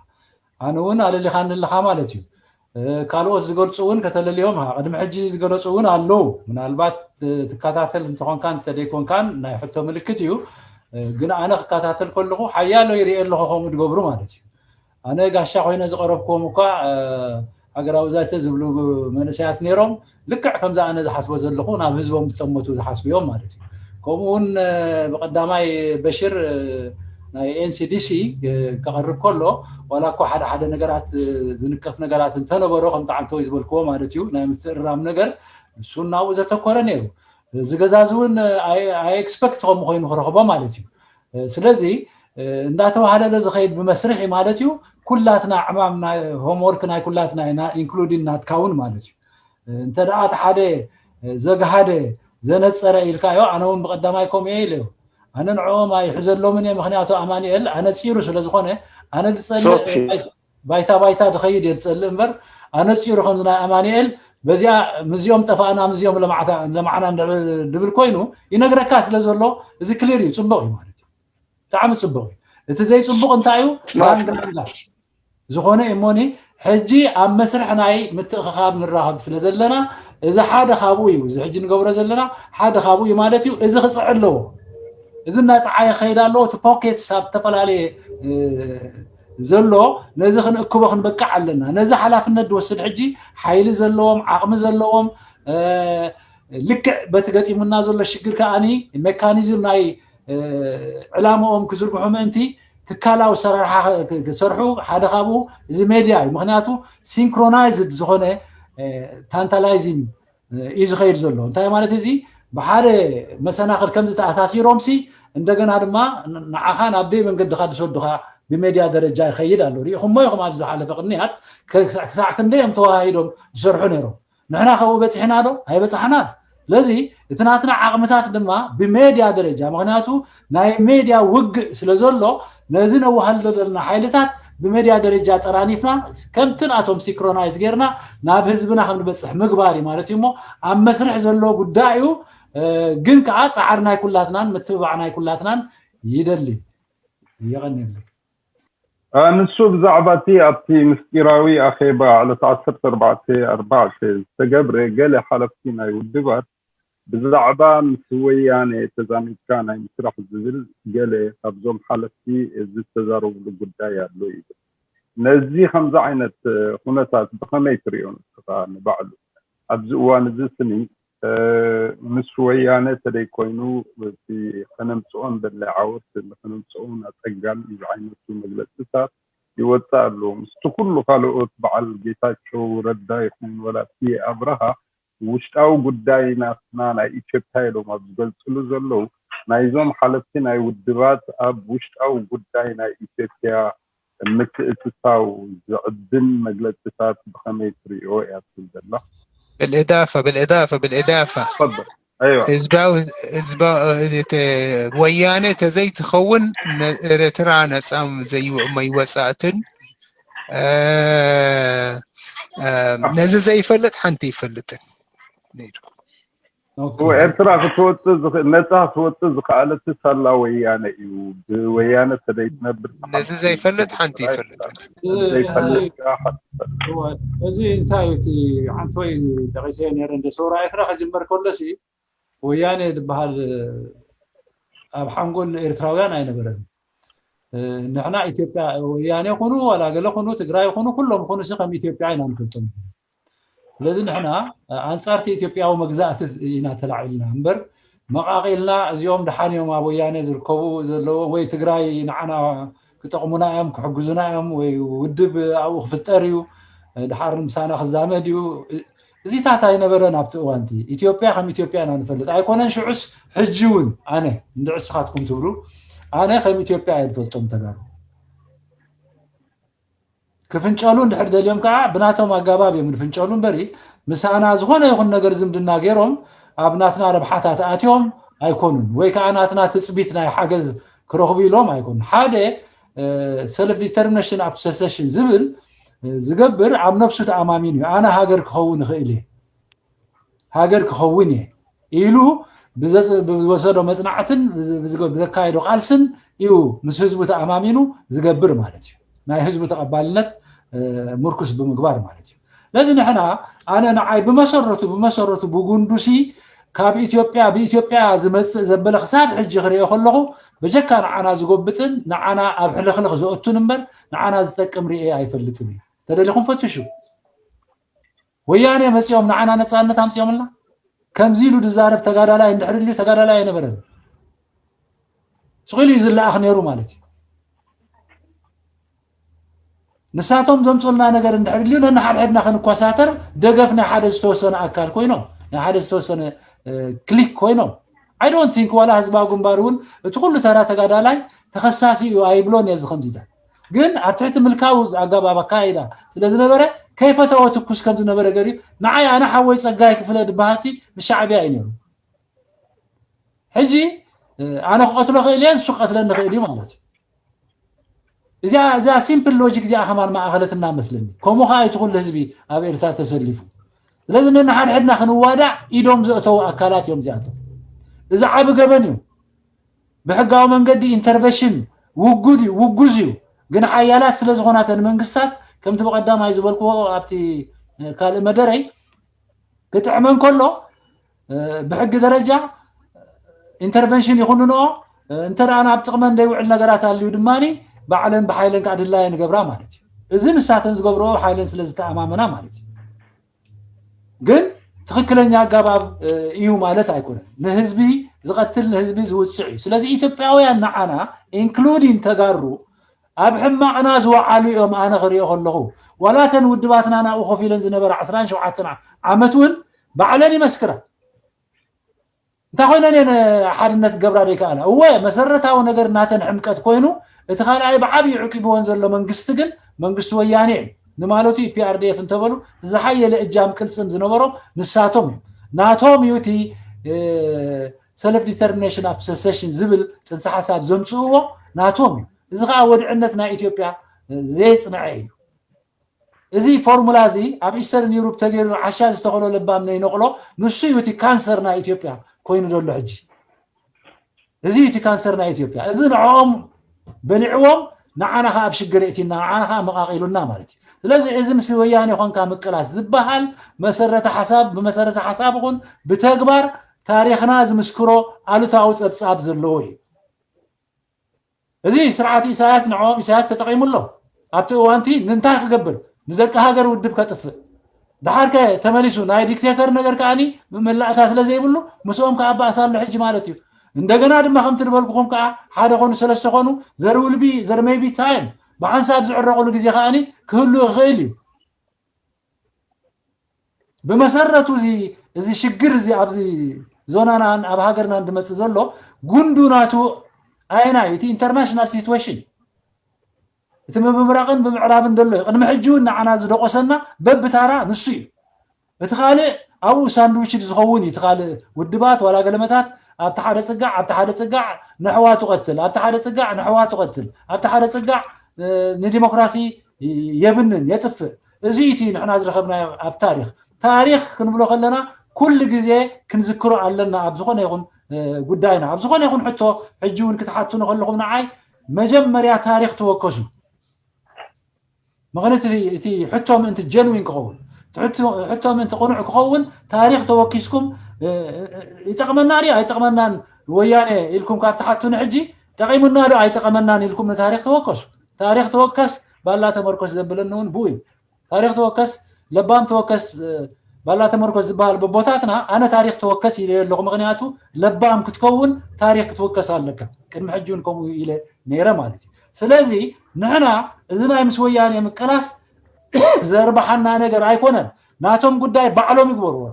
ኣነ እውን ኣለሊኻኒ ኣለኻ ማለት እዩ ካልኦት ዝገልፁ እውን ከተለልዮም ቅድሚ ሕጂ ዝገለፁ እውን ኣለዉ ምናልባት ትከታተል እንተኾንካን እንተደይኮንካን ናይ ሕቶ ምልክት እዩ ግን ኣነ ክከታተል ከለኹ ሓያሎ ይርኤ ኣለኹ ከምኡ ዝገብሩ ማለት እዩ ኣነ ጋሻ ኮይነ ዝቀረብክዎም እኳ ሃገራዊ ዛተ ዝብሉ መንእሰያት ነይሮም ልክዕ ከምዚ ኣነ ዝሓስቦ ዘለኹ ናብ ህዝቦም ዝጠመቱ ዝሓስቡ እዮም ማለት እዩ ከምኡ እውን ብቀዳማይ በሽር ናይ ኤንሲዲሲ ከቐርብ ከሎ ዋላ እኮ ሓደ ሓደ ነገራት ዝንቀፍ ነገራት እንተነበሮ ከም ጣዕምተወይ ዝበልክዎ ማለት እዩ ናይ ምትእርራም ነገር እሱ ናብኡ ዘተኮረ ነይሩ ዝገዛዝ እውን ኣይ ኤክስፐክት ከም ኮይኑ ክረኽቦ ማለት እዩ ስለዚ እንዳተዋሃለለ ዝኸይድ ብመስርሒ ማለት እዩ ኩላትና ዕማም ሆምወርክ ናይ ኩላትና ኢና ኢንክሉዲን ናትካ እውን ማለት እዩ እንተ ደኣ እቲ ሓደ ዘግሃደ ዘነፀረ ኢልካዮ ኣነ እውን ብቀዳማይ ከምኡ እየ ኢለዮ ኣነ ንዕኦም ኣይሕዘሎምን እየ ምክንያቱ ኣማኒኤል ኣነፂሩ ስለ ዝኾነ ኣነ ዝፀልእ ባይታ ባይታ ዝኸይድ እየ ዝፀልእ እምበር ኣነፂሩ ከምዚ ናይ ኣማኒኤል በዚኣ ምዚኦም ጠፋእና ምዚኦም ለማዕና ድብል ኮይኑ ይነግረካ ስለ ዘሎ እዚ ክሊር እዩ ፅቡቅ እዩ ማለት እዩ ብጣዕሚ ፅቡቅ እዩ እቲ ዘይፅቡቅ እንታይ እዩ ግራንዳ ዝኾነ እሞኒ ሕጂ ኣብ መስርሕ ናይ ምትእኽኻብ ንራኸብ ስለ ዘለና እዚ ሓደ ካብኡ እዩ እዚ ሕጂ ንገብሮ ዘለና ሓደ ካብኡ እዩ ማለት እዩ እዚ ክፅዕ ኣለዎ እዚ እናፀዓየ ክኸይድ ኣለዎ እቲ ፖኬትስ ኣብ ዝተፈላለየ ዘሎ ነዚ ክንእክቦ ክንበቅዕ ኣለና ነዚ ሓላፍነት ዝወስድ ሕጂ ሓይሊ ዘለዎም ዓቕሚ ዘለዎም ልክዕ በቲ ገጢሙና ዘሎ ሽግር ከዓኒ ሜካኒዝም ናይ ዕላምኦም ክዝርግሑ ምእንቲ ትካላዊ ሰራርሓ ክሰርሑ ሓደ ካብኡ እዚ ሜድያ እዩ ምክንያቱ ሲንክሮናይዝድ ዝኾነ ታንታላይዚንግ እዩ ዝኸይድ ዘሎ እንታይ ማለት እዚ ብሓደ መሰናኽል ከምዚ ተኣሳሲሮምሲ እንደገና ድማ ንዓኻ ናብ ደይ መንገድኻ ዝሰዱኻ ብሜድያ ደረጃ ይኸይድ ኣሎ። ርኢኹሞ ኢኹም ኣብዚ ዝሓለፈ ቅንያት ክሳዕ ክንደይ እዮም ተዋሃሂዶም ዝሰርሑ ነይሮም። ንሕና ከብኡ በፂሕና ዶ? ኣይበፃሕናን። ስለዚ እቲ ናትና ዓቕምታት ድማ ብሜድያ ደረጃ፣ ምክንያቱ ናይ ሜድያ ውግእ ስለ ዘሎ ነዚ ነዋህልሎ ዘለና ሓይልታት ብሜድያ ደረጃ ጠራኒፍና ከምቲ ናቶም ሲንክሮናይዝ ጌርና ናብ ህዝብና ከም ንበፅሕ ምግባር እዩ ማለት እዩ። እሞ ኣብ መስርሕ ዘሎ ጉዳይ እዩ። ግን ከዓ ፃዕሪ ናይ ኩላትናን ምትብባዕ ናይ ኩላትናን ይደሊ። የቐንየለይ። ንሱ ብዛዕባ እቲ ኣብቲ ምስጢራዊ ኣኼባ ዕለት ዓሰርተ ኣርባዕተ ኣርባዕተ ዝተገብረ ገለ ሓለፍቲ ናይ ውድባት ብዛዕባ ምስ ወያነ ተዛሚድካ ናይ ምስራሕ ዝብል ገለ ካብዞም ሓለፍቲ ዝተዛረብሉ ጉዳይ ኣሎ ይብል። ነዚ ከምዚ ዓይነት ኩነታት ብኸመይ ትሪኦ ንስኻ ንባዕሉ ኣብዚ እዋን እዚ ስኒ ምስ ወያነ ተደይኮይኑ እቲ ከነምፅኦ ንደሊ ዓወት ከነምፅኦ ኣፀጋሚ እዩ ዝዓይነቱ መግለፅታት ይወፅእ ኣሎ። ምስቲ ኩሉ ካልኦት በዓል ጌታቸው ረዳ ይኹን ወላ ስየ ኣብርሃ ውሽጣዊ ጉዳይ ናትና ናይ ኢትዮጵያ ኢሎም ኣብ ዝገልፅሉ ዘለዉ ናይዞም ሓለፍቲ ናይ ውድባት ኣብ ውሽጣዊ ጉዳይ ናይ ኢትዮጵያ ምትእትታው ዝዕድም መግለፅታት ብኸመይ ትሪኦ እያ ትብል ዘላ? بالإضافة بالإضافة بالإضافة تفضل ايوه ህዝባዊ ህዝባዊ ወያነ ተዘይትኸውን ኤርትራ ነፃ ዘይመይወፃእትን ነዚ ዘይፈልጥ ሓንቲ ይፈልጥን ኤርትራ ክትወፅእ ነፃ ክትወፅእ ዝኸኣለት ሳላ ወያነ እዩ። ብወያነ ተደይትነብር ነዚ ዘይፈልጥ ሓንቲ ይፈልጥን ዘይፈልጥ እዚ እንታይ እቲ ሓንቲ ወይ ጠቂሰ ነረ እንደ ሰውራ ኤርትራ ከጅመር ከሎሲ ወያነ ዝበሃል ኣብ ሓንጎል ኤርትራውያን ኣይነበረን። ንሕና ኢትዮጵያ ወያኔ ኩኑ ዋላ ገለ ኩኑ ትግራይ ኩኑ ኩሎም ኩኑ ሲ ከም ኢትዮጵያ ኢና ንፈልጦም። ስለዚ ንሕና ኣንጻርቲ ኢትዮጵያዊ መግዛእቲ ኢና ተላዒልና እምበር መቃቂልና እዚኦም ድሓን እዮም ኣብ ወያኔ ዝርከቡ ዘለዎም ወይ ትግራይ ንዓና ክጠቕሙና እዮም ክሕግዙና እዮም ወይ ውድብ ኣብኡ ክፍጠር እዩ ድሓር ምሳና ክዛመድ እዩ እዚታት ኣይነበረን ኣብቲ እዋንቲ ኢትዮጵያ ከም ኢትዮጵያ ኢና ንፈልጥ ኣይኮነን ሽዑስ ሕጂ እውን ኣነ እንድዕስኻትኩም ትብሉ ኣነ ከም ኢትዮጵያ እየ ዝፈልጦም ተጋሩ ክፍንጨሉ እንድሕር ደልዮም ከዓ ብናቶም ኣጋባብ እዮም ዝፍንጨሉ እምበሪ ምሳና ዝኾነ ይኹን ነገር ዝምድና ገይሮም ኣብ ናትና ረብሓታት ኣትዮም ኣይኮኑን ወይ ከዓ ናትና ትፅቢት ናይ ሓገዝ ክረኽቡ ኢሎም ኣይኮኑን ሓደ self determination after secession ዝብል ዝገብር ኣብ ነፍሱ ተኣማሚኑ እዩ ኣነ ሃገር ክኸውን ይኽእል እየ ሃገር ክኸውን እየ ኢሉ ብዝወሰዶ መፅናዕትን ብዘካየዶ ቃልስን እዩ ምስ ህዝቡ ተኣማሚኑ ዝገብር ማለት እዩ ናይ ህዝቡ ተቐባልነት ምርኩስ ብምግባር ማለት እዩ ስለዚ ንሕና ኣነ ንዓይ ብመሰረቱ ብመሰረቱ ብጉንዱሲ ካብ ኢትዮጵያ ብኢትዮጵያ ዝመፅእ ዘበለ ክሳብ ሕጂ ክሪኦ ከለኹ በጀካ ንዓና ዝጎብጥን ንዓና ኣብ ሕልኽልኽ ዘእቱን እምበር ንዓና ዝጠቅም ርኤ ኣይፈልጥን እዩ ተደሊኹም ፈትሹ ወያኔ መፂኦም ንዓና ነፃነት ኣምፂኦምልና ከምዚ ኢሉ ዝዛረብ ተጋዳላይ እንድሕር ልዩ ተጋዳላይ ኣይነበረን ስቕ ኢሉ እዩ ዝለኣኽ ነይሩ ማለት እዩ ንሳቶም ዘምፁልና ነገር እንድሕር ልዩ ነንሓድሕድና ክንኳሳተር ደገፍ ናይ ሓደ ዝተወሰነ ኣካል ኮይኖም ናይ ሓደ ዝተወሰነ ክሊክ ኮይኖም I don't think ዋላ ህዝባዊ ግንባር እውን እቲ ኩሉ ተራ ተጋዳላይ ተኸሳሲ እዩ ኣይብሎን ኣብዚ ከምዚታት ግን ኣብ ትሕቲ ምልካዊ ኣገባብ ኣካይዳ ስለ ዝነበረ ከይፈተወ ትኩስ ከም ዝነበረ ገሪብ ንዓይ ኣነ ሓወይ ፀጋይ ክፍለ ዝበሃል ሲ ምስ ሻዕብያ እዩ ነይሩ ሕጂ ኣነ ክቐትሎ ክእል እየ ንሱ ክቐትለኒ ክእል እዩ ማለት እዩ እዚኣ እዚኣ ሲምፕል ሎጂክ እዚኣ ከማን ማእኸለትና መስለኒ ከምኡ ከዓ እቲ ኩሉ ህዝቢ ኣብ ኤርትራ ተሰሊፉ ስለዚ ነንሓድሕድና ክንዋዳእ ኢዶም ዘእተዉ ኣካላት እዮም እዚኣቶም እዚ ዓቢ ገበን እዩ ብሕጋዊ መንገዲ ኢንተርቨሽን ውጉድ እዩ ውጉዝ እዩ ግን ሓያላት ስለ ዝኾናተን መንግስታት ከምቲ ብቀዳማይ ዝበልክዎ ኣብቲ ካልእ መደረይ ክጥዕመን ከሎ ብሕጊ ደረጃ ኢንተርቨንሽን ይኹንንኦ እንተ ደኣ ናብ ጥቕመን ዘይውዕል ነገራት ኣልዩ ድማ ባዕለን ብሓይለን ከዓ ድላየን ይገብራ ማለት እዩ እዚ ንሳተን ዝገብርኦ ሓይለን ስለ ዝተኣማመና ማለት እዩ ግን ትኽክለኛ ኣጋባብ እዩ ማለት ኣይኮነን ንህዝቢ ዝቐትል ንህዝቢ ዝውፅዕ እዩ ስለዚ ኢትዮጵያውያን ንዓና ኢንክሉዲን ተጋሩ ኣብ ሕማቕና ዝወዓሉ እዮም ኣነ ክሪኦ ከለኹ ዋላ ተን ውድባትና ናብኡ ኮፍ ኢለን ዝነበራ ዕስራን ሸውዓተን ዓመት እውን ባዕለን ይመስክራ እንታይ ኮይነን እየን ሓድነት ገብራ ዘይከኣላ? እወ፣ መሰረታዊ ነገር ናተን ሕምቀት ኮይኑ፣ እቲ ካልኣይ ብዓብዩ ዕቂብወን ዘሎ መንግስቲ ግን መንግስቲ ወያኔ እዩ። ንማለቱ ፒኣርዲኤፍ እንተበሉ፣ ዝሓየለ እጃም ቅልፅም ዝነበሮም ንሳቶም እዩ። ናቶም እዩ እቲ ሰልፍ ዲተርሚኔሽን ኣፍ ሰሰሽን ዝብል ፅንሰ ሓሳብ ዘምፅእዎ፣ ናቶም እዩ። እዚ ከዓ ወድዕነት ናይ ኢትዮጵያ ዘየፅንዐ እዩ። እዚ ፎርሙላ እዚ ኣብ ኢስተርን ዩሮፕ ተገይሩ ዓሻ ዝተኸሎ ለባም ነይነቕሎ፣ ንሱ እዩ እቲ ካንሰር ናይ ኢትዮጵያ ኮይኑ ዘሎ ሕጂ። እዚ እቲ ካንሰር ናይ ኢትዮጵያ። እዚ ንዕኦም በሊዕዎም፣ ንዓና ከዓ ኣብ ሽግር የእቲና፣ ንዓና ከዓ መቓቒሉና ማለት እዩ። ስለዚ እዚ ምስ ወያኔ ኾንካ ምቅላስ ዝበሃል መሰረተ ሓሳብ፣ ብመሰረተ ሓሳብ ይኹን ብተግባር ታሪኽና ዝምስክሮ ኣሉታዊ ፀብፃብ ዘለዎ እዩ። እዚ ስርዓት ኢሳያስ ንዕኦም ኢሳያስ ተጠቒሙሎ። ኣብቲ እዋንቲ ንምንታይ ክገብር? ንደቂ ሃገር ውድብ ከጥፍእ። ደሓርከ ተመሊሱ ናይ ዲክቴተር ነገር ከዓኒ መላእታ ስለ ዘይብሉ ምስኦም ከኣባእሳ ኣሎ ሕጂ ማለት እዩ። እንደገና ድማ ከምቲ ዝበልኩኹም ከዓ ሓደ ኮኑ ሰለስተ ኮኑ there will be there may be time ብሓንሳብ ዝዕረቕሉ ግዜ ከዓኒ ክህሉ ይኽእል እዩ። ብመሰረቱ እዚ እዚ ሽግር እዚ ኣብዚ ዞናናን ኣብ ሃገርናን ዝመፅእ ዘሎ ጉንዱ ናቱ ኣየናይ እቲ ኢንተርናሽናል ሲትዌሽን እቲ ብምብራቕን ብምዕራብን ዘሎ እዩ። ቅድሚ ሕጂ እውን ንዓና ዝደቆሰና በብታራ ንሱ እዩ። እቲ ካልእ ኣብኡ ሳንድዊች ዝኸውን እዩ። እቲ ካልእ ውድባት ዋላ ገለመታት ኣብቲ ሓደ ፅጋዕ ኣብቲ ሓደ ፅጋዕ ነሕዋ ትቐትል ኣብቲ ሓደ ፅጋዕ ነሕዋ ትቐትል ኣብቲ ሓደ ፅጋዕ ንዲሞክራሲ የብንን የጥፍእ። እዚ እቲ ንሕና ዝረኸብናዮ ኣብ ታሪክ ታሪክ ክንብሎ ከለና ኩሉ ግዜ ክንዝክሮ ኣለና ኣብ ዝኾነ ይኹን ጉዳይና ኣብ ዝኾነ ይኹን ሕቶ ሕጂ እውን ክትሓቱኒ ከለኹም ንዓይ መጀመርያ ታሪክ ተወከሱ። ምክንያቱ እቲ ሕቶ ምእንቲ ጀንዊን ክኸውን ሕቶ ምእንቲ ቅኑዕ ክኸውን ታሪክ ተወኪስኩም ይጠቅመና ድዩ ኣይጠቅመናን ወያኔ ኢልኩም ካብ ትሓቱኒ ሕጂ ጠቂሙና ዶ ኣይጠቀመናን ኢልኩም ንታሪክ ተወከሱ። ታሪክ ተወከስ ባላ ተመርኮስ ዘብለኒ እውን ብኡ እዩ። ታሪክ ተወከስ ለባም ተወከስ ባላ ተመርኮስ ዝበሃል በቦታትና ኣነ ታሪክ ተወከስ ኢለ ኣለኹ። ምክንያቱ ለባም ክትከውን ታሪክ ክትወከስ ኣለካ። ቅድሚ ሕጂ እውን ከምኡ ኢለ ነይረ ማለት እዩ። ስለዚ ንሕና እዚ ናይ ምስ ወያኔ ምቅላስ ዘርባሓና ነገር ኣይኮነን። ናቶም ጉዳይ ባዕሎም ይግበርዎ።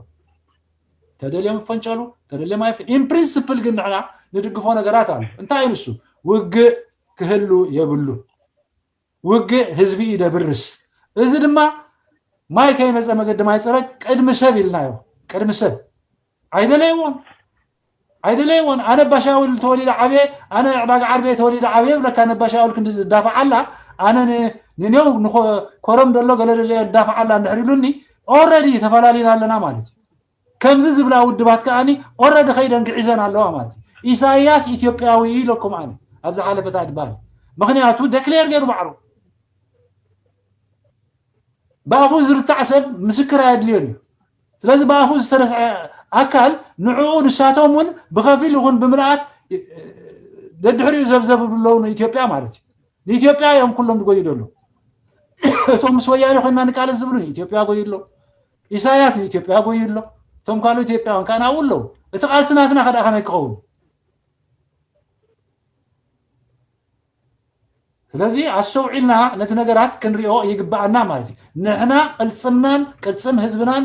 ተደልዮም ይፈንጨሉ ተደልዮም ኣይፍ in principle ግን ንሕና ንድግፎ ነገራት ኣሎ። እንታይ ንሱ ውግእ ክህሉ የብሉ። ውግእ ህዝቢ እዩ ደብርስ። እዚ ድማ ማይ ከይመፀ መገዲ ማይ ፀረግ ቅድሚ ሰብ ኢልናዮ። ቅድሚ ሰብ ኣይደለይዎን ኣይደለይዎን። ኣነ ባሻውል ተወሊደ ዓብየ ኣነ ዕዳጋ ዓርቢየ ተወሊደ ዓብየ ብለካ ነባሻውል ክንዲ ዝዳፋዓላ ኣነ ንኔው ኮረም ዘሎ ገለ ደለ ዝዳፋዓላ እንድሕር ኢሉኒ ኦረዲ ተፈላሊና ኣለና ማለት እዩ። ከምዚ ዝብላ ውድባት ከዓኒ ኦረዲ ከይደን ግዒዘን ኣለዋ ማለት እዩ። ኢሳያስ ኢትዮጵያዊ ኢለኩም ኣነ ኣብ ዝሓለፈት ኣድባር ምክንያቱ ደክሌር ገይሩ ባዕሉ ብኣፉ ዝርታዕ ሰብ ምስክር ኣየድልዮን እዩ። ስለዚ ብኣፉ ዝተረስዐ ኣካል ንዕኡ ንሳቶም እውን ብከፊል ይኹን ብምልኣት ደድሕሪኡ ዘብዘብ ብለዉ ንኢትዮጵያ ማለት እዩ። ንኢትዮጵያ እዮም ኩሎም ዝጎዩ ዘለዉ። እቶም ምስ ወያኔ ኮይና ንቃለስ ዝብሉ ንኢትዮጵያ ጎዩ ኣሎ። ኢሳያስ ንኢትዮጵያ ጎዩ ኣሎ። እቶም ካልኦት ኢትዮጵያውያን ከዓ ናብኡ ኣለዉ። እቲ ቃልሲ ናትና ከደኣ ከመይ ክኸውን? ስለዚ ኣስተውዒልና ነቲ ነገራት ክንሪኦ ይግብኣና ማለት እዩ። ንሕና ቅልፅምናን ቅልፅም ህዝብናን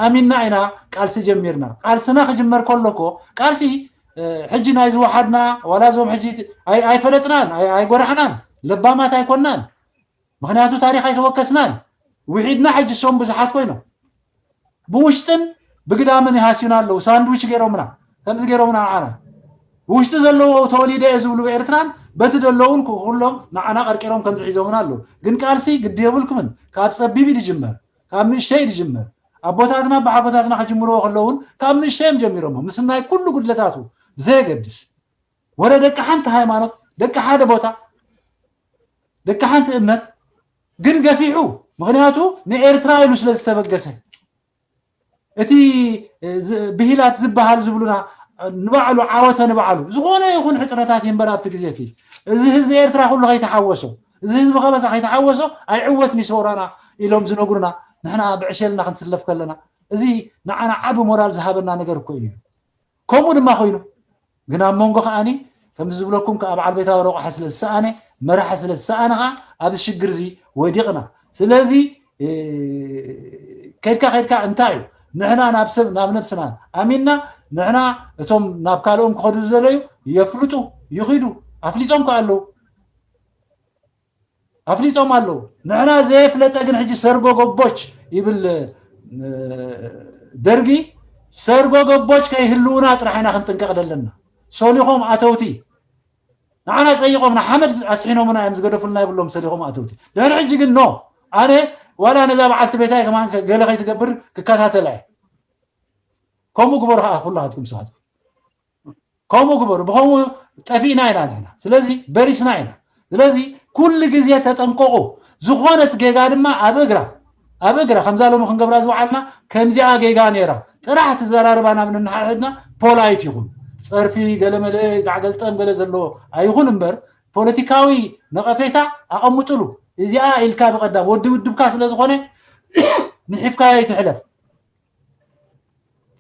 ኣሚንና ኢና ቃልሲ ጀሚርና። ቃልስና ክጅመር ከሎ እኮ ቃልሲ ሕጂ ናይ ዝወሓድና ዋላ እዞም ሕጂ ኣይፈለጥናን ኣይጎራሕናን ለባማት ኣይኮናን። ምክንያቱ ታሪክ ኣይተወከስናን። ውሒድና ሕጂ ሶም ብዙሓት ኮይኖም ብውሽጥን ብግዳምን ይሃስዩና ኣለዉ። ሳንድዊች ገይሮምና ከምዚ ገይሮምና ንዓና ብውሽጢ ዘለዉ ተወሊደ እየ ዝብሉ ኤርትራን በቲ ዘለውን ኩሎም ንዓና ቀርቂሮም ከምዚ ሒዞምና ኣለዉ። ግን ቃልሲ ግዲ የብልኩምን። ካብ ፀቢብ ድጅመር ካብ ንእሽተይ ድጅመር ኣቦታትና ብሓጎታትና ክጅምርዎ ከለውን ካብ ንእሽተዮም ጀሚሮሞ ምስ ናይ ኩሉ ጉድለታቱ ብዘየገድስ ወረ ደቂ ሓንቲ ሃይማኖት ደቂ ሓደ ቦታ ደቂ ሓንቲ እምነት ግን ገፊሑ ምክንያቱ ንኤርትራ ኢሉ ስለ ዝተበገሰ እቲ ብሂላት ዝበሃል ዝብሉና ንባዕሉ ዓወተ ንባዕሉ ዝኾነ ይኹን ሕፅረታት ይንበር ኣብቲ ግዜ እቲ እዚ ህዝቢ ኤርትራ ኩሉ ከይተሓወሶ እዚ ህዝቢ ከበሳ ከይተሓወሶ ኣይዕወትን ይሰውራና ኢሎም ዝነግሩና ንሕና ብዕሸልና ክንስለፍ ከለና እዚ ንዓና ዓቢ ሞራል ዝሃበና ነገር እኮ እዩ። ከምኡ ድማ ኮይኑ ግን ኣብ መንጎ ከዓኒ ከምዚ ዝብለኩም ከዓ በዓል ቤታዊ ረቑሓ ስለ ዝሰኣነ መራሒ ስለ ዝሰኣነ ከዓ ኣብዚ ሽግር እዚ ወዲቕና። ስለዚ ከድካ ከድካ እንታይ እዩ ንሕና ናብ ሰብ ናብ ነብስና ኣሚንና ንሕና እቶም ናብ ካልኦም ክኸዱ ዝደለዩ የፍልጡ፣ ይኺዱ፣ ኣፍሊጦም ከ ኣለዉ፣ ኣፍሊጦም ኣለዉ። ንሕና ዘየፍለጠ ግን ሕጂ ሰርጎ ገቦች ይብል ደርጊ። ሰርጎ ገቦች ከይህልውና ጥራሕ ኢና ክንጥንቀቕ ዘለና። ሶሊኾም ኣተውቲ ንዓና ጸይቖም ንሓመድ ኣስሒኖምና እዮም ዝገደፉልና ይብሎም ሰሊኾም ኣተውቲ። ድሕሪ ሕጂ ግን ኖ፣ ኣነ ዋላ ነዛ በዓልቲ ቤታይ ከማን ገለ ከይትገብር ክከታተላ እየ። ከምኡ ግበሩ ከዓ ኩላትኩም ሰዋት ከምኡ ግበሩ። ብኸምኡ ጠፊእና ኢና ንሕና። ስለዚ በሪስና ኢና። ስለዚ ኩሉ ግዜ ተጠንቀቑ። ዝኾነት ጌጋ ድማ ኣብ እግራ ኣብ እግራ ከምዛ ሎሚ ክንገብራ ዝወዓልና ከምዚኣ ጌጋ ነይራ ጥራሕ ትዘራርባ ናብ ነንሓድሕድና ፖላይት ይኹን ጸርፊ ገለመለ ጋዕገልጠም ገለ ዘለዎ ኣይኹን እምበር ፖለቲካዊ ነቐፌታ ኣቐምጥሉ። እዚኣ ኢልካ ብቐዳም ወዲ ውድብካ ስለ ዝኾነ ንሒፍካዮ ይትሕለፍ።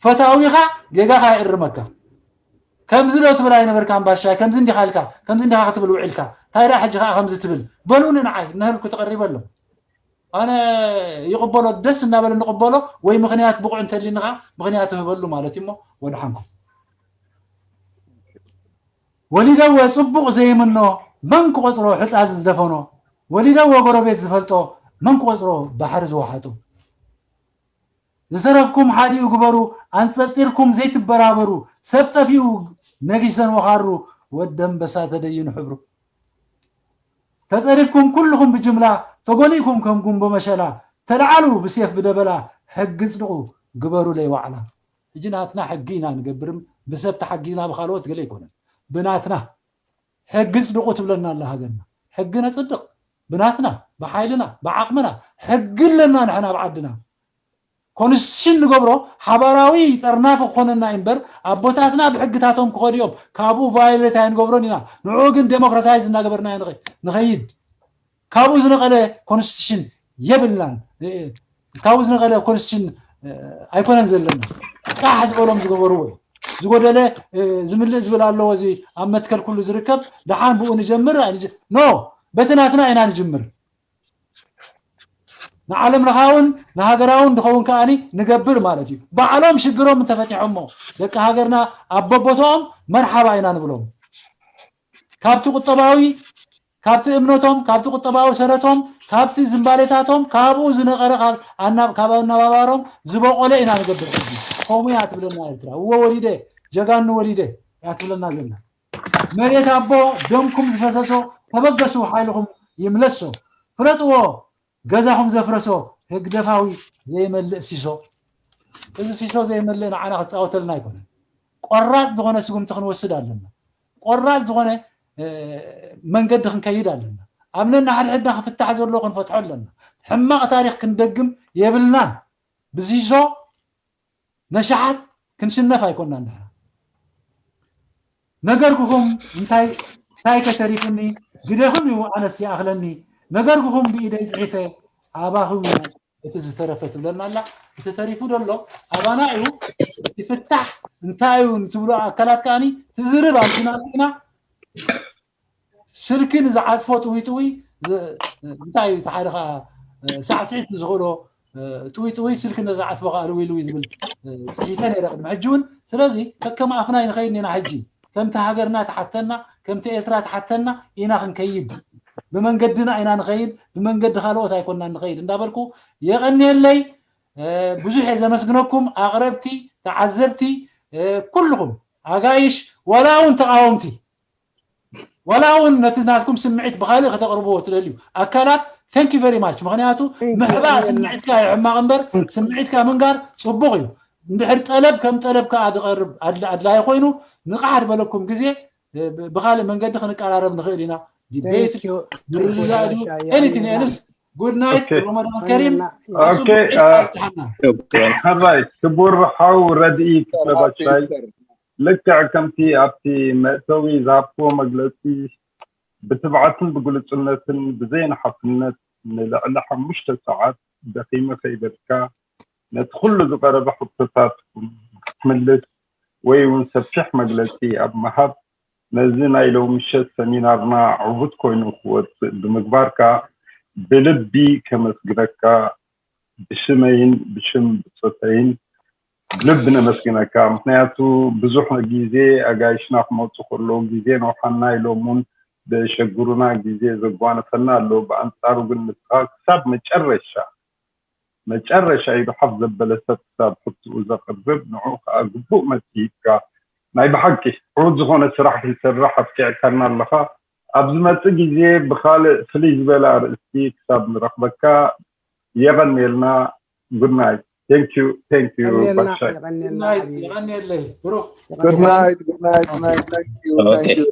ፈታዊኻ ጌጋኻ ይእርመካ። ከምዚ ዶ ትብል ኣይነበርካን ባሻይ ከምዚ እንዲኻ ኢልካ ከምዚ እንዲኻ ክትብል ውዒልካ እንታይ ደኣ ሕጂ ከዓ ከምዚ ትብል በሉኒ ንዓይ እነህልኩ ተቐሪበ ኣሎ ኣነ ይቕበሎ ደስ እናበለ ንቕበሎ ወይ ምኽንያት ብቑዕ እንተሊኒ ከዓ ምኽንያት እህበሉ ማለት እዩ እሞ ወድሓንኩም ወሊደወ ፅቡቕ ዘይምኖ መን ክቆፅሮ ሕፃ ዝደፈኖ ወሊደወ ጎረቤት ዝፈልጦ መን ክቆፅሮ ባሕሪ ዝወሓጦ ዝተረፍኩም ሓዲኡ ግበሩ ኣንፀርፂርኩም ዘይትበራበሩ ሰብ ጠፊኡ ነጊሰን ወኻሩ ወደንበሳ ተደይኑ ሕብሩ ተፀሪፍኩም ኩልኹም ብጅምላ ተጎኒእኩም ከም ጉንቦ መሸላ ተለዓሉ ብሴፍ ብደበላ ሕጊ ፅድቑ ግበሩ ለይዋዕላ ሕጂ ናትና ሕጊ ኢና ንገብርም ብሰብ ተሓጊዝና ብካልኦት ገለ ኣይኮነን ብናትና ሕጊ ፅድቑ ትብለና ኣላ ሃገርና ሕጊ ነፅድቕ ብናትና ብሓይልና ብዓቕምና ሕጊ ኣለና ንሕና ኣብ ዓድና ኮንስቲቱሽን ንገብሮ ሓባራዊ ፀርናፊ ክኾነና እዩ እምበር ኣቦታትና ብሕግታቶም ክኸዱ እዮም ካብኡ ቫዮሌት ኣይንገብሮን ኢና ንዕኡ ግን ዴሞክራታይዝ እናገበርና ንኸይድ ካብኡ ዝነቐለ ኮንስቲቱሽን የብልናን ካብኡ ዝነቐለ ኮንስቲቱሽን ኣይኮነን ዘለና ቃሕ ዝበሎም ዝገበርዎ እዩ ዝጎደለ ዝምልእ ዝብል ኣለዎ እዚ ኣብ መትከል ኩሉ ዝርከብ ደሓን ብኡ ንጀምር ኖ በቲ ናትና ኢና ንጅምር ንዓለም ለኻውን ንሃገራውን ዝኸውን ከኣኒ ንገብር ማለት እዩ ባዕሎም ሽግሮም እንተፈቲሖሞ ደቂ ሃገርና ኣብ በቦትኦም መርሓባ ኢና ንብሎም ካብቲ ቁጠባዊ ካብቲ እምነቶም ካብቲ ቁጠባዊ ሰረቶም ካብቲ ዝንባሌታቶም ካብኡ ዝነቐረ ካብ ኣናባባሮም ዝበቆለ ኢና ንገብር ሕጂ ከምኡ እያ ትብለና ኤርትራ እወ ወሊደ ጀጋኑ ወሊደ እያ ትብለና ዘላ መሬት ኣቦ ደምኩም ዝፈሰሶ ተበገሱ ሓይልኹም ይምለሶ ፍለጥዎ ገዛኹም ዘፍረሶ ህግደፋዊ ዘይመልእ ሲሶ እዚ ሲሶ ዘይመልእ ንዓና ክፃወተልና ኣይኮነን ቆራፅ ዝኾነ ስጉምቲ ክንወስድ ኣለና ቆራፅ ዝኾነ መንገዲ ክንከይድ ኣለና ኣብ ነናሓድሕድና ክፍታሕ ዘሎ ክንፈትሖ ኣለና ሕማቕ ታሪክ ክንደግም የብልናን ብሲሶ ነሽሓት ክንሽነፍ ኣይኮናን ንሕና ነገርኩኹም እንታይ እንታይ ከተሪፉኒ ግደኹም እዩ ኣነስ ይኣኽለኒ ነገርኩኹም ብኢደይ ፅሒፈ ኣባኹም እዩ እቲ ዝተረፈ ትብለና ኣላ እቲ ተሪፉ ዘሎ ኣባና እዩ እቲ ፍታሕ እንታይ እዩ ትብሎ ኣካላት ከኣኒ ትዝርብ ኣልኩና ኣለና ስልኪ ንዝዓፅፎ ጥውይ ጥውይ እንታይ እዩ እቲ ሓደ ከዓ ሳዕስዒት ንዝኽእሎ ጥውይ ጥውይ ስልኪ ንዝዓፅፎ ከዓ ልውይ ልውይ ዝብል ፅሒፈ ነይረ ቅድሚ ሕጂ እውን ስለዚ ከከም ኣፍና ይንኸይድ ኒና ሕጂ ከምቲ ሃገርና ትሓተና ከምቲ ኤርትራ ትሓተና ኢና ክንከይድ ብመንገድና ኢና ንኸይድ ብመንገዲ ካልኦት ኣይኮና ንኸይድ እንዳበልኩ የቐንየለይ ብዙሕ እየ ዘመስግነኩም ኣቕረብቲ ተዓዘብቲ ኩልኹም ኣጋይሽ ዋላ እውን ተቃወምቲ ዋላ እውን ነቲ ናትኩም ስምዒት ብካልእ ከተቕርብዎ ትደልዩ ኣካላት thank you very much ምክንያቱ ምሕባእ ስምዒትካ ይሕማቕ እምበር ስምዒትካ ምንጋር ፅቡቕ እዩ እንድሕር ጠለብ ከም ጠለብ ከዓ ዝቐርብ ኣድላዪ ኮይኑ ንቕሓት በለኩም ግዜ ብካልእ መንገዲ ክንቀራረብ ንኽእል ኢና debate ምርድዳእ ድዩ anything else good night ረመዳን ከሪም ሕራይ ክቡር ሓው ረድኢ ክፍለባሻይ ልክዕ ከምቲ ኣብቲ መእተዊ ዝሃብክዎ መግለፂ ብትብዓትን ብግሉፅነትን ብዘይንሓፍነት ንልዕሊ ሓሙሽተ ሰዓት ደኺመ ከይበልካ ነቲ ኩሉ ዝቐረበ ሕቶታት ክትምልስ ወይ እውን ሰፊሕ መግለፂ ኣብ ምሃብ ነዚ ናይ ሎምሸት ሰሚናርና ዕዉት ኮይኑ ክወፅእ ብምግባርካ ብልቢ ከመስግነካ ብሽመይን ብሽም ብፆተይን ብልቢ ነመስግነካ። ምክንያቱ ብዙሕ ግዜ ኣጋይሽና ክመፁ ከለዉ ግዜ ነውሓና ኢሎም እውን ዘሸግሩና ግዜ ዘጓነፈና ኣሎ። ብኣንፃሩ ግን ንስኻ ክሳብ መጨረሻ መጨረሻ ኢዱ ሓፍ ዘበለ ሰብ ክሳብ ሕትኡ ዘቕርብ ንዑ ከዓ ግቡእ መፅሂትካ ናይ ብሓቂ ዕዉት ዝኾነ ስራሕ ክትሰርሕ ኣብቂዕካና ኣለኻ። ኣብ ዝመፅእ ግዜ ብካልእ ፍልይ ዝበለ ኣርእስቲ ክሳብ ንረኽበካ የቐንየልና። Good night. Thank you. Thank you የቐንየልና ባሻይ። የቐንየልና ናይት ሓቢቢ። የቐንየለይ ብሩኽ Good night, good night, good night. Thank you, thank Okay. you.